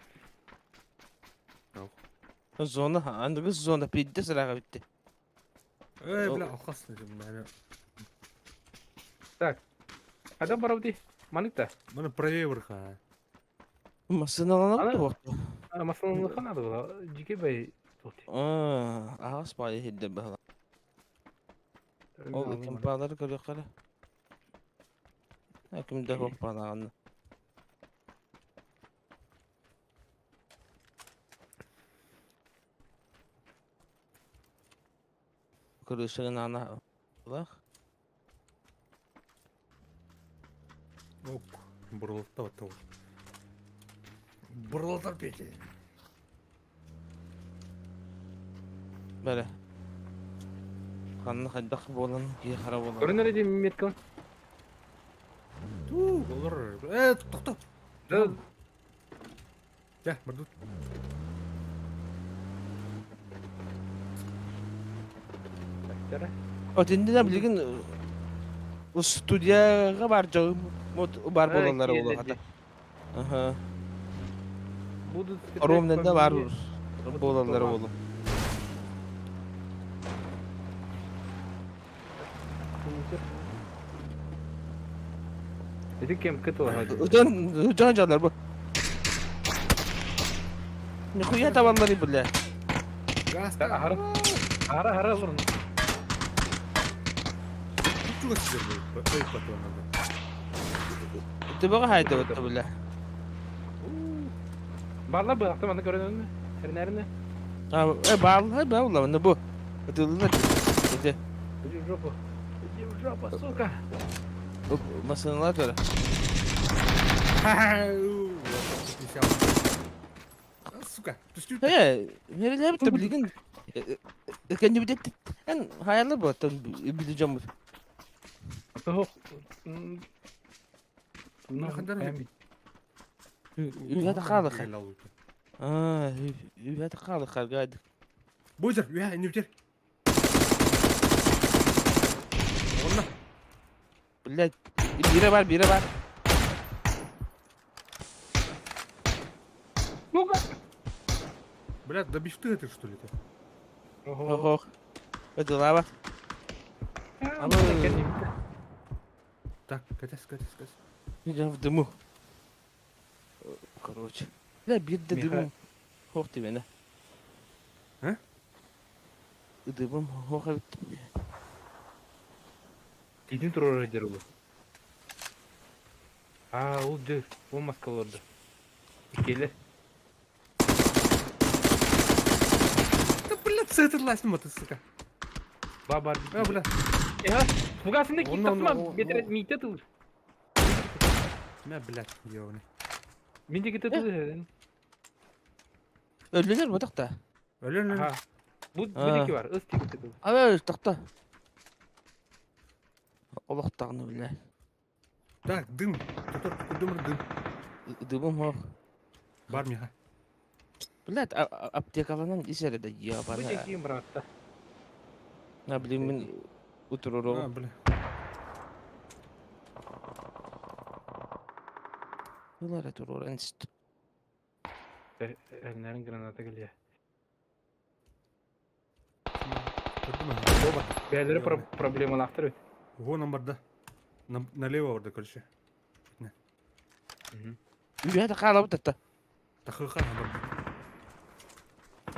Зона, аныгы зона пиздец ыраах эбит. Эй, бля, алхас наверное. Так. Хада барабди. Манык-то. Маны правее вырха. Массыыналанан туох. Масланлыха надо было. Дикий бай. Аа, аҕас баайы иһирдэ быһылаах. Ол кемпаалары көрүөххэ эрэ. Ким да суох баалааҕын. Крышаны аана лах. Ок, бурлатта баттал. Бурлатар пети. Бэрэ. Ханна хайдах буолан киһи хара буолан. Көрүн эрэ дии меткалын. Туу, олор. Э, тохто. Да. Дьэ, бардут. Отиннина билигин студияга бар дьон бар буолаллар буолуохата. Аха. Будут Ромненда бар буолаллар буолу. Ити кем кытылаһа. Дьон дьон дьоннор бу. Нихуя табаллары бля. Газ. Ахара. Ахара ахара олорун. Чугас сидер бу. Ой, потом надо. Төбөҕө хайдыбыт бля. Бааллар быһахта манна көрөн Эрнэринэ. А, бааллар бааллар бу. Ытыллар. Ити. Иди в жопу. Иди в жопу, сука. Масыналар тура. Сука, түстүү. Э, мерилер бит билигин кэннибит эн хаялар буоттан били дьоммут. Тоһох. Үһэ хаалыха. Аа, үһэ хаалыха гад. Бойдер, үһэ, иннибитер. Онна. Блядь, биирэ бар, биирэ бар. Ну-ка. Блядь, да бифты это что ли ты? Ох, Это лава. Так, катас, катас, катас. Я в дыму. Короче. Бля, биир да дымым. Хох ты меня. А? Дымым хох Титин турар дер бу. Аа, ол дыр, ол маскаларды. Иккиэлэр. Да, блядь, с этой лазь ты, сука. Ба бар. А, бля. Э, фугасында Онно, кип тахсыма, онно, бетер онно. миите тылыр. Мә, блядь, ёбаный. Мен де кете тылыр. Өлүлэр бу тахта. Өлөн, өлөн. Аха. Бу бу деки бар, ыс тиги тылыр. Ага, тахта. Олохтаҕына бля. Так, дым. Тут дым, дым. Дымым хох. Бар миха. Блядь, аптекаланан исэрэ да Бу ебана. деки братта. На, блин, мин А, утуруру. бля. Булара туруран ист. Эрнерин граната келе. Оба. Бәлері проблемалақтыр өт. Го нам барда. Налево барда, короче. Үйәді қалап татта. Тахыха барда.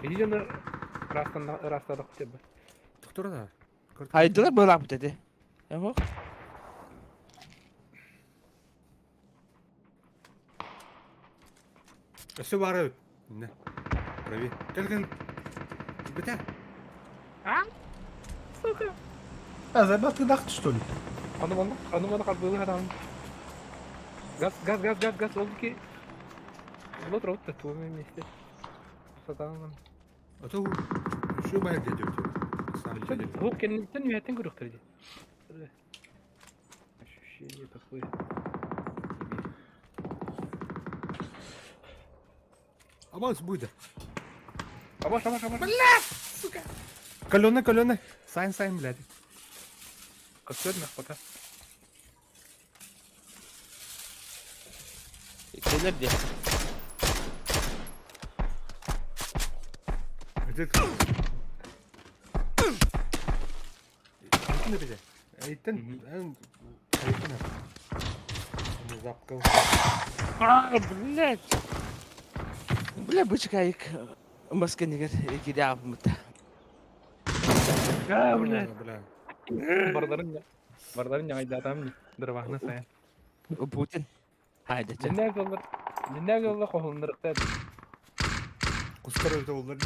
Иди жаны растан растадық деп. Доктора да. Хайдылар бөлап деді. Яхо. Все бары. Не. Прави. Кел кел. Бите. Сука. А, заебал ты нахуй, что ли? Аны маны, аны маны карбылы адам. Газ, газ, газ, газ, газ, ол ки. Вот рот туме вместе. Сатаным. А то еще байр дедет. Сам дедет. Хук кеннеттен үйәттен көрүктөр ди. Ощущение такое. Абас будет. Абаш, абаш, абаш. Каленый, каленый. Сайн, сайн, блядь. Костер нах пока. Келер де. Это Эйтэн бите. Эйтэн. Эйтэн. Запкал. А, блядь. Бля, бычка ик. Маска нигер кире апмыт. А, блядь. Бля. Бардарын бардарын айдатам дырвахны сайын. Путин. Хайда. Диннәг олар, диннәг олар кохолнырыкта. Кустар өтө болдар.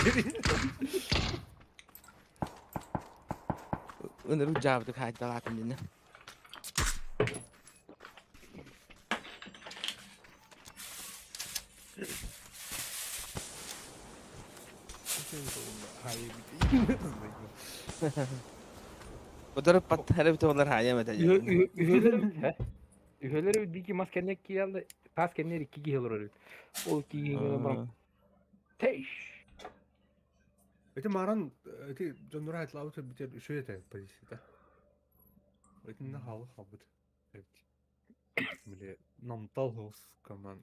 Өнөр жабдык хайдалатын дені. Бодор паттары бит олар хаайам этэ. Үһөлөр үһөлөр дики мас кэннек киялды тас кэннер икки киһи олорор эбит. Ол киһи баран тейш. Эти маран эти дьоннор айтлаабыт битер үчүгэй этэ позицията. Итиннэ хаалы хаалбыт. Били намтал хос команд.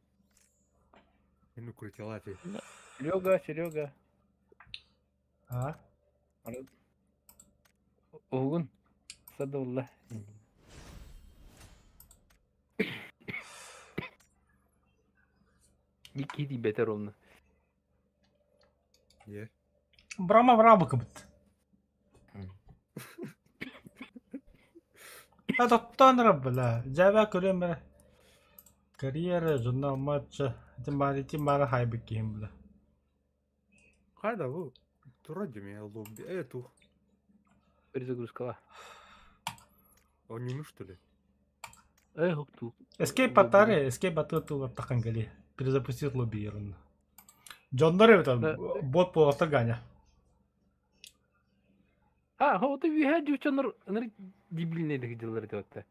Мен укрытила ти. Серега, Серега. А? Уһугун. Садулла. Икки бетер онно. Е. Брама брама кыбыт. А тоттон бля. Жаба көрөм бля. Карьера, журнал матча. Ити мара хайбык киһим бля. Хайда бу. Тура деме лобби. Э тух. Перезагрузкала. Он не что ли? Эй, хопту. Escape атары, escape аты тылар таққан кели. Перезапустить лобби ерін. Дьоннор эбит бот буолаттар Ганя. А, вот и виһэ дьучаннар ыныр дебильный дыллар деп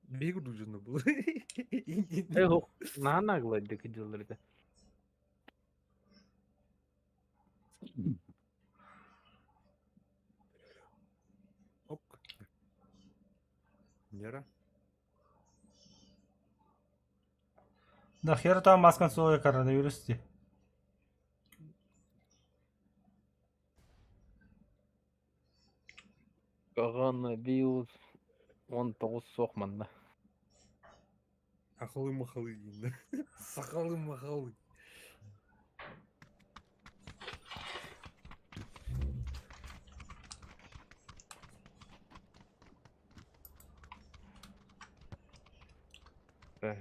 Бигу дужunu бу. Эй, хоп, наана дык дыллар это. Ок. Нера. Нахер там маскан суоя коронавирус ти. Коронавирус 19 соқ манна. Ахалы махалы дейін. Сақалы махалы. Так.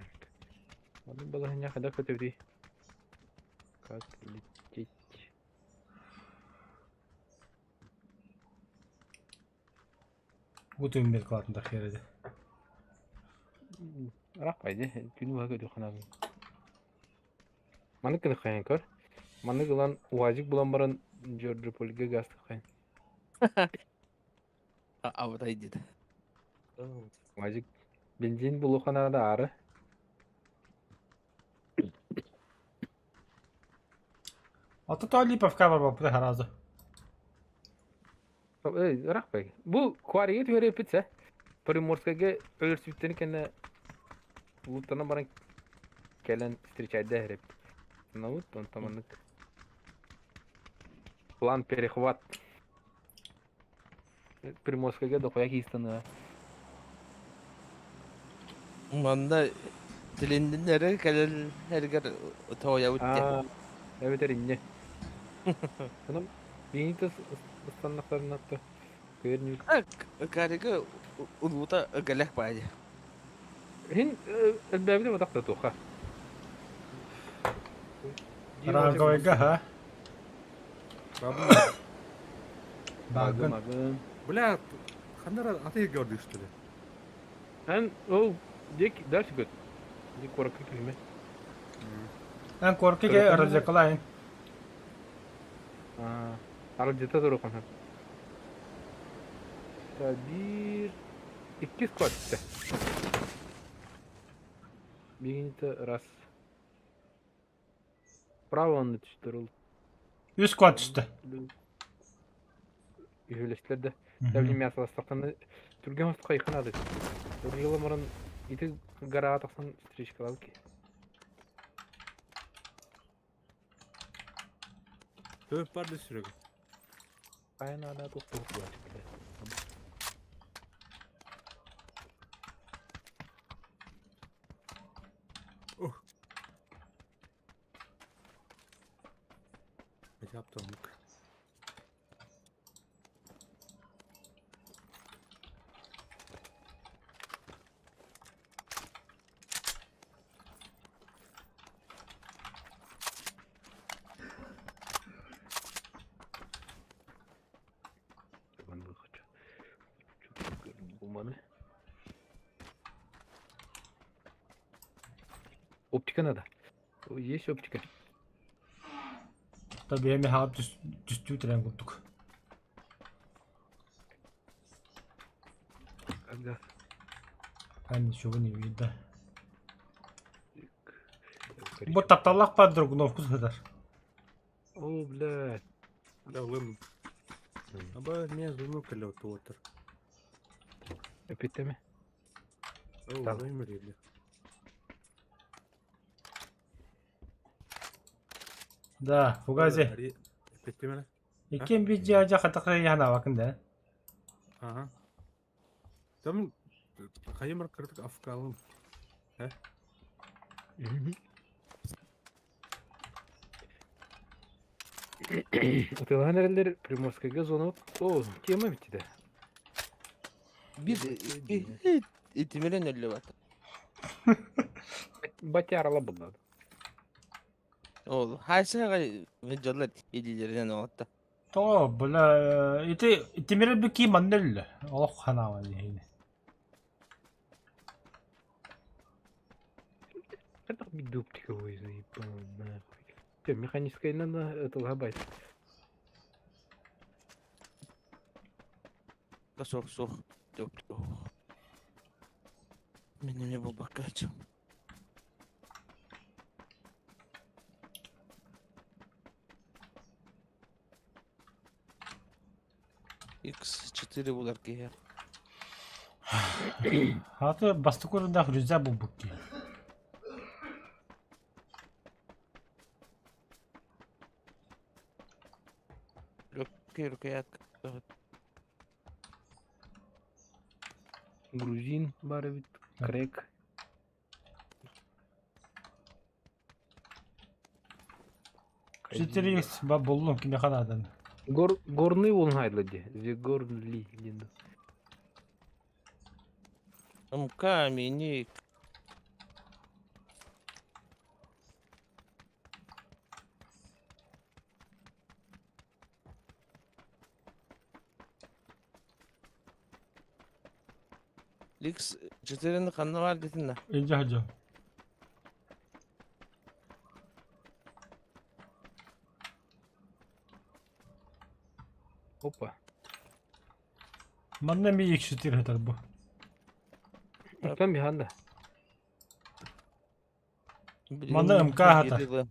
Надо было не хода көтөри. Как лететь? Бу түммет кылатын нахер эди. Рақ пайды, күні бага көтө ханабын. Маны кыны хайын көр. Маны гылан уазик булан баран Джорджо Польге газ хайын. Абытай деді. Уазик бензин булу ханада ары. Ата то Липовка бар бапты харазы. Эй, рақ пай. Бу квариге түһәрі питсе. Приморскайга өлөрсүттен кене луттана баран келен встречайда хереп. Ну вот он там анык. План перехват. Приморскайга дохуя кийстаны. Манда тилиндиннери кэлэл эргер тоя утте. А, evet эринне. Анам бейнитес ыстаннактарынатты. Көрнүк. Карига улута галах баайы. Хин элбэбите батакта туха. Ранговойга ха. Багын. Магын. Бля, ханара аты көрдү что ли? Эн ол дек дальше көт. Дек коракка кирме. Эн коркеге разекалайын. А, ары жета туру канат. Та бир икки склад түсті. Бигинте раз. Право оны түштүр ол. Үс квад түсті. Үһүлэстилер да. Дәвли мясо астактан түрген хостка йыкынады. Бер жылы мурун ити гарага тахсан встречкалап ки. Төп бар да сүрөг. Кайнада туктук була. Жаптамык. Буманы. Оптика надо. Есть оптика. Та биһиэми хаҕа түстүү тирэн курдук. Когда? А ничего не видно. Бу тапталлаах пар Драгуновку сытар. О, блядь. Да, лым. Аба мен звонок кэлэ отуотар. Эпитеми. О, Так. вымерили. Да, Фугази. Эпиттимene. Иккиэн биир дьиэ хатахы яханаабакын да. Ага. Там хайымар кырдык афкалым. Атыылаһан эрэллэр Приморскайга зона О, тема битти да. Бир итимирен өллө бат. Батярала булла. Ол хайсыга видеолар илилеринен оҕотто. Тоҕо, бля, ити тимири бүки манна өллө. Олох ханаава диэхини. Это бидуптиковый заебал нахуй. Те, механическая надо это лабать. Да суох суох. Мен эмне болбакка X4 булар киһи. Хаты бастакы орундаах рюкзак булбут дии. Легкий рукоятка. Грузин бар эбит, крек. Четыре ба буллум кимиэхэ нааданы. Гор, горный волн хайдла ди. Зе горли диэн. МК, мини. X 4-ны ханна бар дитин да. Илдьэ сылдьан. Опа. Манна эмиэ X4 сытар бу. Оттон биһан да. Манна МК хата.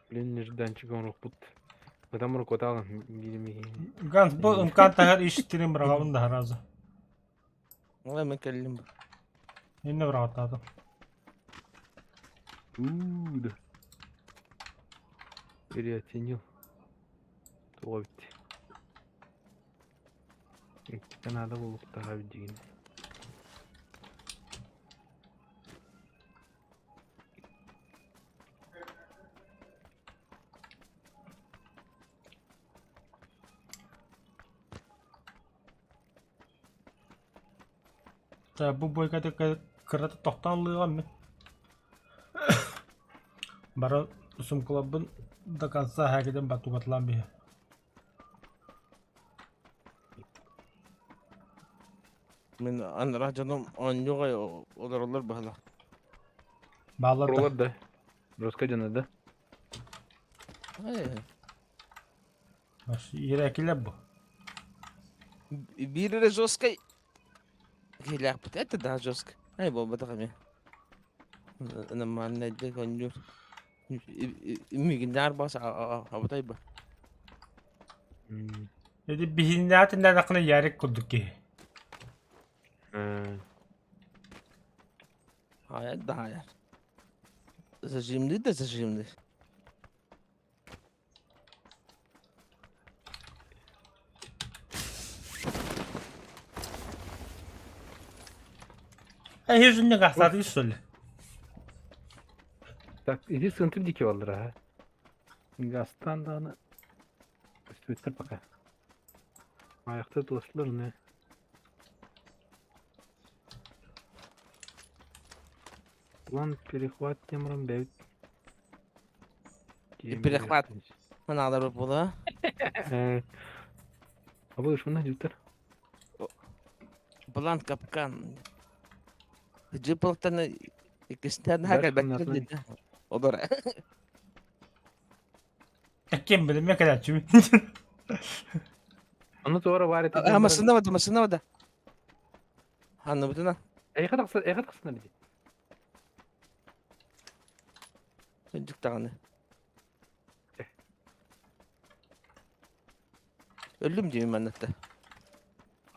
Блин, нежданчик оҥоруохпут. Потому рукоталан билими. Ганс бу МК таһар X4 быраҕабын да сразу. Ой, мен кэллим. Инне быраҕаттаатым. Уу да. Переоценил. Туга бит. Иккитэ наада буолуохтааҕа эбит дигин. Та бу бойга кырата тохтоон лыаҕым мин. Бары сумкаларбын до конца хакеден батугатлаан биһи. Мин анараа дьонум оонньууга олороллор быһалар. Бааллар да. Пролар да. Броска дьоно да. Э, Иирээкилэр бу. Биир эрэ жесткай киһилээхпит. Это да жестко. Ай буолбатах эмиэ. Нормально оонньуур. Мигиннээр бас абатай ба. Эти биһиннээтиннээтэххинэ Ярик курдук киһи. Хайа да хайа. Зажимный да зажимный. Эһи гастааты что ли? Так, иди центр дики баллар ha. Гастан даҕаны көстүбэттэр пока. Айахта туостулар не. План перехват темрам бэбит. Перехват. Манаалар була. А вы шуна дьүтэр? План капкан. Дьыпылтан. Иккистээн наһаа кэлбэттэр дии. Олор. Ким билимме кэлээччибин. Ону туора баар этэ. А массыына бада, массыына бада. Ханныбытына. Эйхэ тахсан, эйхэ тахсан дии. Сындык даҕаны. Өллүм диим маннатта.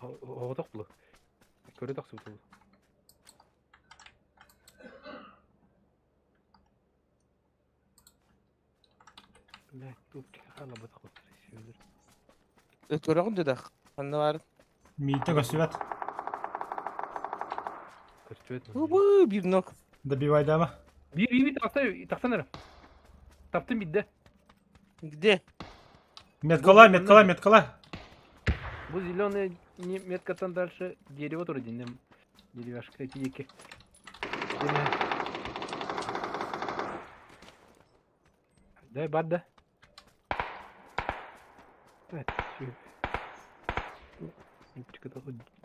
Оҕотох булу. Көрө тахсыбыт Өтөрөҕүн да ханна баар? Миитэ көстүбэт. Көстүбэт. Бу биир нок. Добивайдама. Биир биир тахсан тахсан эрэ. Таптым бидде. Где? Меткала, меткала, меткала. Бу зеленый меткаттан дальше дерево турар динем. Деревяшка диэки. Дай бар да.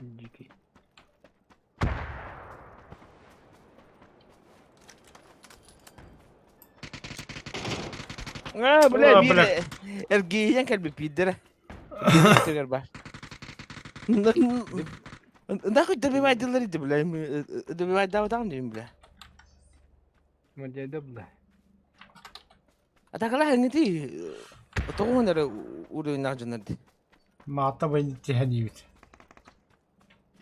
Дикий. А, бля, биир эргийэн кэлбит биирдэрэ. Биирдэригэр баар. Нахуй добивайдылар иди, бля, добивайдаабатаҕым диим, бля. Мадьайда, бля. Атакалаах эҥити тоҕуһун эрэ уровеннаах дьоннор дии. Маата бай тиһэниибит.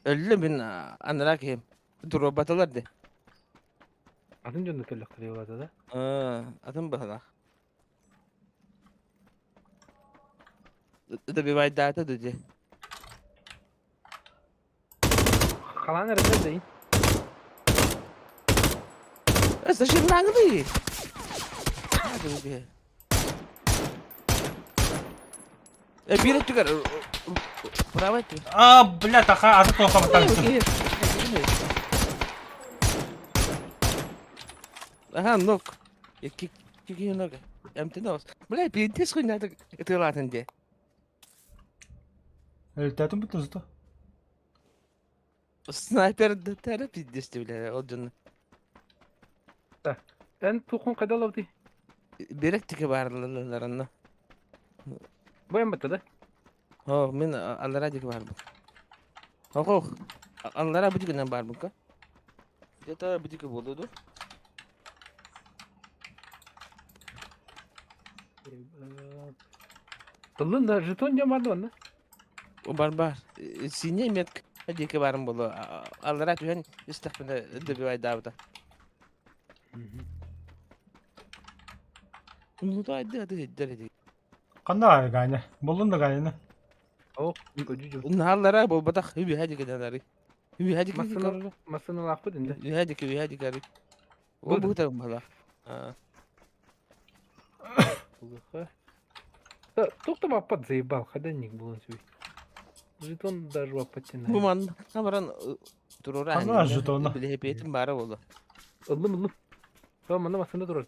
Өллө мин анараа киһим. Туруорбатылар дии. Атын дьонно кэллэхтэрэ улаата да? Атын быһалаах. Добивайдаата да дии. Халаан эрэ да Зачем наглый? Биир өттүгэр правый өттүгэр. А, бля, таха, аты тоха батарсын. Ага, ног. Кики ног. Эмтен ос. Бля, пиздец хуйня ытыалаатын дии. Өлтөтүн бүтүн зато. Снайпер да пиздец бля, ол дьону. Эн тухун хайда олобутуй? Берек тике баарлаларынна. Бу эн батта да? О, мин аллара диэки баарбын. Ох, аллара бу дигинен баарбынка. Где-то бу диэки буолуо дуо? Тыллын да жетон диэн баар дуо Бар бар. Синий метка диэки баарым буолуо. Аллара түһэн истэхпинэ добивайдаабыта. Ханна баар Ганя? Буллун да Ганяны? О, көдьү Нааллара буолбатах үһэ дикинэн ары. Үһэ дикин Массыналаахпыт инде. Үһэ дики үһэ дики ары. Ол быһытарым бала. Туох да баппат заебал, хаданник булан сүүй. Жетон даже баппат Бу ман баран турура. Ханна жетона? Билэпиэтин баара буолла. Ыллым ыллым. То манна массына турар.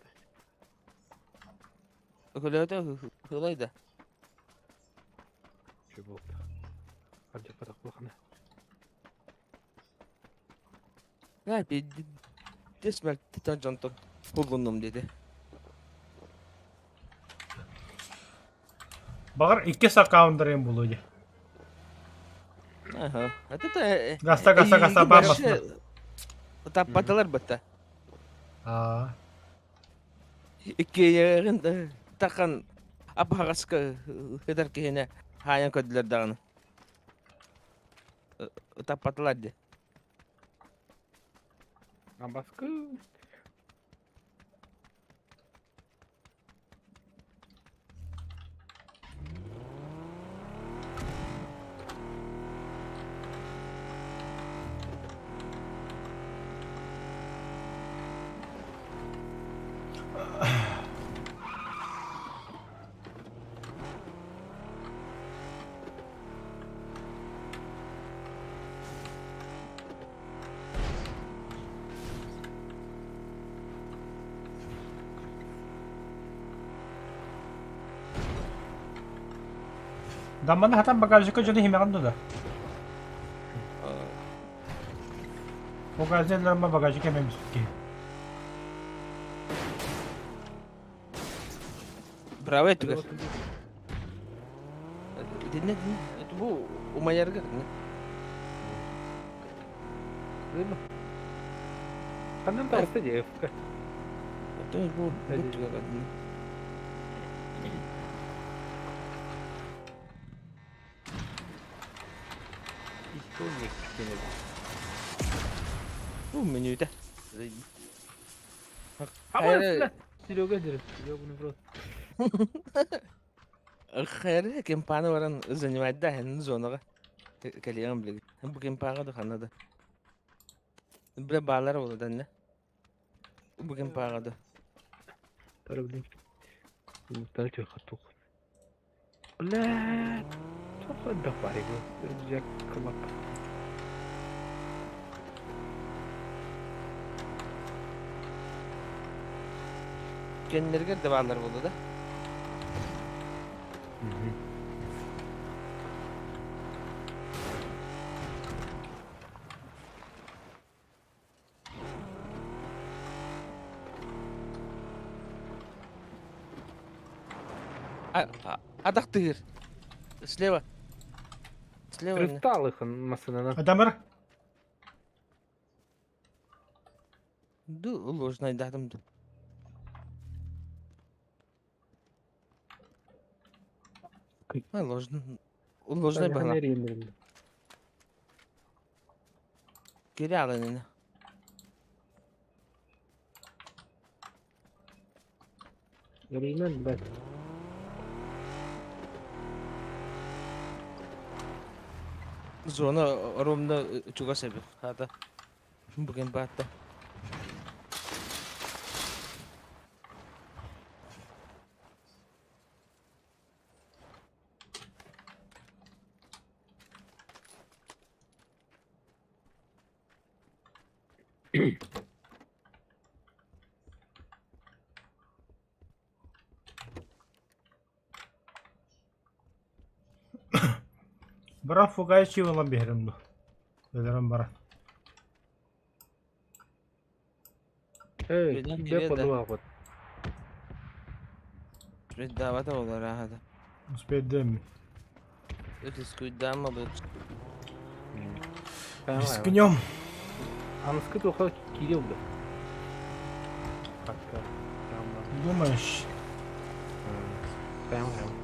Көлөөтө хылайда. Şu болду. Ардьаппатах булахана. Га пиздец мэлтитэн дьонтон буллуннум диэтэ. Баҕар иккис аккауннарым буолуо дии. Аха. Это Гаста, гаста, гаста, баар массына. Таппатылар бытта. Аа. Иккиэйэҕин тахан апаҕаска ытар киһини хаайан көрдүлэр даҕаны. Таппатылар дии. Абаскы. Дамманы хатан багажникка дьону иһимэҕин дуо да? Багажник багажник эмэ киһи. Правый өттүгэр. Итиннэ итиннэ. Это бу умайарга. Ханнан таҕыста дии ФК. Оттон бу бу өттүгэр Бу менюта. Серега дирек. Серега в рот. Хайры кемпаны баран занимать да хен зонага. Кэлиэҕим билигин. Бу кемпаҕа да ханна да. Бile баалар буолла да Бу кемпаҕа да. Тары блин. Тары чух Бля, туох элбэх баар бу? Рюкзак кылап. Кэннилэригэр да бааллар буолла да? Атахтыыр. Слева. Слева. Кристалл массыынанан. Адамыр. Ду ложнайдатым ду. Ложно. Ложнай баһана. Кири алын ини. Ярыйынан бэт. Зона ровно чугас эбит. Хата. Бүгүн баатта. Баран фугайчи ылан биһэрим ду. Өлөрөн баран. Эй, киирэ подуаҕыт. Давата олар аһада. Успейдем. Рискуйдаама быт. Рискнем. Аныскы туха киирэ ылды. Думаешь? Прямо, прямо.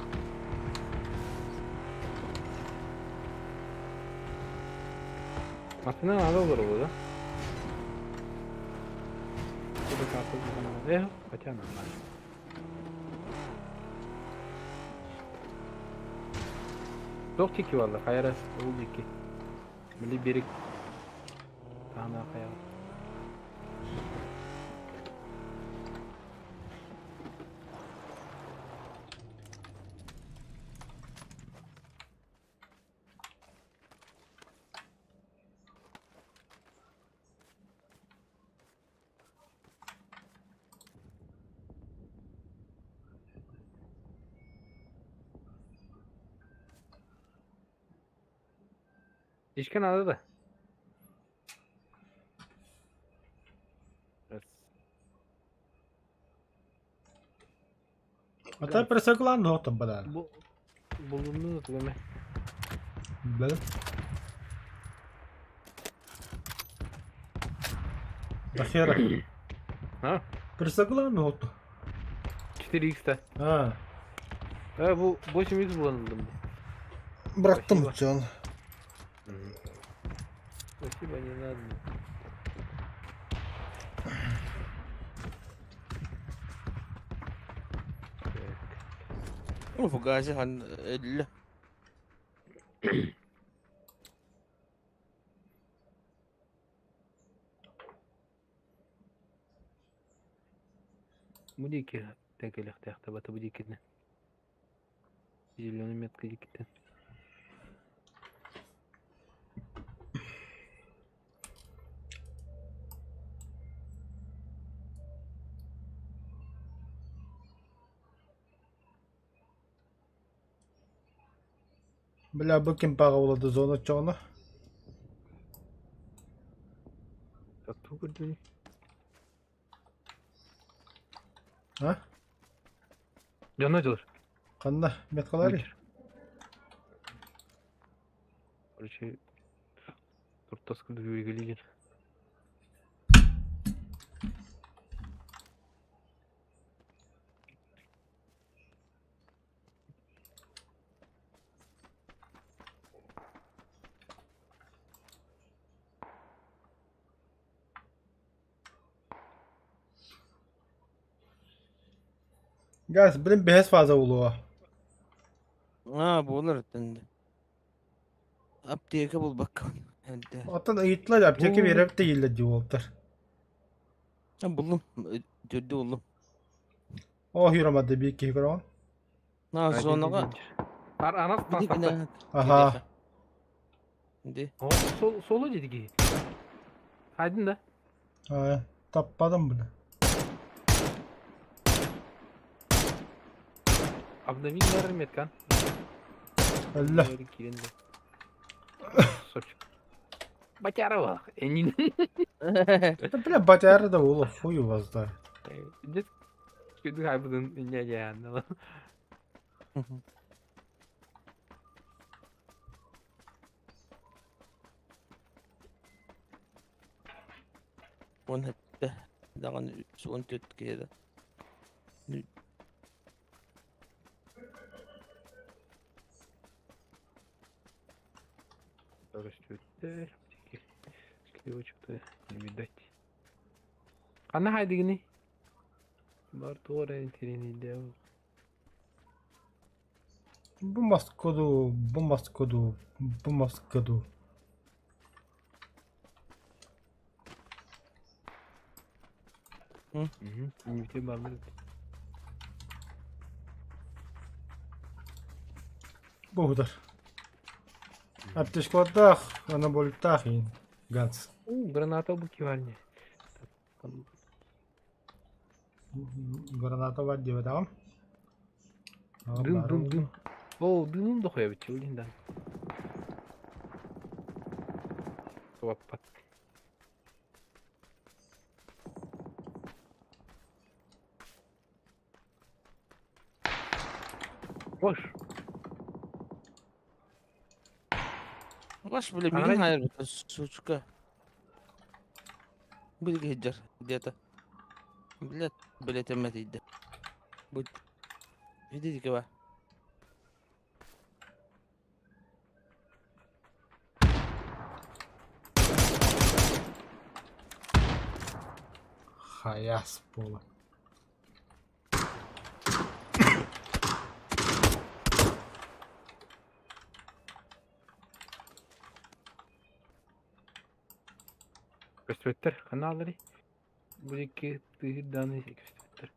Массына надо было, да? Хотя нормально. Туох тики барла, хайара ол дики. Били берик. Таана хайа. Ишкэн ада да. Ата пресеклан доҕоттор бадар. Бу булунну тугаме. Билэбин. Нахера. А? Пресеклан доҕоттор. 4x-та. А. Э, бу 8x булан ылдым. Бырахтым Спасибо. дьон. Спасибо, не надо. Так. Фугази хан өллө. Бу диэки тэкэлэхтээх бата бу диэкинэн. Зеленый метка диэкиттэн. Бля, бу ким паҕа буолла зона чоҕуна? Тату көрдүнү. А? Дьоно дьылыр. Ханна меткалары? Короче, туртас курдук үөргэлиигин. Guys, блин, бэһис фаза буолуо. Аа, буолар өттүндэ. Аптека булбакка. Эрдэ. Оттон ыйыттылар аптека биэрэр тиийиллэр дии уолтар. Буллум. Төрдү буллум. Оо, юрамады биир киһи көрөҕүн. На зонаҕа. Анас тастахта. Аха. Ди. Сол соло dedi ki. Haydın da. Аа, таппадым бile. Обнови меткан. Өллө. Батярова. Энин. Бля, батяра да буолуо, хуй у вас да. Дьэ, күдү хайбытын инньэ дьээн. Уон сэттэ даҕаны 14 киһи Растет. Сливочек-то не видать. Ханна хайдыгыный? Бар туора интирини Бу маскаду, бу маскаду, бу маскаду. Нүтэ баллар. Бу удар. Аптечкалардаах, анаболиктаах иин. Ганс. Граната бу кивальне. Граната бар диэбэтэҕим. Дым дым дым. О, дымым да хоябыт чулин да. Туаппат. Бош. Ваш, бля, мигин хайыр, сучка. Билги сылдьар где-то. Блядь, блядь, эмэтийдэ. Бу видите ба? Хайас буолан. Көстүбэттэр ханаалары бу икки тыһыр дааны көстүбэттэр.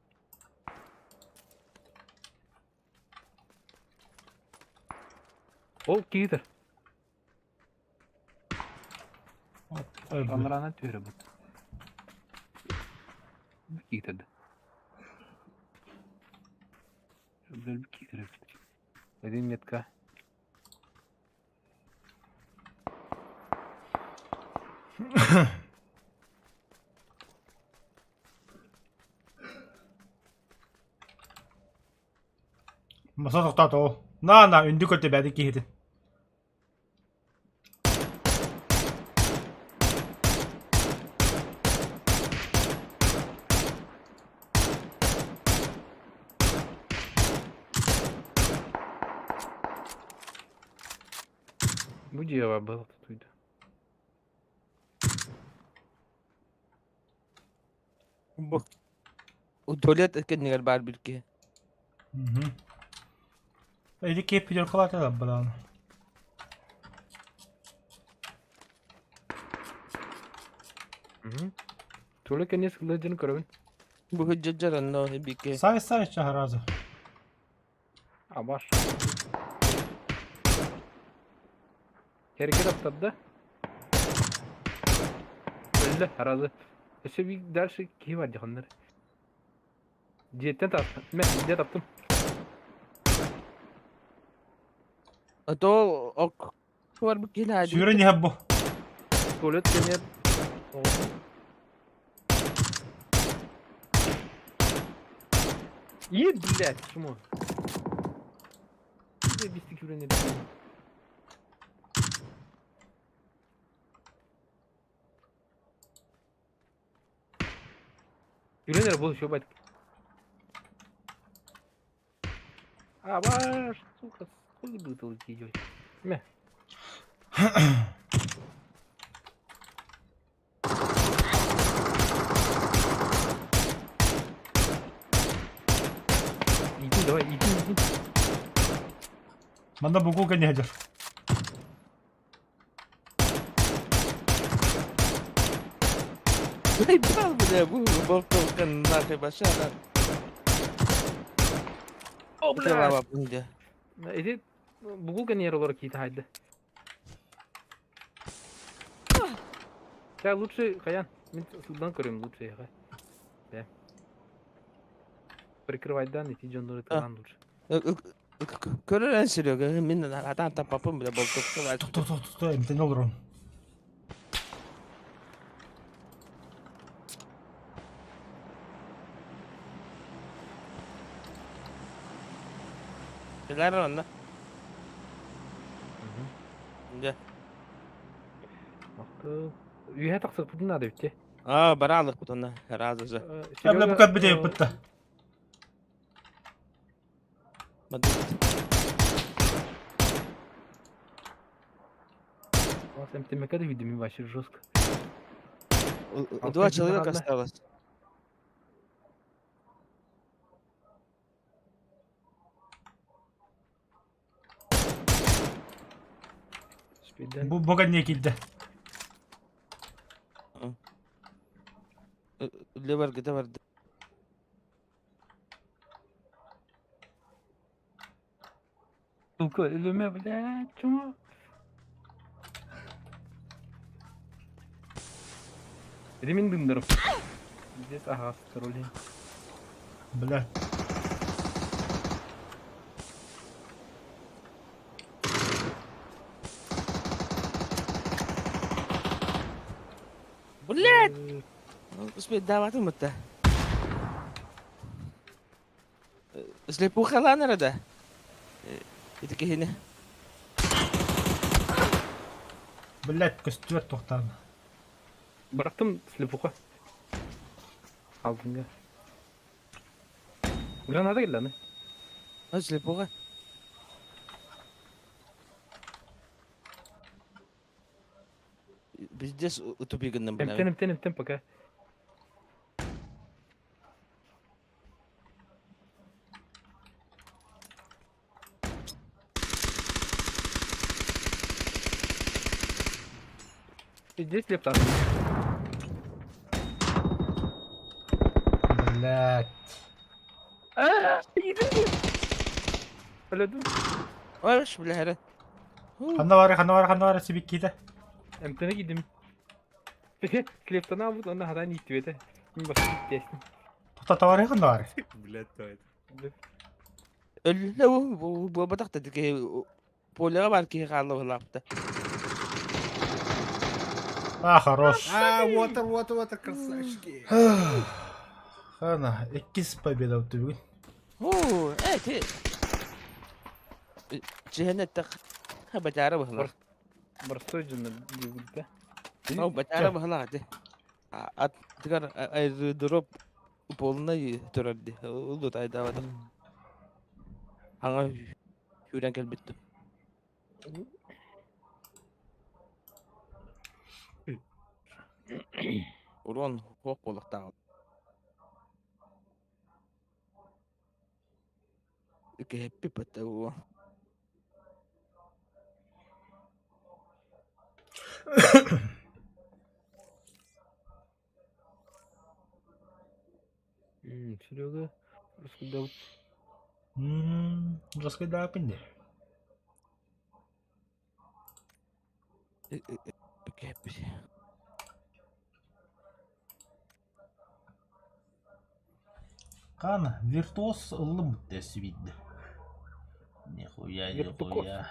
Ол киитер. Анраана түһэрэ бут. Киитерді. Бөлбү киитер эбит. Один метка. Маса тохтоото ол. На на үндү көтө бэди киһитин. Бу дьиэҕэ балык тутуйда. Бу туалет кэннигэр баар бир киһи. Эти киһи пятеркалаата балаан. Туалет кэннигэр сылдьар дьону көрөбүн. Бу сылдьар онно биир Сай сай чаһаразы. Абаш. Эргэ таптарда. Өллө, аразы. Өссө биир дальше киһи бар дьаханнар. Дьиэттэн таптым. Мэ, дьиэ таптым. А то ок барбыт киһи наадыйбыт. Сүүрэн иһэр бу. Туалет кэннигэр Ид, блядь, чмо. Заебись күүрэн эрдин. Күүрэн эрэ бу еще бать. А, ваш, сука, сколько будет идет? Мэ. Иди, давай, иди, иди. Манна бугул кэннэ сылдьар. Заебал, бля, бу болтовка нахуй башара. О, бля! Бля. Бля. Ити бугул кэннигэр олоро киитэ хайда. Ча лучше хаян. Мин сылдан көрөм лучше яха. Бля. Прикрывайдан ити дьоннору тыган лучше. Көрөр Серега, мин атаан таппаппын бля болтовка бар. Тохто, тохто, тохто, эмтэн олорон. Билэр онно. Дьэ. Махтал. Үөһэ тахсыахпытын наада эбит Аа, бараалыкпыт онно, раза же. Э, бля, бу кэлбит эбиппит да. У вас МТМК да видимо вообще жестко. Два человека осталось. Бу бу кэннэ киирдэ. Левер где барды. Сука, өлүмэ, блядь, чмо? Ити мин дымнарым. Здесь ага, тролли. Бля. Блядь! Успейдаабатым бытта. Слепухалаан эрэ да? Ити киһини. Блядь, көстүбэт туохтаан. Бырахтым слепуха. Алдыҥҥа. Граната кэллэ аны. Слепуха. Пиздец утупи гынным Эмтэн, эмтэн, эмтэн пока. Здесь лептан. Блядь. Өлөдүм. Ой, бля, Ханна бары, ханна бары, ханна бары сибиккиитэ. Эмтэнэ киирдим. Слептана албыт уонна хатаан ииттибэтэ. Мин бастакы иттээстим. Тоқта товары ханна бары. Блядь, то это. Өллө бу буолбатах да киһи полеҕа баар киһи хаалла быһылаахта. А, хорош. А, water, water, water, красавчики. Хана, иккис победа бүгүн. Оо, э, ти Чиһэн этtek бачаара быһылаах. Боростой дьоннор диэбитэ. Ол бачаара быһылаах ити. Аттыгар аэродроп полнай турар дии. Ол да тайдаабатах. Хаҥа сүүрэн кэлбит. Урон суох буолуохтаах. Кэһэппит бата буо. Серега, раскидал. Раскидаапын дии. Кэһэппит. Хана, виртуоз ыллым тэсибидде. Нихуя, нихуя.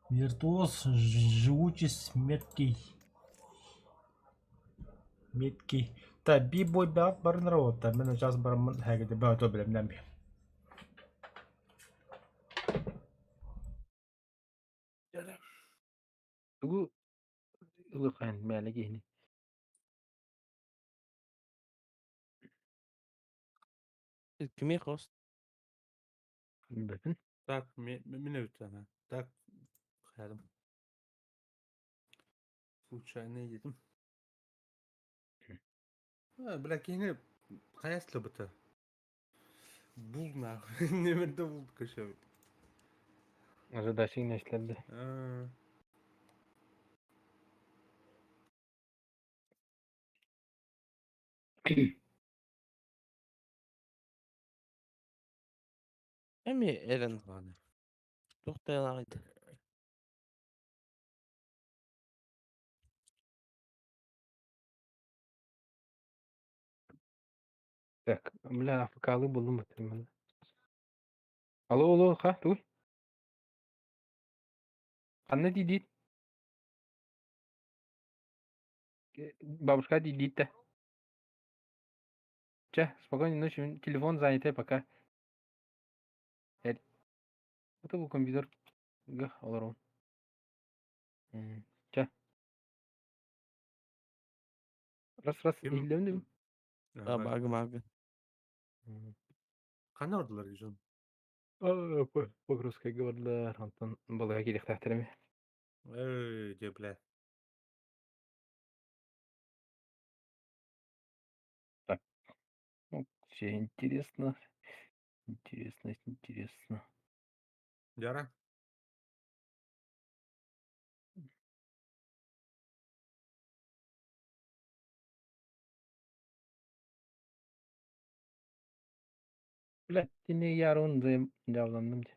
Виртуоз живучесть меткий. Меткий. Та би бой баҕар баран работа. Мен сейчас бараммын хэгede баа то билемнен би. Дьэ, Тугу ылыаххайын мээлэ киһини. Кими хос? Билбэппин. Так, мин эбит ана. Так, хайадым. Случайно едем. А, бля, кини хайа быта. Бул нахуй. Немерде бул көшө. Задача нэшлэрдэ. А, Эми Эрен. Ладно. Туох тайылаҕыйда? Так, бля, АФК-лыы буллум баттым. Алло, алло, ха, туй? Ханна диит? Бабушка диит Чэ, спокойной ночи, телефон занятый пока. Это был компьютер. Га, олорон. Чэ. Раз, раз, Ким? иһиллэбин А, багы магы. Ханна ордулар дьон? Погрузка говорила, Антон балыга кириэхтээхтэр Эй, дьэ, бля. Так. Ну, все интересно. Интересно, интересно. Дьара. Бля, тини ярун дьааланным дии.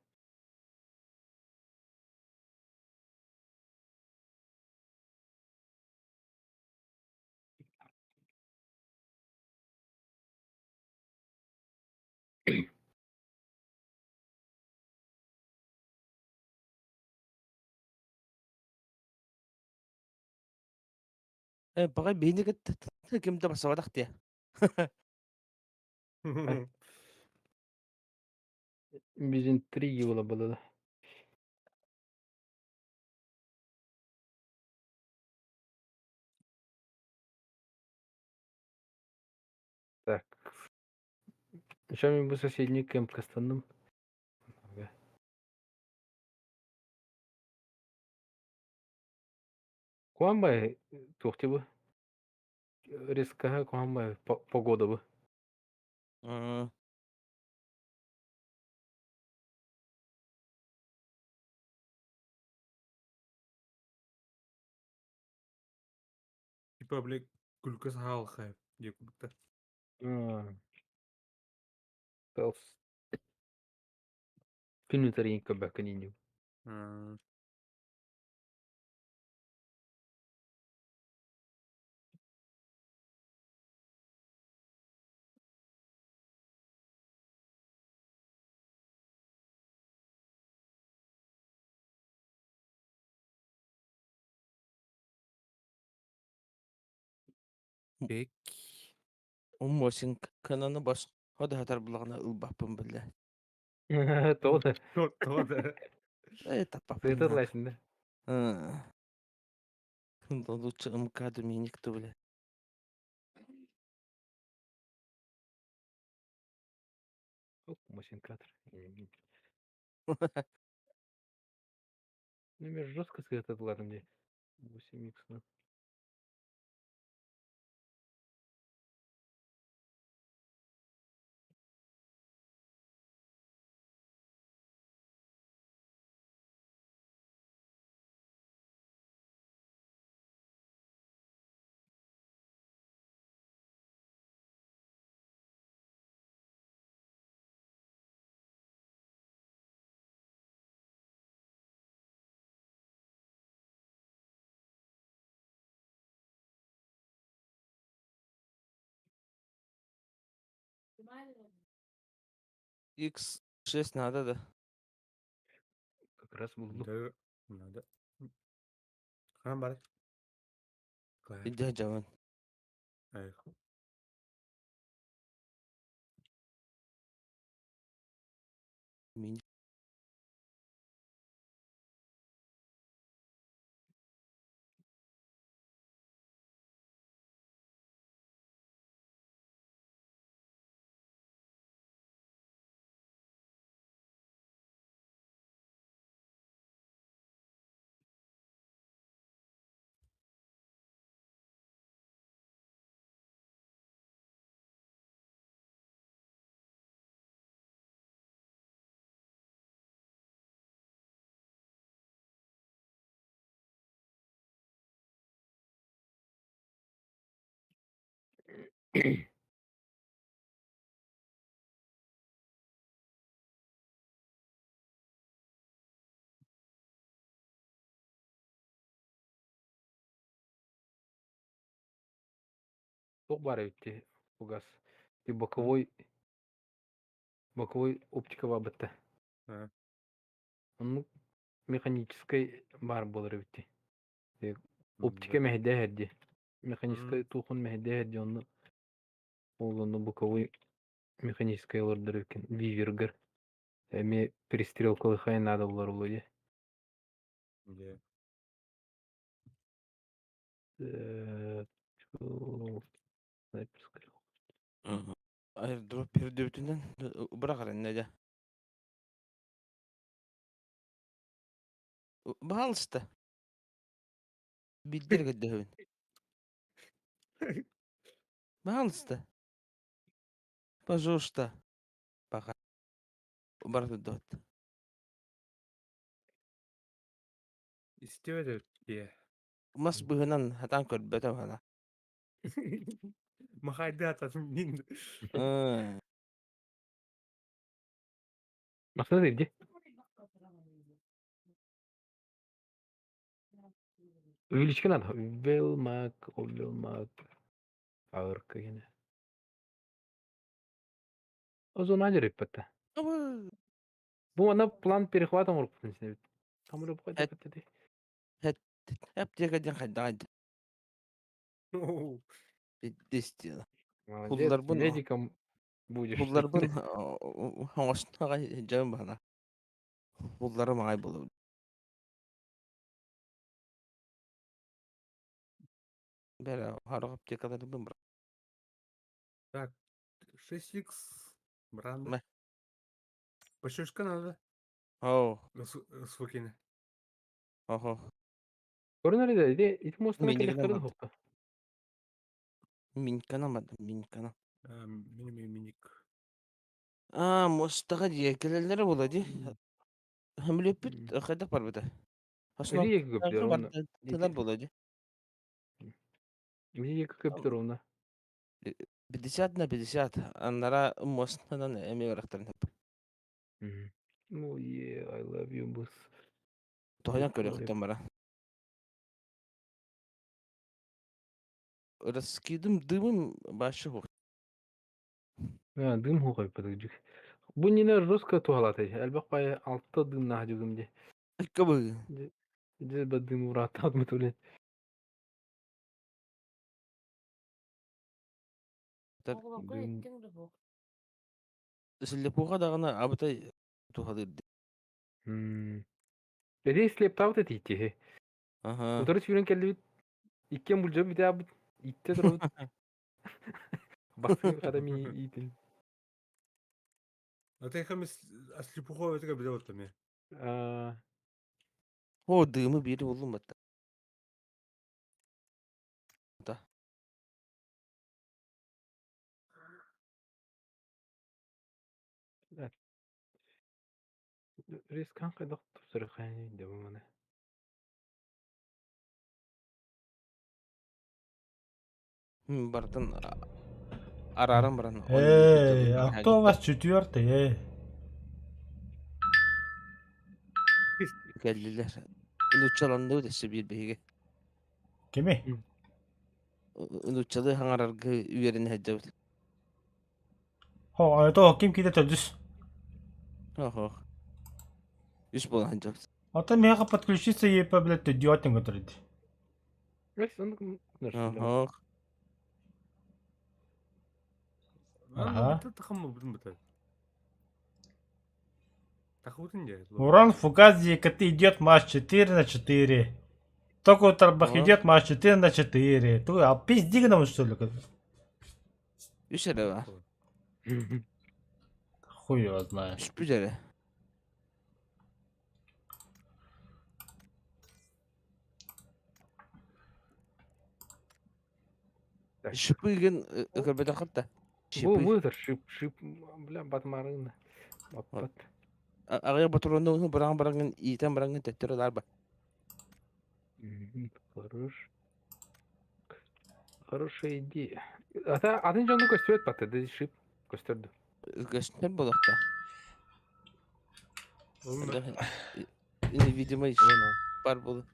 Э, баҕай биһини кытта ким да бассабатах диэ. Без интриги было бы, да. Так. Еще мин бу соседний кемп кастанным. Ага. Куамбай туох бу? Резко куамбай погода бу. Типа, бля, күлкү саһаалхай диэ курдуктар. Пелс. Күнү көбөккөн инню. Бек. Уммосин кананы бас хода хатар булаҕына ылбаппын биллэ. Тоҕо Тоҕо Э, таппаппын. Сытыр лайсында. Да лучше МК Доминик то, бля. Оп, кадр. Ну, мен жестко сытыр мне. 8 х ну. X6 надо да. Как раз булду. Да, надо. Хаан бар. Иде жаван. Эй. Мин. Туох баар эбит дии, фугас. Ти боковой боковой оптика баабытта. А. Оннук механическай баар буолар эбит дии. Оптика мэһэйдээһэр дии. Механическай туохун мэһэйдээһэр дии онно ол онно боковой механическай олордор эбиккин вивергар эмиэ перестрелкалыы хайа наада буолар буолуо дии. Дьэ. Снайперскай. Аирдроп үрдүбүтүнэн быраҕар иннэ дьэ. Баһаалыста. Билдир көрдөһөбүн. Баһаалыста. Пожалуйста. Пока. Бара турдуот. Истибэт эбит Мас быһынан хатан көрбөтө бала. Махайды ататын мин. Машина иди. Увеличка надо. Велмак, Велмак. Ağır yine. O zaman реппетте. Бу ана план перехвата оҥорбутун синэбит. Хамыр бу Аптека диэн хайдаҕай Оу. Пиздец. Молодец, Пулларбын медиком будешь. пулларбын оҥостунаҕай дьон баһана. Пулларым аҕай буолабын. Бэрэ харах аптекаларбын бра. Так, 6х бранда. Мэ. Пошушка надо. Оо, Свукина. охо. Көрүнэр да ити ити муостаны Минигинэн кэллэхтэрин барда. хоқта. Миньканан барда, миньканан. Мини миник. Аа, муостаҕа дьиэ кэлэллэрэ буолуо дии. Хөмүлүөппүт хайдах барбыта? Основ Ити екі көптөр онно. тылар буолуо дии. Ити екі көптөр онно. 50 на 50. Аннара муостанан эмиэ барахтарын сөп. Ну, yeah, I love you, бус. Тоһуйан көрүөхтэн бара. Раскидым дымым башы хух. А, дым хугай подожди. Бу нина жестко туһалата. Элбэх бай алта дым наһдьыгым ди. Кыбы. Дьэ ба дым ураатаат мутулен. Дым Слепуха даҕаны абытай туһалыыр дии. Эдей слептаабыт этиитти. Аха. Утары сүүрэн кэллибит. Иккиэн булдьа бүтээбит. Иттэ турабыт. Бастыҥ хата мин иитин. А ты хам слепуху это как вот там. Аа, О, дымы биир буллум батта. Да. Рискан хайдах тупсарыхайны деп маны. Бартын арааран баран. Эй, а кто у вас четвертый, эй? Кэллилэр. Нууччаланныы өссө биир биһиги. Кими? Нууччалыы хаҥарарга үөрэнэ сылдьабыт. Хо, это ким киде төрдүс. Охо. Үс буолан сылдьабыт. А то меха подключиться ЕП, блядь, идиотин говорит. Охо. Ага. Тахутын дьэ. Урон фугас ЕКТ идет матч 4 на 4. Только у Тарбах Ага. идет матч 4 на 4. Ты, а пизди нам что ли? Үс эрэ баар. Хуй его знает. Үспүт эрэ. Так. Шипыгын көрбөтөххүт да. Бу Шипы. мытыр шип шип бля батмарына. Баппат. Аҕыйах ботуруонну быраҕан бараҥҥын иитэн бараҥҥын төттөрү ылаар ба. Хорош. Хорошая идея. Ата атын дьону көстүбэт баттады шип көстөрдү. Көстөр буолуохта. Невидимый бар буолу.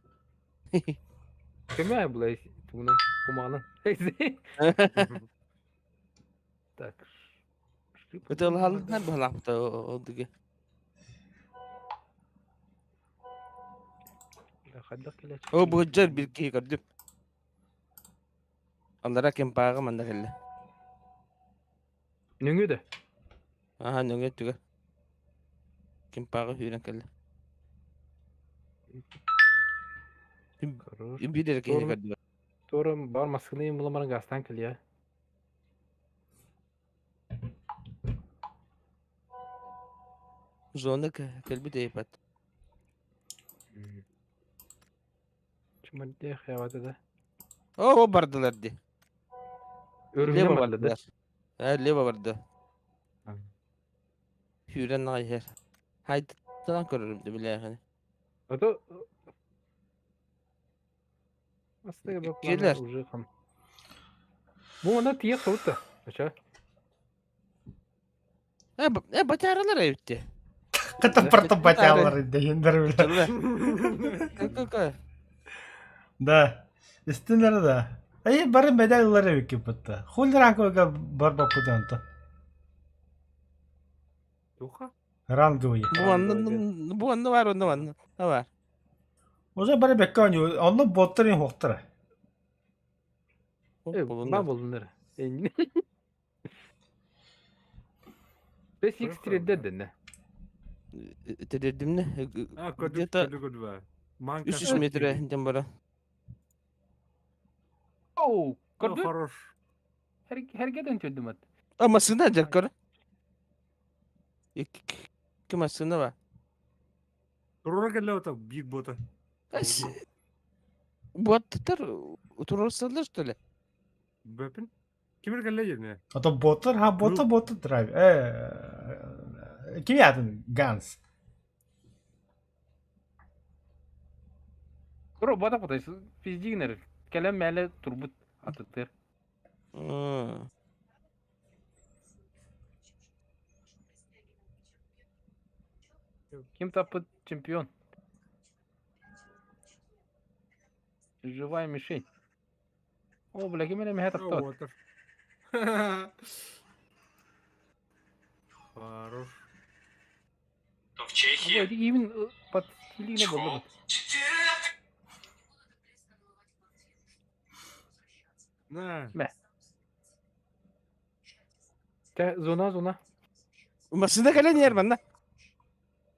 Көмө була тугунан кумаҕынан. Так. Ытылаһаллар быһалаахпыта ол диги. Хайдах кэлээччи? О быһыдьар бир киһи көрдүм. Аллара кемпааҕа манна кэллэ. Нөҥүө да? Аха нөҥүө өттүгэр. Кемпааҕа сүүрэн кэллэ. Хорош. Биир эрэ киһини көрдүм. Туора бар маскыны буламарын газтан кэлиэ. Зона кэлбит эйпат. Чумардех явата да. О, бардылар ди. Өрүһүнэн Лево барда да. бардылар. Э, лево барды. Сүүрэн аҕай иһэр. Хайдаттан көрөрүм да билээхини. А то Астыга Келер. уже там. Бу она тиек собутта. Ача. Э, э батаралар эбитти. Кытып пыртып батялар дегендер биле. Какая? Да. Истинер да. Эй, бары медаль ылар эбикки бутта. Хуль ранговыйга бар баппутанта. Туха? Ранговый. Бу анны бу анны бар, онно анны бар. Уже бары бекке ойнуу. Онно боттар ин хуохтара. Э, ба болдунар. Бес икс тиреддер Тедердимне. А, көрдүк, Где-то көрдүк, көрдүк. Манка. 300 метр дем бара. Оу, Ну, көрдү. Хорош. Хергеден төндүм ат. А машина жак көр. Икки машина бар. Турура келле ота, биг бота. Боттар турурсалар что ли? Бөпін. Кимир келле жерine? А то боттар, ха бота бота драйв. Э, ким атын Ганс. Тура бата кутай, пиздигнер. Келем мәле турбут атыттыр. Ким таппыт чемпион? Живая мишень. О, бля, ким эле меһэ тахтабат. Уотер. Хорош. То в Чехии Ой, именно под стилине болду. На. Те зона зона. Машина кэлэн иһэр манна.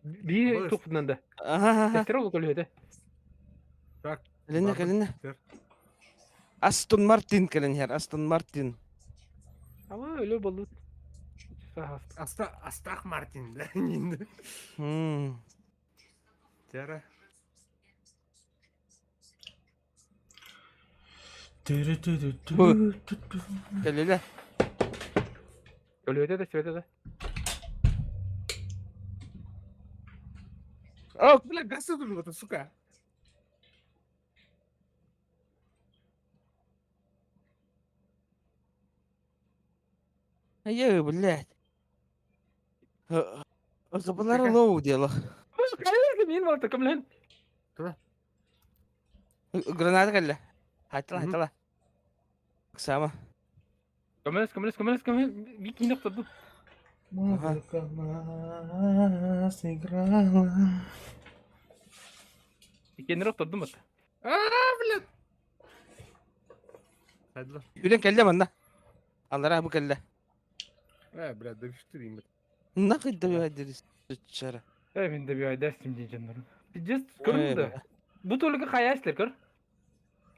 Бии Балыс. тухпунан да. Аха. Тестер ол көлүөтэ. Так. Кэлинэ Бардым. кэлинэ. Тер. Астон Мартин кэлэн иһэр, Астон Мартин. Ама өлө болду. Аста, Астах Мартин, да. Нинди. Хм. Тера. Кэллилэ. Көлүөтэ да сүөтэ да. О, Бля, газ турбута, сука. Ай, блядь. Кабалар лоу дело. Мин барта кемлен. Граната кэллэ. Хайтала, хайтала. Сама. Көмөлөс, көмөлөс, көмөлөс, көмөлөс. Би кийин охторду. Музыка нас играла. Иккиэннэри охтордум бат. А, блядь. Хайдла. Үрэн кэллэ манна. Аллара бу кэллэ. Э, блядь, да виштирим. Нахуй добивать сучара. Э, мин добивайдастым дии дьоннору. Пиздец, көрүм да. Бу только хаястер, көр.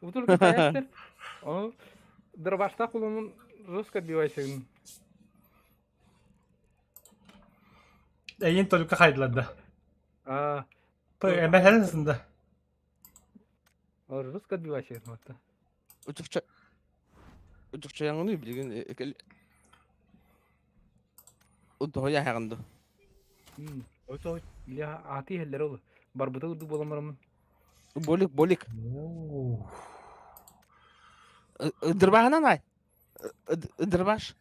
Бу только хаястер. Оны дробашта кулунун жестко отбивайсың. Эйин только хайдлады. А, Эмэхэлсин да. ол жестко отбивайсың матта. Учукча. Учукча яңны билген кэл. Удоя хагынды. Ото Бля, ати хеллер ол. Барбыта урду боламармын. Болик, болик. Дырбаһынан ай. Дробаш.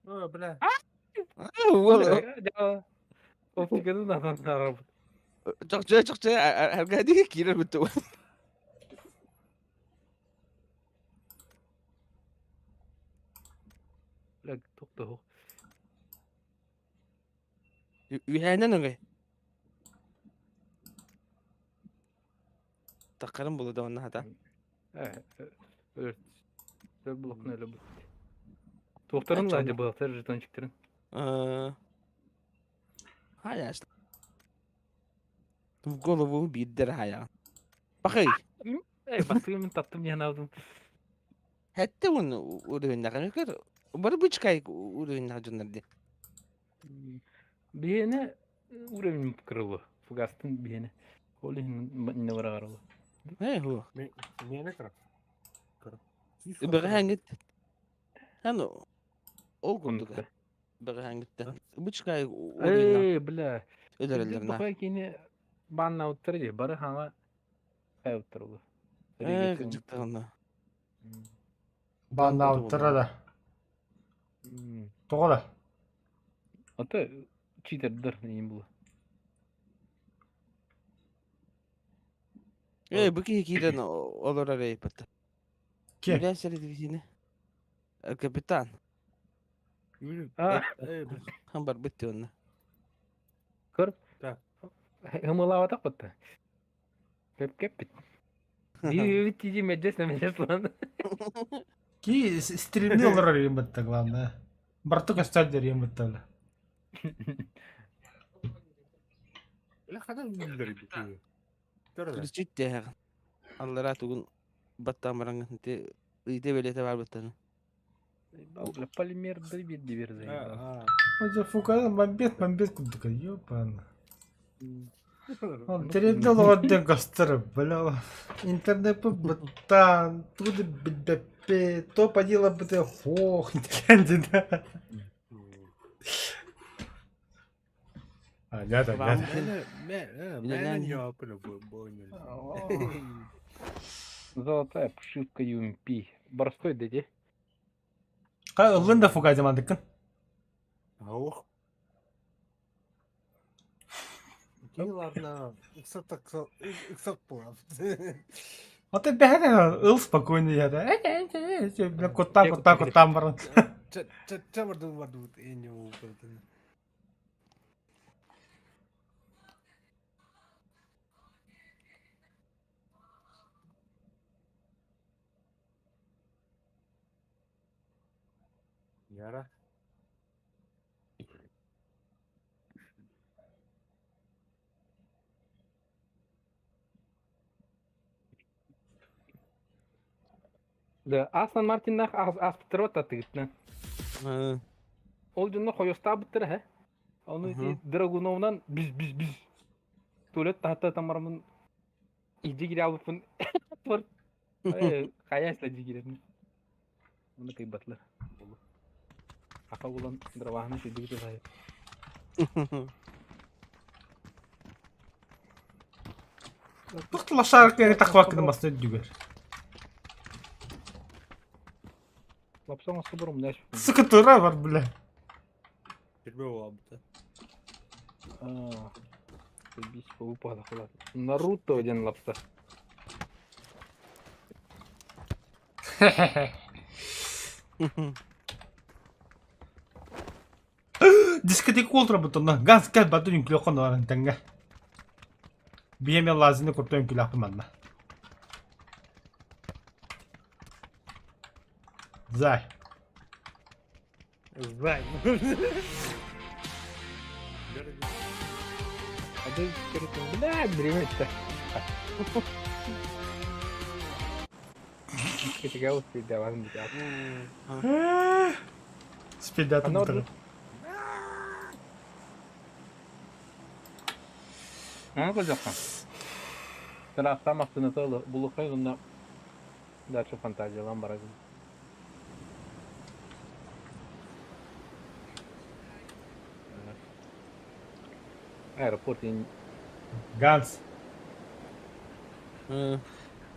О, бля. Оптиканы надан арабыт. Чохчо чохчо Аркадий киирэр бутtu. Бля, тохто. Үһээнэн өгөй. Таққарын булу да онна хата. Өр блокны өлө бут. Туохтарын лади былтыр жетончиктарын. Хая. В голову биирдэр хая. Бахай. Эй, бастыгы мин таптым диэн алдым. Хэтте он уровеннагы көр. Бары бычкай уровеннагы дьоннор ди. Биһиэнэ уровень кырылы. Фугастын биһиэнэ. Ол иһин инне барагарылы. Э, ху. Миэнэ кыра. Кыра. Бэҕэһээҥҥит. Аны ол курдук. Бэҕэһээҥҥиттэн. Бычкай уровеннагы. Э, бля. Өлөрөллөр на. Бахай кини баннауттар ди бары хаҥа хайыттар улу. Э, кырдьыктаҕына. Баннаабыттара да. Тоҕо да? Ата читердер нейин була. Э, бу киһи киирэн олорор эйпэтэ. Ким? Билээ сэрэтигитини. Капитан. А, Хан барбыт ти онно. көр. Так. Ымылаабатах бытта. Кеп кеппит. Диэбит тизи меджес намедес лан. Ки стримни олорор им бытта главное. Барты көстөр им бытта. Бля, хадан үллэр бит. Кричит дэһэҕин. Аллараа тугун баттаан бараҥҥын ити ыйда бэлиэтэ баар быттаны. Бля, полимер да бир дибер заебал. Озе фука бомбет бомбет курдук ёпан. Теренде олорор диэн көстөр, бля. Интернет быттаан, тугу билбэппи, то подела быты хох да. А, нет, нет. Золотая пшивка UMP. Борской деди. Ка ыллын да фука замандыккын. Аух. Ладно, ыксат буолап. А ты бэһэ ыл спокойно я да. Бля, куттаан куттаан куттаан баран. Чэ бардын бардыбыт эне болуп. Яра. Да, Астон Мартиннах аспыттырот татыгытна. Ол дьонно хойостаабыттара һэ. Ону ити Драгуновунан биз биз биз. Туалет таһатта тамарамын иди кире албыппын. Твор. Хайа сла дигирен. Оны кыйбатлар. Аха булан дроваһына сүдүгү тусай. Тух лошарка тахвакны масны дүгер. Лапсаң асыбыр умнаш. Сыкытыра бар, бля. Түрмө болабыт. А, бис полупада хлад. Наруто один лапса. Дискотека олтура бутунна. Газ кел батын үҥкүлүөх хонуоран тэҥҥэ. Биэме лазины курту үҥкүлэхпин манна. Зай. Зай. Бля, дремет-то. Китигэ успейдаван битя. Спидатын Ана бутары. Аны кылдьахха. Тараахтаам ахтыныта булухай уонна дальше фантазиялаан барабын. Аэропорт Ганс.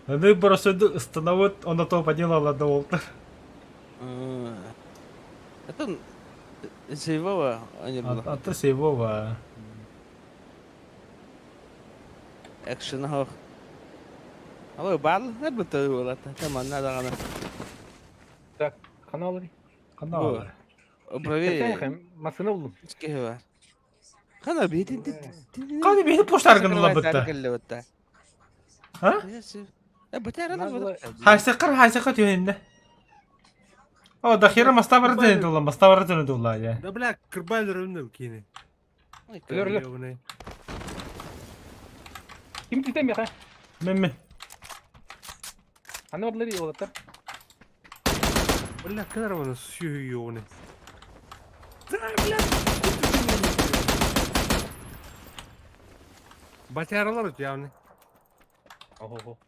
Аны боросуду ыстанабыт, оно то поделала да уолтар. Это Сейвова, а не было. А то Сейвова. Экшен хоох. Алой бал, это было, там она даҕаны. Так, канал Канал. Брови. Массыына буллум. Киһи бар. Хана бейтин Хана бейтин поштаргын бытта. Бытта. А? Хайсакар хайсака түһүннэ. О, да хера маставар түһүн тула, маставар түһүн тула я. Да бля, кырбай өрөмнө кини. Өлөр Ким түтэ миэхэ? Мен мен. Аны барлар уолаттар. Бля, кырбаны сүйү Да, бля. Батяралар өт явны. Ого.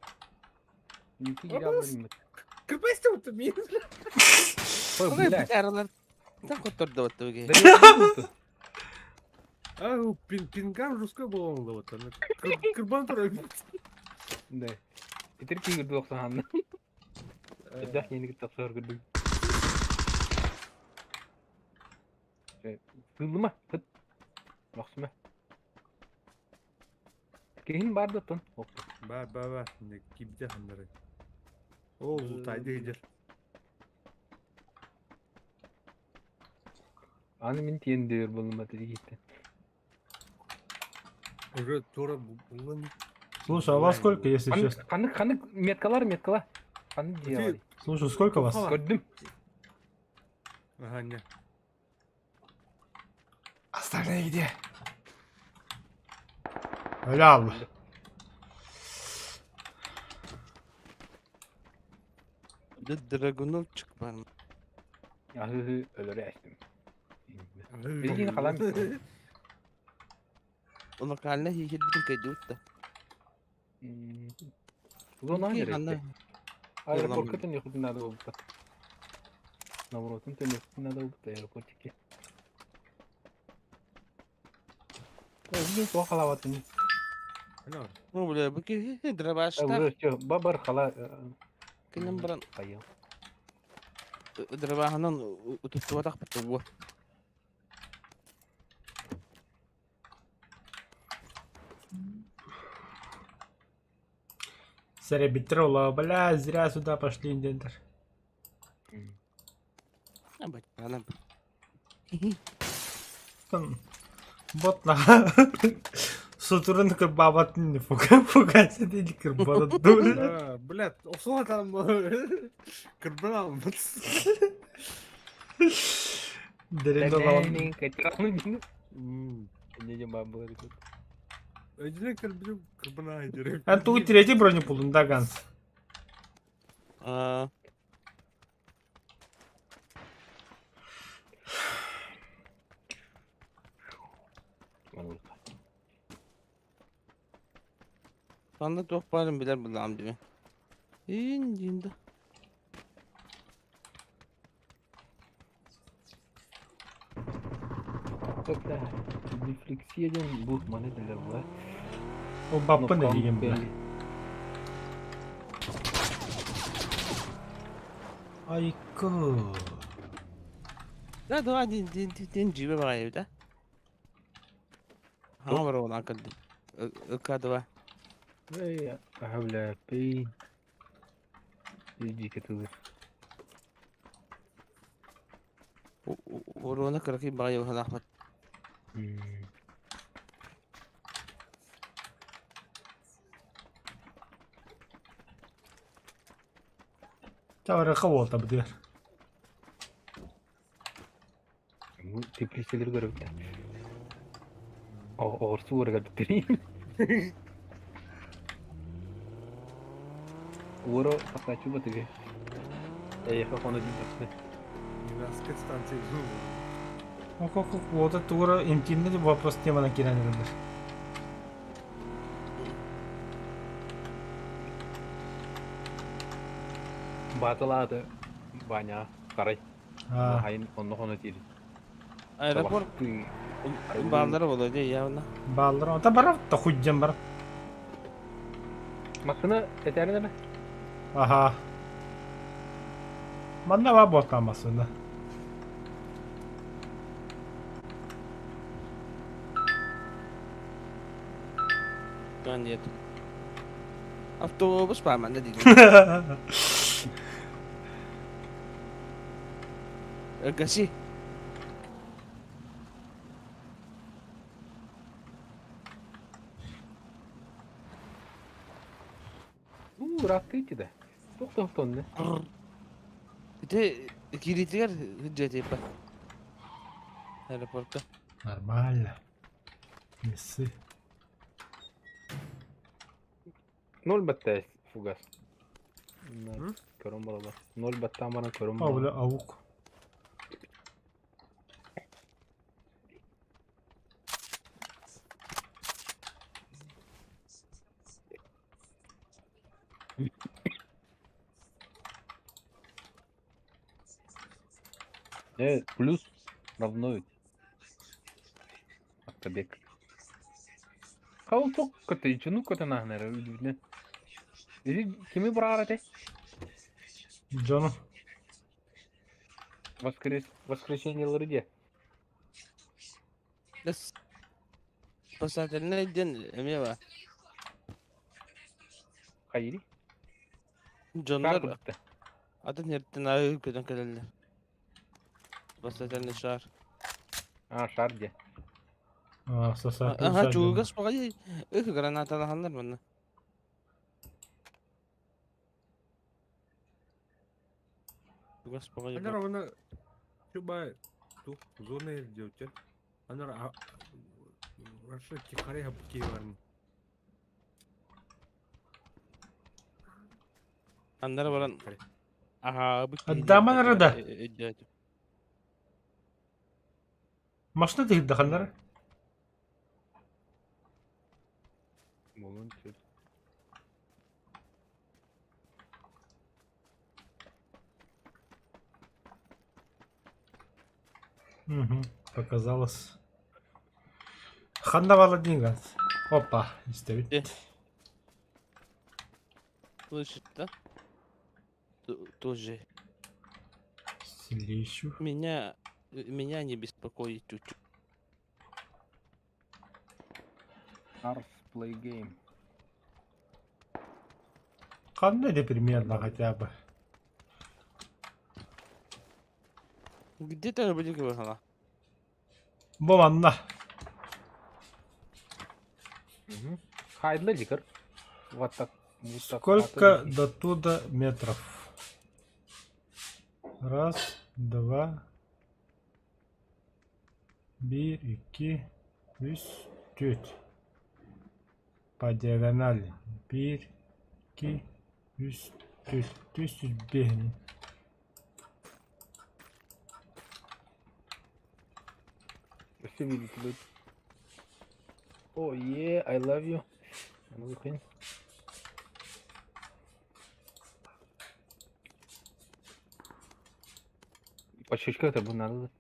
Ники явно. Кырбайсты вот мен. Ой, бля. Батяралар. Там котторду вот туги. А, пин пингам русской был он вот. Кырбан турар. Да. Итер кигирди оксаһанна. Эдах yeni тапсар көрдүм. Тыллыма, тыт. Махсума. Киһин бар да тон. Ба ба ба, не кибде хандары. О, лутайды идер. Аны мин тиен дөөр болума тиги. Уже тура булган. Слушай, а вас сколько, если честно? Ханнык ханнык меткалар меткала. Ханнык делали. Слушай, сколько вас? Көрдүм. Ага, не. Остальные где? Лял. Драгуновчик бар. Ахы өлөрө эстим. Билгин халам. Локально хихирбитин кайдуутта. Зона керек. Аэропортка төнүөхпүтүн надо болбута. Наоборот, төнүөхпүтүн надо болбута аэропортике. Бүгүн туох халабатын. Ну, бля, бу ки дробашта. Все, бабар хала. Кинем баран. Хайыл. Дробаһынан утуттуатах бу. Серебитрола, бля, зря сюда пошли, индентер. Там бот на Сутурун кырбабатын фуга фуга сидели кырбана дура. Бля, осула там кырбана. Дерин долан. Не бабы. Өдүнө кырбы кырбана дерек. А тут третий броню пулун да Ганс. А. Ханна туох баарын билэр булаам дии. Иин диин да. Дефлексия диэн бу маны этэллэр була. Ол баппын деген бля. Айка. Да, да, дин дин дин дьиибэ баҕайы эбит ээ. Хаҥа бар уолаан кэллим. Ыкка Эй, аха бля, пей. Иди тылы. Уруона кыракый баҕайы быһалаахпат. Таварыха уолта бытыгар. Бу теплицелер көрөбүт. Оҕурсу уорга бүттерин. Уоро сакачу батыгы. Эйха хоно дин тахсы. Минаска станция. Ок, уота тура интимный вопрос теманы кирәнелер. Батылаады баня карай. Хайын онно хоно тири. Аэропорт бааллара буолуо дии явно. Бааллар, ота барар, та хуйдьан бар. Массына этәрин эме? Аха. Манна баар буолтаан массыына. Да нет. Автобус баар манна дииллэр. Гаси. Ну, ыраатта ити да. Туох да тонна. Ити киириитигэр дьиэтийбэт. Аэропортка. Нормально. Мессы. Ноль баттаа фугас. Көрөн балаба. Ноль баттаан баран көрөн О, бля, аук. Плюс равно ведь. Атабек. Хау тук көтө ичину көтө нахнара үдүнэ. Иди кими быраар этэй? Дьону. Воскрес воскресеньелары де. Спасательный диэн эмиэ баар. Хайыри? Дьоннор атын эртэн аайы көтөн кэлэллэр. Спасательный шар. А, шар де. А, спасательный Аха, шар чугас баҕайы ых гранаталаһаллар манна. Чугас баҕайы. Анар оны чубай ту зона делте. Анар Раша тихаря хапки варн. Аннара баран аһаабыт Адаман арада. Машина тиһирдэ ханнара? Болун сөп. Угу, показалось. Ханна баала диэн газ. Опа, истэбит. Слышит, да? Тоже. Слышу. Меня не беспокоит чуть-чуть. Arf play game. Ханна де примерно хотя бы. Где-то были говорила. Бу манна. Угу. Хайдла дикер. Вот так. Вот так. Сколько до туда метров? Раз, два, биир, икки, үс, түөрт. По диагонали. Биир, икки, үс, түөрт. 305. Все видите, будет. Oh, yeah, I love you. Ну, хрень. Почечка это бы надо.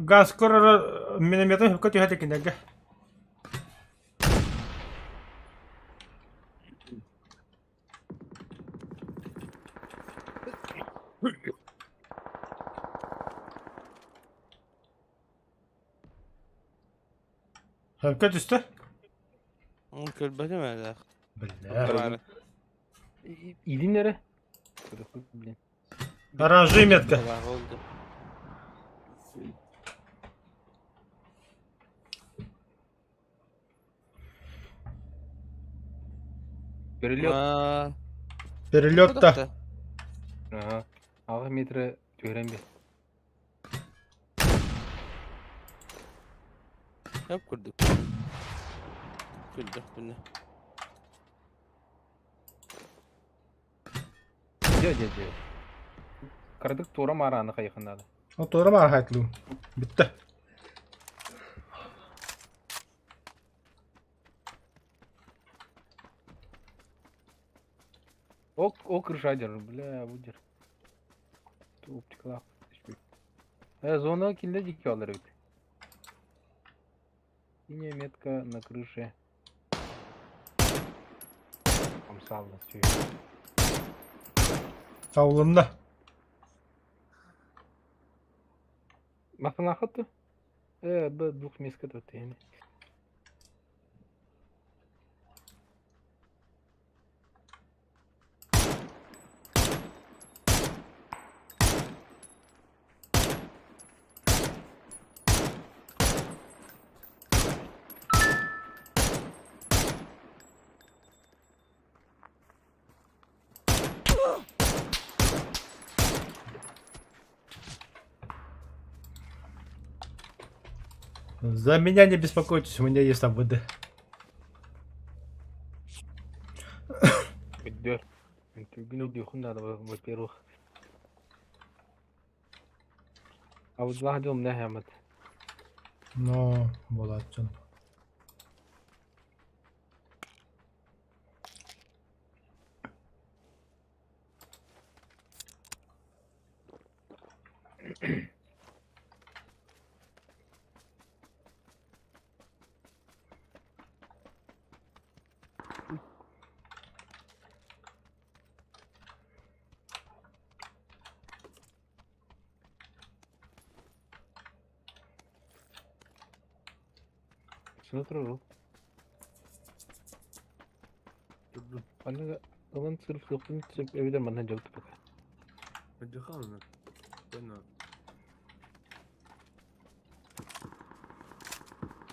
Газ көрөр минометын хөккө түһэ кинилэргэ. Хөккө түстэ? Көрбөтүм элэх. Бля. Илин эрэ. Блин. Оранжевая метка. Oldu. Перелет. Перелет та. Ага. Аҕа метрэ түһэрэн бир. Хөп курдук. Күлдөхпүнэ. Дьэ дьэ дьэ. Кыратык туора маарааны хайыхын наада. Ол туора маар хайтлуу. Бүттэ. О, о крыша держу, бля, будер. Оптикалаах. Зона киллэ дикки алар эбит. Синяя метка на крыше. Хамсалла сүй. Саулынна. Масалахат Б двух мест тут yani. За меня не беспокойтесь, у меня есть АВД. Өйдөр. Түргүн өйдүөхүн наада, во-первых. Абыдлаах дьон нэһэмэт. Но, буолааччын. Смотрю. Аны ылан сырып суохпун сөп эбэтэр манна дьолту пока. Отдыхал на.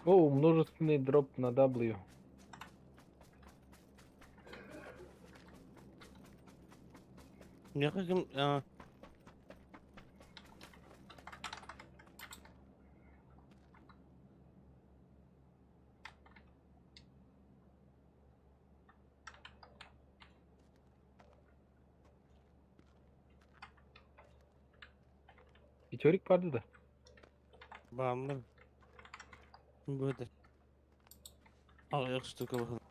О, множественный дроп на W. Миэхэ ким Пятерик падает, да? бааммын. Бу Аҕыйах штука баһыл.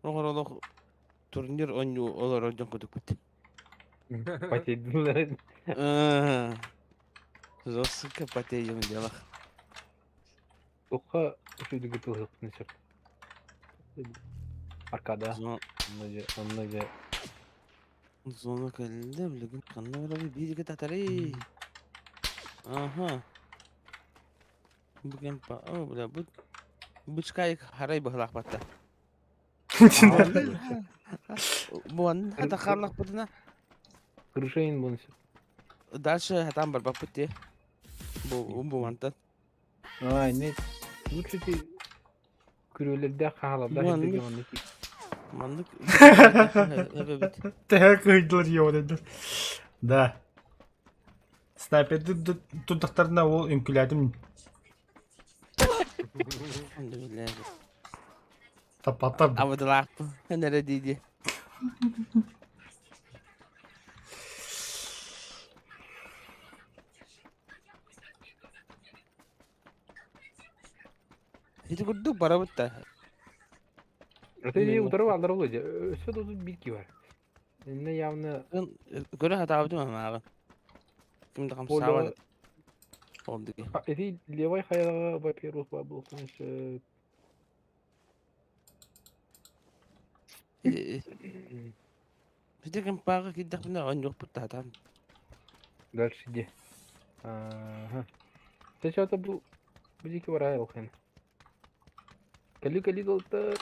Оҕор олох турнир оонньуу олорор дьон кутукпут. Потедилэр. Жестко потеем делах. Туохха үчүгэй тылыһыахпын сөп. Аркада. Онно дьэ, онно дьэ. Зона кэллэ, билигин ханна барабый? Бииргэ татарый. Аха. Бу кэм па... О, бля, бу... Бычкайык харай быһылаахпатта. Бу анна хата хааллахпытына Крышейн бун сөп. дальше хатаан барбаппыт дии. Бу бу мантан. Ай, не лучше ти күрүөлэрдээх хаалардаах Бу аннык ирдэгэ маннык маннык эбэбит. Тэһэ кыйдылар йоҕун Да. Снайперды тутахтарына ол үҥкүлээтим таппаттар. Абыдылаахпын эрэ дии-дии. Ити курдук барабыт да. Это не утары алдар ол дьэ. Өссө да тут биир киһи бар. Иннэ явно Көрө сатаабытым амааҕын. Ким да хамсаабат. Ол диги. Эти левай хайаҕа, во-первых, был сөп. Ити ким пааҕа киирдэхпинэ оонньуохпут да сатаан. Дальше иди. Ага. Ты что-то был... Бу барай алхын. Кали кали долтар.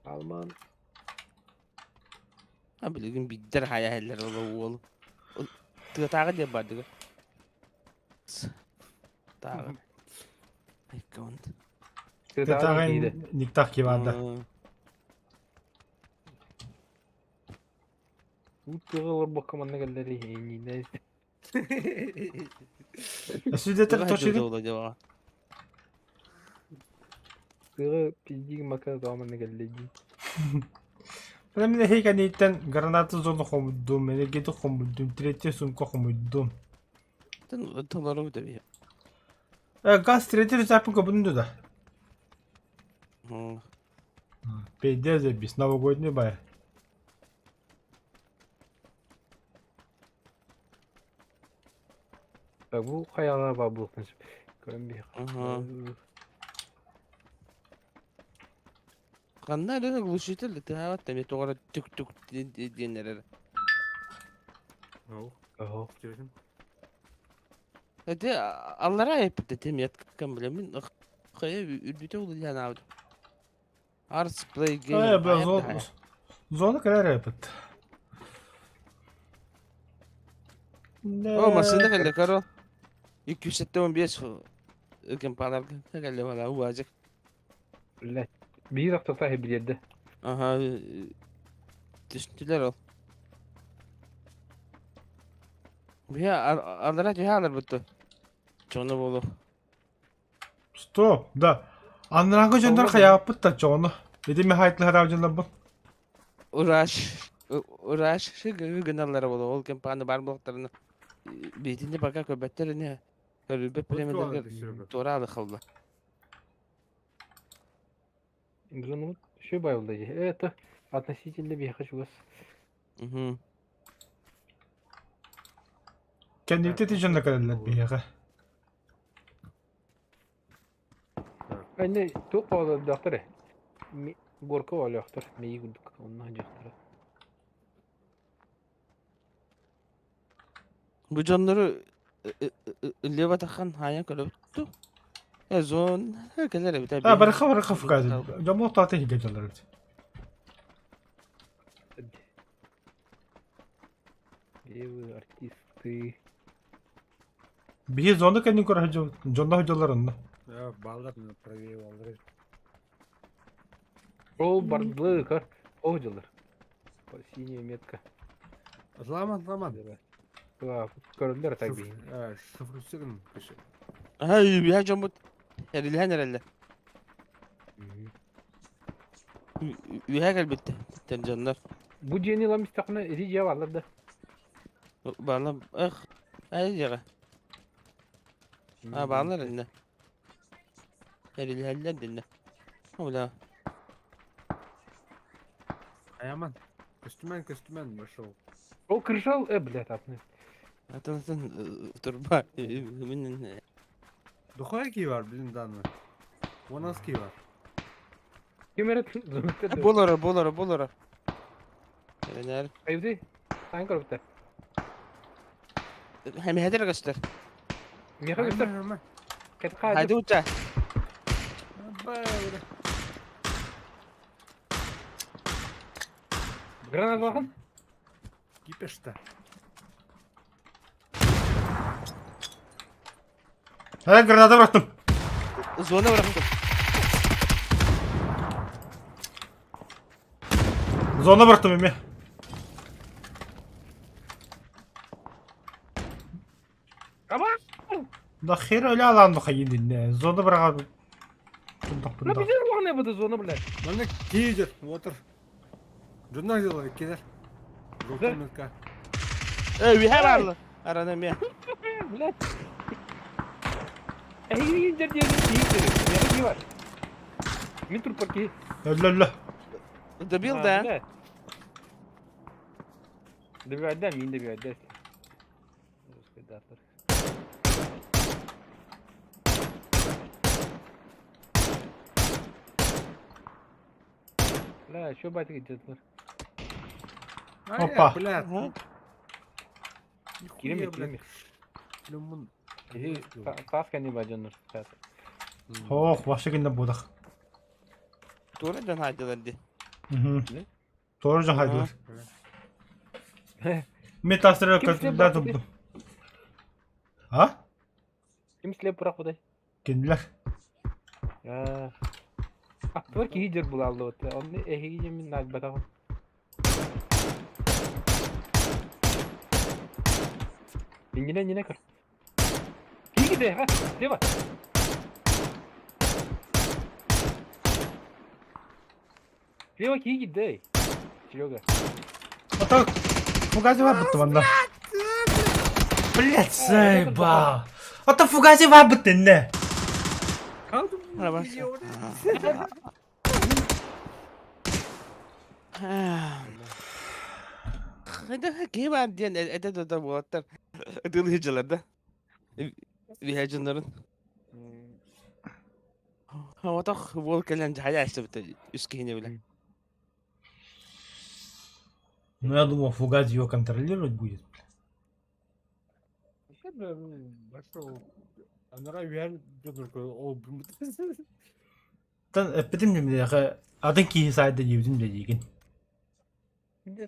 Алман. А билигин биирдэр хайа иһэллэр ол уол. Тыатааҕы диэн бардыга. Тааҕы. Айконт. Тыатааҕы никтах киванда. Уу тыаҕа олорбокко манна кэллэр иһииннэ. Сүдэтер точили. Тыаҕа пиздииг мака тоҕо манна кэллэ дии. Мен эһиги кэнниттэн граната зону хомуйдум, энергетик хомуйдум, третья сумка хомуйдум. Атын толору бит. Газ третий рецепт көбүнү да. Пиздец заебись, новогодний бай. Так бу хайаҕа баар буолуохтун сөп. Көрөн биһиэхэ. Ханна эрэ глушитель тыаһаабат да эмиэ тоҕо эрэ түк-түк диэн эрэр. Оһо. Ити аллараа эппит этим меткам бile мин хайа үрдүтэ улуйан аабытым. Arts Play Game. Э, бля, зона, зона кэлэр эпит. О, массыына кэллэ, коро. 275 кемпаларга кэллэ бала уазик. Блядь. Биир автота билиэрдэ. Ага, түстүлэр ол. Бия аллара түһэ аларбыт Чону болу. Стоп, да. Аннарааҥҥы дьоннор хайааппыт да чоҕону. Ити Михайлы дьоннорбун. Ураш Ураш гыналлара болу. Ол кемпаны бар болуктарына бейтинде пока көрбөттөр ини. Көрүлбөт племендерге туора халла. Блин, еще байылда Это относительно биһиэхэ чугас. Угу. Кэннибитэ ити дьонно кэлэллэр биһиэхэ. Аны туох оҕолордоохтор ээ? Горка оҕолоохтор, мэйии курдук онно сылдьыахтара. Бу дьоннору ыллыабатаххан хаайан көрөбүт Э, зон кэлэр эбит А, барыха барыха фуказы. Дьоммут таата иһигэр дьаллар эбит. Где вы, артисты? Биһи зона кэннин көрө сылдьабыт. Дьонно сылдьаллар онно. Баллар правее баллар. Ол барды көр. Ол дьыллар. Синяя метка. Зламан, зламан. Көрөллөр так биһи. Шифруссыгын кеше. Ай, биһа дьоммут эрилэһэн эрэллэр. Үһэ кэлбиттэр дьоннор. Бу дьиэни ылам истэххинэ ити дьиэ бааллар да. Бааллар, эх, ай дьиэҕэ. А, бааллар иннэ. Эрилэһэллэр диннэ. О, бля. Аяман. Көстүмэн, көстүмэн, вошел. Ол крышал, э, блядь, атны. Атын атын турба. Мин Духая ки бар, блин, данный. У нас ки бар. Ким эрэ Болора, болора, болора. Эрэнэр. Айбыты. Таң көрбүттэр. Хэмэһэтэр көстөр. Миэхэ көстөр. Кэтхаа. Хайды уча. Гранат бахан. Кипешта. Э, граната бырахтым. Зона бырахтым. Зона бырахтым эмиэ. Аба! Да хер өлө алаан хайын инне. Зона быраҕа На пиздец главное буду зона, блядь. Манна киидер, отыр. Журнал делай, кидер. Жолтон метка. Э, үһэ баарлар. Арана эмиэ. Блядь. Эһиги дер диэн киһи Миэхэ киһи бар. Мин турпар киһи. Өллө өллө. Добил да. Добивать да, мин добивать да. Бля, еще батик где-то. Опа. Бля. Кириме, кириме. Лимон. Иди, таска не баденур. Ох, вообще гинде будах. Тура дьон хайдылар ди. Туора дьон хайдылар. Мен тастыры Ким слеп да бырахпытай? туппу. А? Ким слеп бырахпытай? Кинилэр. Аттыбар киһи дьэр булааллыбыт. Онно эһиги мин наадбатаҕым. Иннинэ иннинэ көр. Киһи киде, ха, слева. Слева киһи киде. Серега. Ата Фугази бар бутты манна. Блять, заебал. А то фугаси бабытынне. Киһи баар диэн этэ да буолаттар. Ытыылыһыдьалар да. Биһэ дьоннорун. Отох уол кэлэн дьаһайа эстибит үс киһини билэн. Ну, я думал, Фугази его контролировать будет. Тан эппитим дэмиэхэ атын киһи сайда диэбитим да диигин.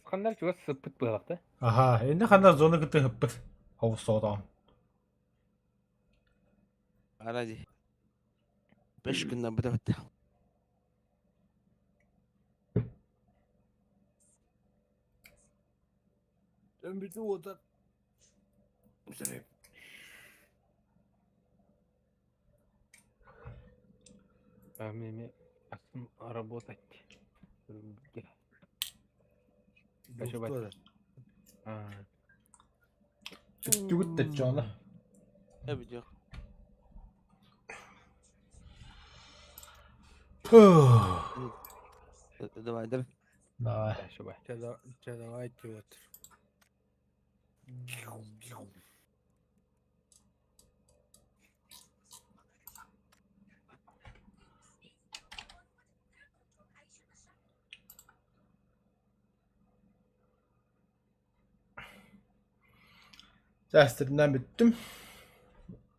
Ханна чугас сыппыт быһалах да? Аха, инде ханна зона кытта ыппыт. Хобус соҕотоҕун. Ара дии. Беш күннэн быта Мими атын работать. Спасибо. Түгүт тэччоона. Эбит Давай, давай. Давай. Спасибо. Давайте вот. Сээстэринэн бүттүм.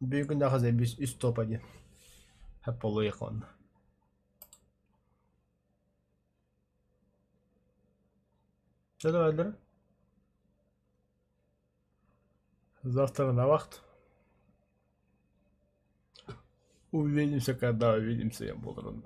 Бүгүн да хас үс топа диэн. Хэп буолуох онно. Чэ давай Завтра на вахту. Увидимся, когда увидимся, я буду.